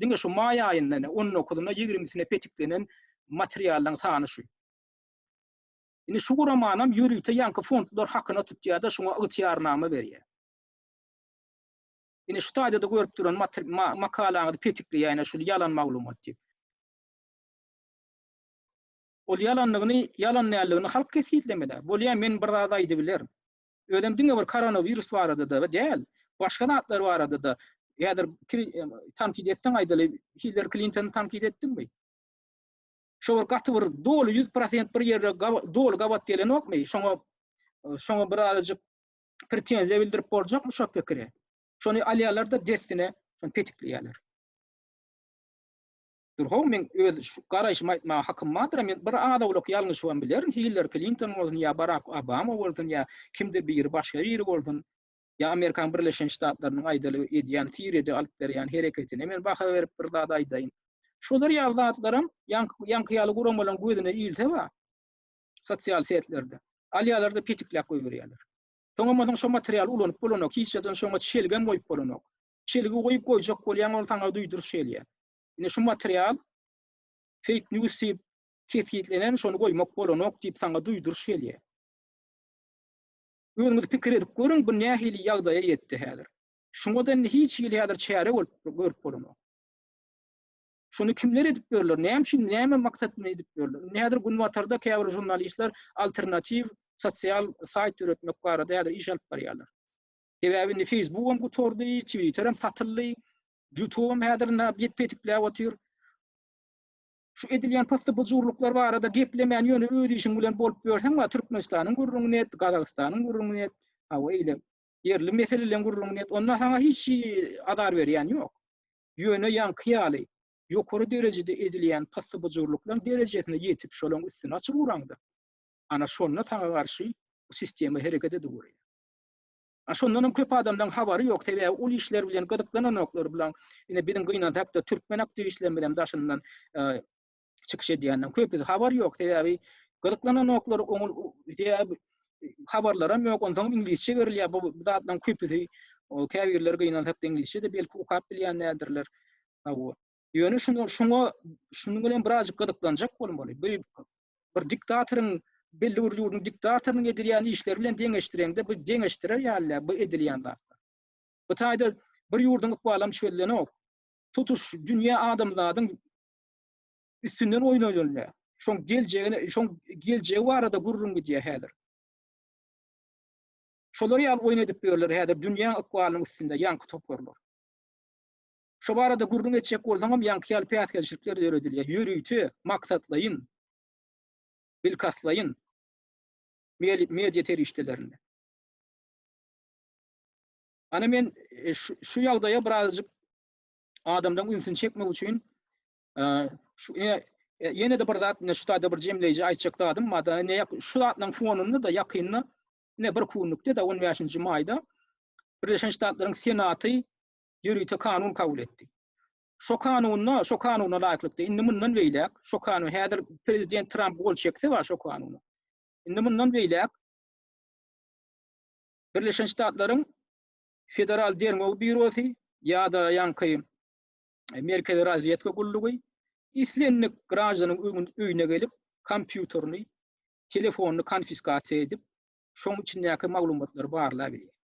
S1: Diňe şu maý aýynda ine 19-una, 20-sine petiklenen materiallaryň sany şu. Indi şu guramanam ýörite ýaňky fondlar hakyna tutýar-da, şoňa ygtyýarnama berýär. Ine şu taýda-da görüp duran makalaňyzy petikleýär ine şul ýalan maglumat diýip. Ol ýalanlygyny, ýalan däldigini halk kesgitlemeli. Bolýa men bir zat aýdybilerin. Özem diňe bir koronawirus barada-da däl, başga zatlar barada-da. Häzir tankyt etseň aýdaly, Hillary Klintony tankyt etdiňmi? Şo bir gaty bir doly 100% bir ýerde doly gabat gelenokmy? Şoňa şoňa birazajyk pretenziýa bildirip boljakmy şo pikire? Şony alýarlar-da dessine şony petikleýärler. Dur how meň öz garaýşymy aýtmaga hakym bardyr, men bir az-owlak ýalňyşybam bilerin, Hillary Klinton bolsun ýa Barak Obama bolsun ýa kimdir biri başga biri bolsun, ýa Amerikanyň Birleşen Ştatlarynyň aýdaly edýän Siriýada alyp berýän hereketine men baha berip bir zat aýdaýyn. Şolar ýaly zatlaram ýaňky ýaňky ýaly guramalaryň gözüne ilse bar, sosial setlerde, alýarlar-da petikläp goýberýärler. Soňam bolsaň şo materialy ulanyp bolanok, hiç ýerden şoňa çelgem goýup bolanok. Çelgi goýup goýjak bolýaň ol saňa duýduryş gelýär. Ine şu material fake news diýip kesgitlenen şony goýmak bolanok diýip saňa duýduryş gelýär. Özüňiz pikir edip görüň bu nähili ýagdaýa ýetdi häzir. Şuňa-da indi hiç hili häzir çäre bolup görüp bolanok. Şuny kimler edip ýörler? Näme üçin, näme maksat bilen edip ýörler? Indi häzir günbatarda käbir žurnalistler alternatiw sosial saýt döretmek barada häzir iş alyp barýarlar. Sebäbi indi Facebookam gutardy, Twitterem satyldy, YouTubeam häzir indi ýet petikläp otyr. Şu edilýän pyssy-pyjurlyklar barada geplemän ýöne öz işiň bilen bolup ýörseň bar, Türkmenistanyň gürrüňini et, Gazagystanyň gürrüňini et, hawa eýle ýerli meseleleriň gürrüňini et, onda saňa hiç azar berýän ýok. Ýöne ýaňky ýaly ýokary derejede edilýän pyssy-pyjurlyklaryň derejesine ýetip şolaryň üstüni açyp uraňda, ana şonda saňa garşy sistema hereket edip ugraýar. A şondan hem köp adamlaryň habary ýok, sebäbi ol işler bilen gyzyklananoklar bulan. Ine biziň gynansak-da türkmen aktiwistlerimiz hem daşyndan e, çykyş edýänden köpüsi habar ýok, sebäbi gyzyklananoklar, oňul sebäbi habarlaram ýok, onsoň iňlisçe berilýär bu zatlaryň köpüsi. Käbirleri gynansak-da iňlisçe-de belki okap bilýän däldirler. Hawa. Ýöne şuny şuňa şunuň bilen birazjyk gyzyklanjak bolmaly. Bir bir diktatoryň belli bir ýurduň diktatorynyň edilýän işleri bilen deňeşdireňde bu deňeşdirer ýaly bu edilýän zatlar. Bu taýda. Bir ýurduň ykbalam çözülenok. Tutuş dünýä adamzadyň üstünden oýun oýnalýar. Şoň geljegine, şoň geljegi barada gürrüň gidýär häzir. Şolar ýaly oýun edip ýörler häzir dünýäň ykbalynyň üstünde ýaňky toparlar. Şo barada gürrüň etjek bolsaňam ýaňky ýaly päsgelçilikler döredilýär. Ýörite, maksatlaýyn, bilkastlaýyn media serişdelerinde. Ana men e, şu, şu ýagdaýa birazajyk adamlaryň ünsüni çekmek üçin e, şu e, ýene-de bir zat, şu taýda bir jemleýji aýtjak zadym bar. Ne şu zatlaryň fonunda da ýakynda ne bir günlükde de 15-nji maýda Birleşen Ştatlaryň Senaty ýörite kanun kabul etdi. Şo kanunda, şo kanuna laýyklykda indi mundan beýläk, şo kanun häzir prezident Tramp gol çekse bar şo kanuna. Indi mundan beýläk Birleşen Ştatlaryň Federal derňew býurosy ýa-da ýaňky e, Merkezi razwedka gullugy islendik graždanyň öýüne gelip, kompýuterini, telefonyny konfiskasiýa edip, şoň içindäki maglumatlary barlap bilýär.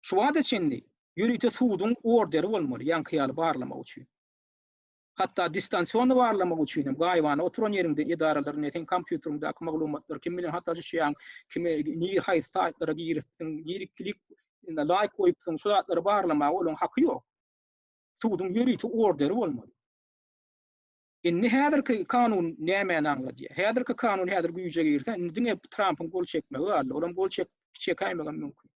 S1: Şu wagta çenli ýörite suduň orderi bolmaly, ýaňky ýaly barlamak üçin. Hatda distansion barlamak üçin hem gaýybana oturan ýeriňde edaralar ne seň kompýuteriňdäki maglumatlar kim bilen hat alyşýaň, kime ni haýsy saýtlara giripsiň, niri klik laýk goýupsyň, şu zatlary barlamaga olaryň haky ýok. Suduň ýörite orderi bolmaly. Indi häzirki kanun nämäni aňladýar? Häzirki kanun häzir güýje girse, indi diňe Trampyň gol çekmegi galdy. Olam gol çek çekäýmegem mümkin.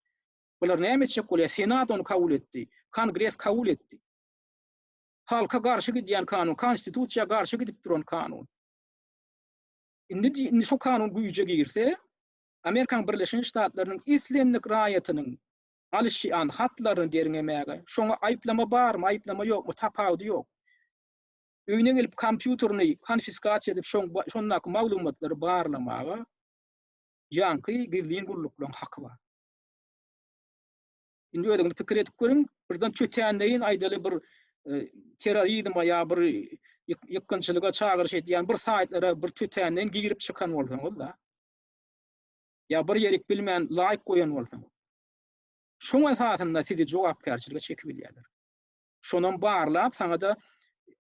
S1: Bular näme etjek bolýar? Senat ony kabul etdi. Kongres kabul etdi. Halka garşy gidýän kanun, konstitusiýa garşy gidip duran kanun. Indi indi şu kanun güýje girse, Amerikanyň Birleşen Ştatlarynyň islendik raýatynyň alyşýan hatlaryny derňemäge, şoňa aýyplama barmy, aýyplama ýokmy, tapawudy ýok. Öýüne gelip kompýuterini konfiskasiýa edip şoň şondaky maglumatlary barlamaga ýaňky gizlin gulluklaryň haky bar. Indi özüňiz pikir edip görüň, birden tötänleýin aýdaly bir e, terrorizme ýa bir ýykgynçylyga çagyryş edýän bir saýtlara bir tötänleýin girip çykan bolsaňyz-da, ýa bir ýerik bilmän laýk goýan bolsaňyz, şoň esasynda sizi jogapkärçilige çekip bilýärler. Şonam barlap saňa-da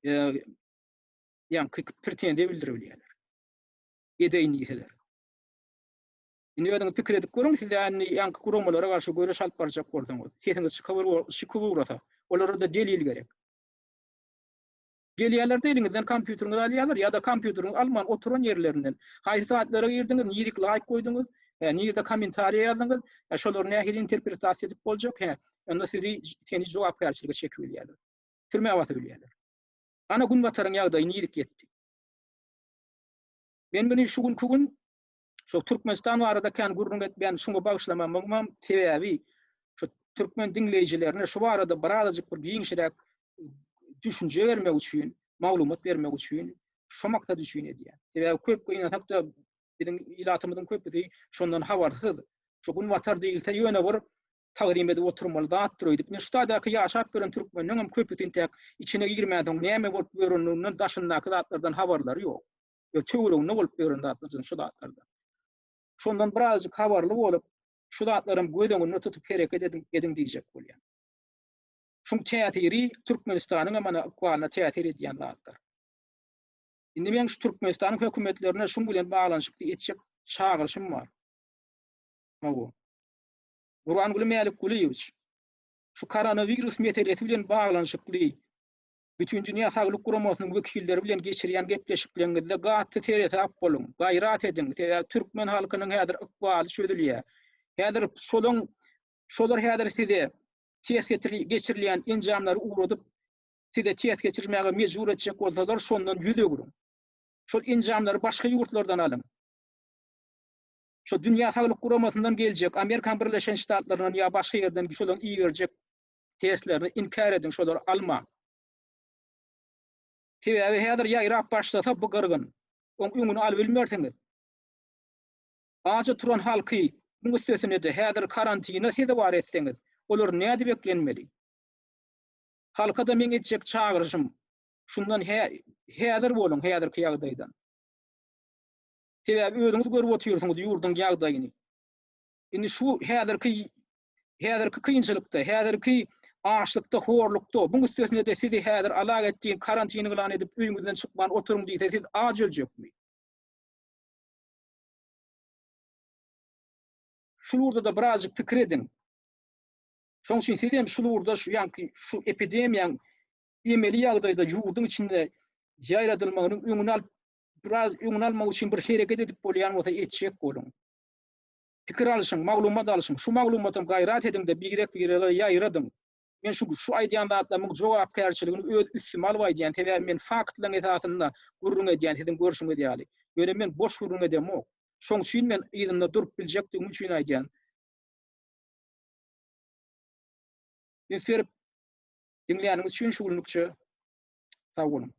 S1: e, ýaňky pretenziýa bildirip bilýärler. Edeýin diýseler. Indi özüňiz pikir edip görüň, siz indi ýaňky guramalara garşy göreş alyp barjak bolsaňyz, sesiňiz çykyp ugrasa, olara-da delil gerek. Gelýärler-de eliňizden kompýuteriňizi alýarlar ýa-da kompýuteriňizi alman oturan ýerlerinden haýsy saýtlara girdiňiz, nirik laýk goýduňyz, nirde kommentariýa ýazdyňyz, şolary nähili interpretasiýa edip boljak, hä, onda sizi seni jogapkärçilige çekip bilýärler. Türmä basyp bilýärler. Ana Günbataryň ýagdaýy nirik ýetdi. Men muny şu günki gün Şu Türkmenistan barada kän gürrüň etmeýän şuňa bagyşlamamyňam sebäbi şu türkmen diňleýjilerine şu barada birazajyk bir giňişräk düşünje bermek üçin, maglumat bermek üçin, şu maksat üçin edýän. Sebäbi köp gynasak-da biziň ilatymyzyň köpüsi şondan habarsyz. Şu günbatar diýilse ýöne bir tagzym edip oturmaly zatdyr öýdüp. Ine şu taýdaky ýaşap ýören türkmenleň hem köpüsi intäk içine girmänsoň näme bolup ýörenliginden daşyndaky zatlardan habarlary ýok. we töwereginde bolup ýören zatlardan şu zatlardan. Şondan birazjyk habarly bolup, şu zatlaram göz öňünde tutup hereket ediň, ediň diýjek bolýan. Şuň täsiri Türkmenistanyň hem ana ykbalyna täsir edýän zatlar. Indi men şu Türkmenistanyň hökümetlerine şuň bilen baglanyşykly etjek çagyryşym bar. Hawa. Gurbanguly Mälikgulyýewiç, şu koronawirus meselesi bilen baglanyşykly Bütindünýä Saglyk Guramasynyň wekilleri bilen geçirýän gepleşikleriňizde gaty seresap boluň, gaýrat ediň, sebäbi türkmen halkynyň häzir ykbaly çözülýär. Häzir şolaň şolar häzir size test geçirilýän enjamlary ugradyp, size test geçirmäge mejbur etjek bolsalar, şondan ýüz öwrüň. Şol enjamlary başga ýurtlardan alyň. Şo Dünýä Saglyk Guramasyndan geljek, Amerikan Birleşen Ştatlaryndan ýa başga ýerden şolaň iberjek testlerini inkär ediň, şolary almaň. Sebäbi häzir ýaýrap başlasa bu gyrgyn, oň öňüni alybilmersiňiz. Aja turan halky muň üstesine-de häzir karantina sezewar etseňiz, olar nädip eklenmeli? Halka-da meň etjek çagyryşym, şundan häzir boluň häzirki ýagdaýdan. Sebäbi özüňiz görüp otyrsyňyz ýurduň ýagdaýyny. Indi şu häzirki. Häzirki kynçylykda, häzirki açlykda, horlukda, buň üstesine-de sizi häzir alak etdiň, karantin yglan edip öýüňizden çykman oturyň diýse siz aç öljekmi? Şul ugurda-da birazjyk pikir ediň. Şoň üçin siz hem şul ugurda şu ýaňky şu epidemiýaň emeli ýagdaýda ýurduň içinde ýaýradylmagynyň öňüni alyp biraz öňüni almak üçin bir hereket edip bolýan bolsa etjek boluň. Pikir alyşyň, maglumat alyşyň. Şu maglumatam gaýrat ediň-de birek-birege ýaýradyň. Men şu şu aýdýan zatlarymyň jogapkärçiligini öz üstüme alyp aýdýan, sebäbi men faktlaryň esasynda gürrüň edýän siziň görşüňiz ýaly. Ýöne men boş gürrüň edemok. Şoň üçin men yzynda durup biljekdigim üçin aýdýan. Üns berip diňläniňiz üçin şu günlükçe sag boluň.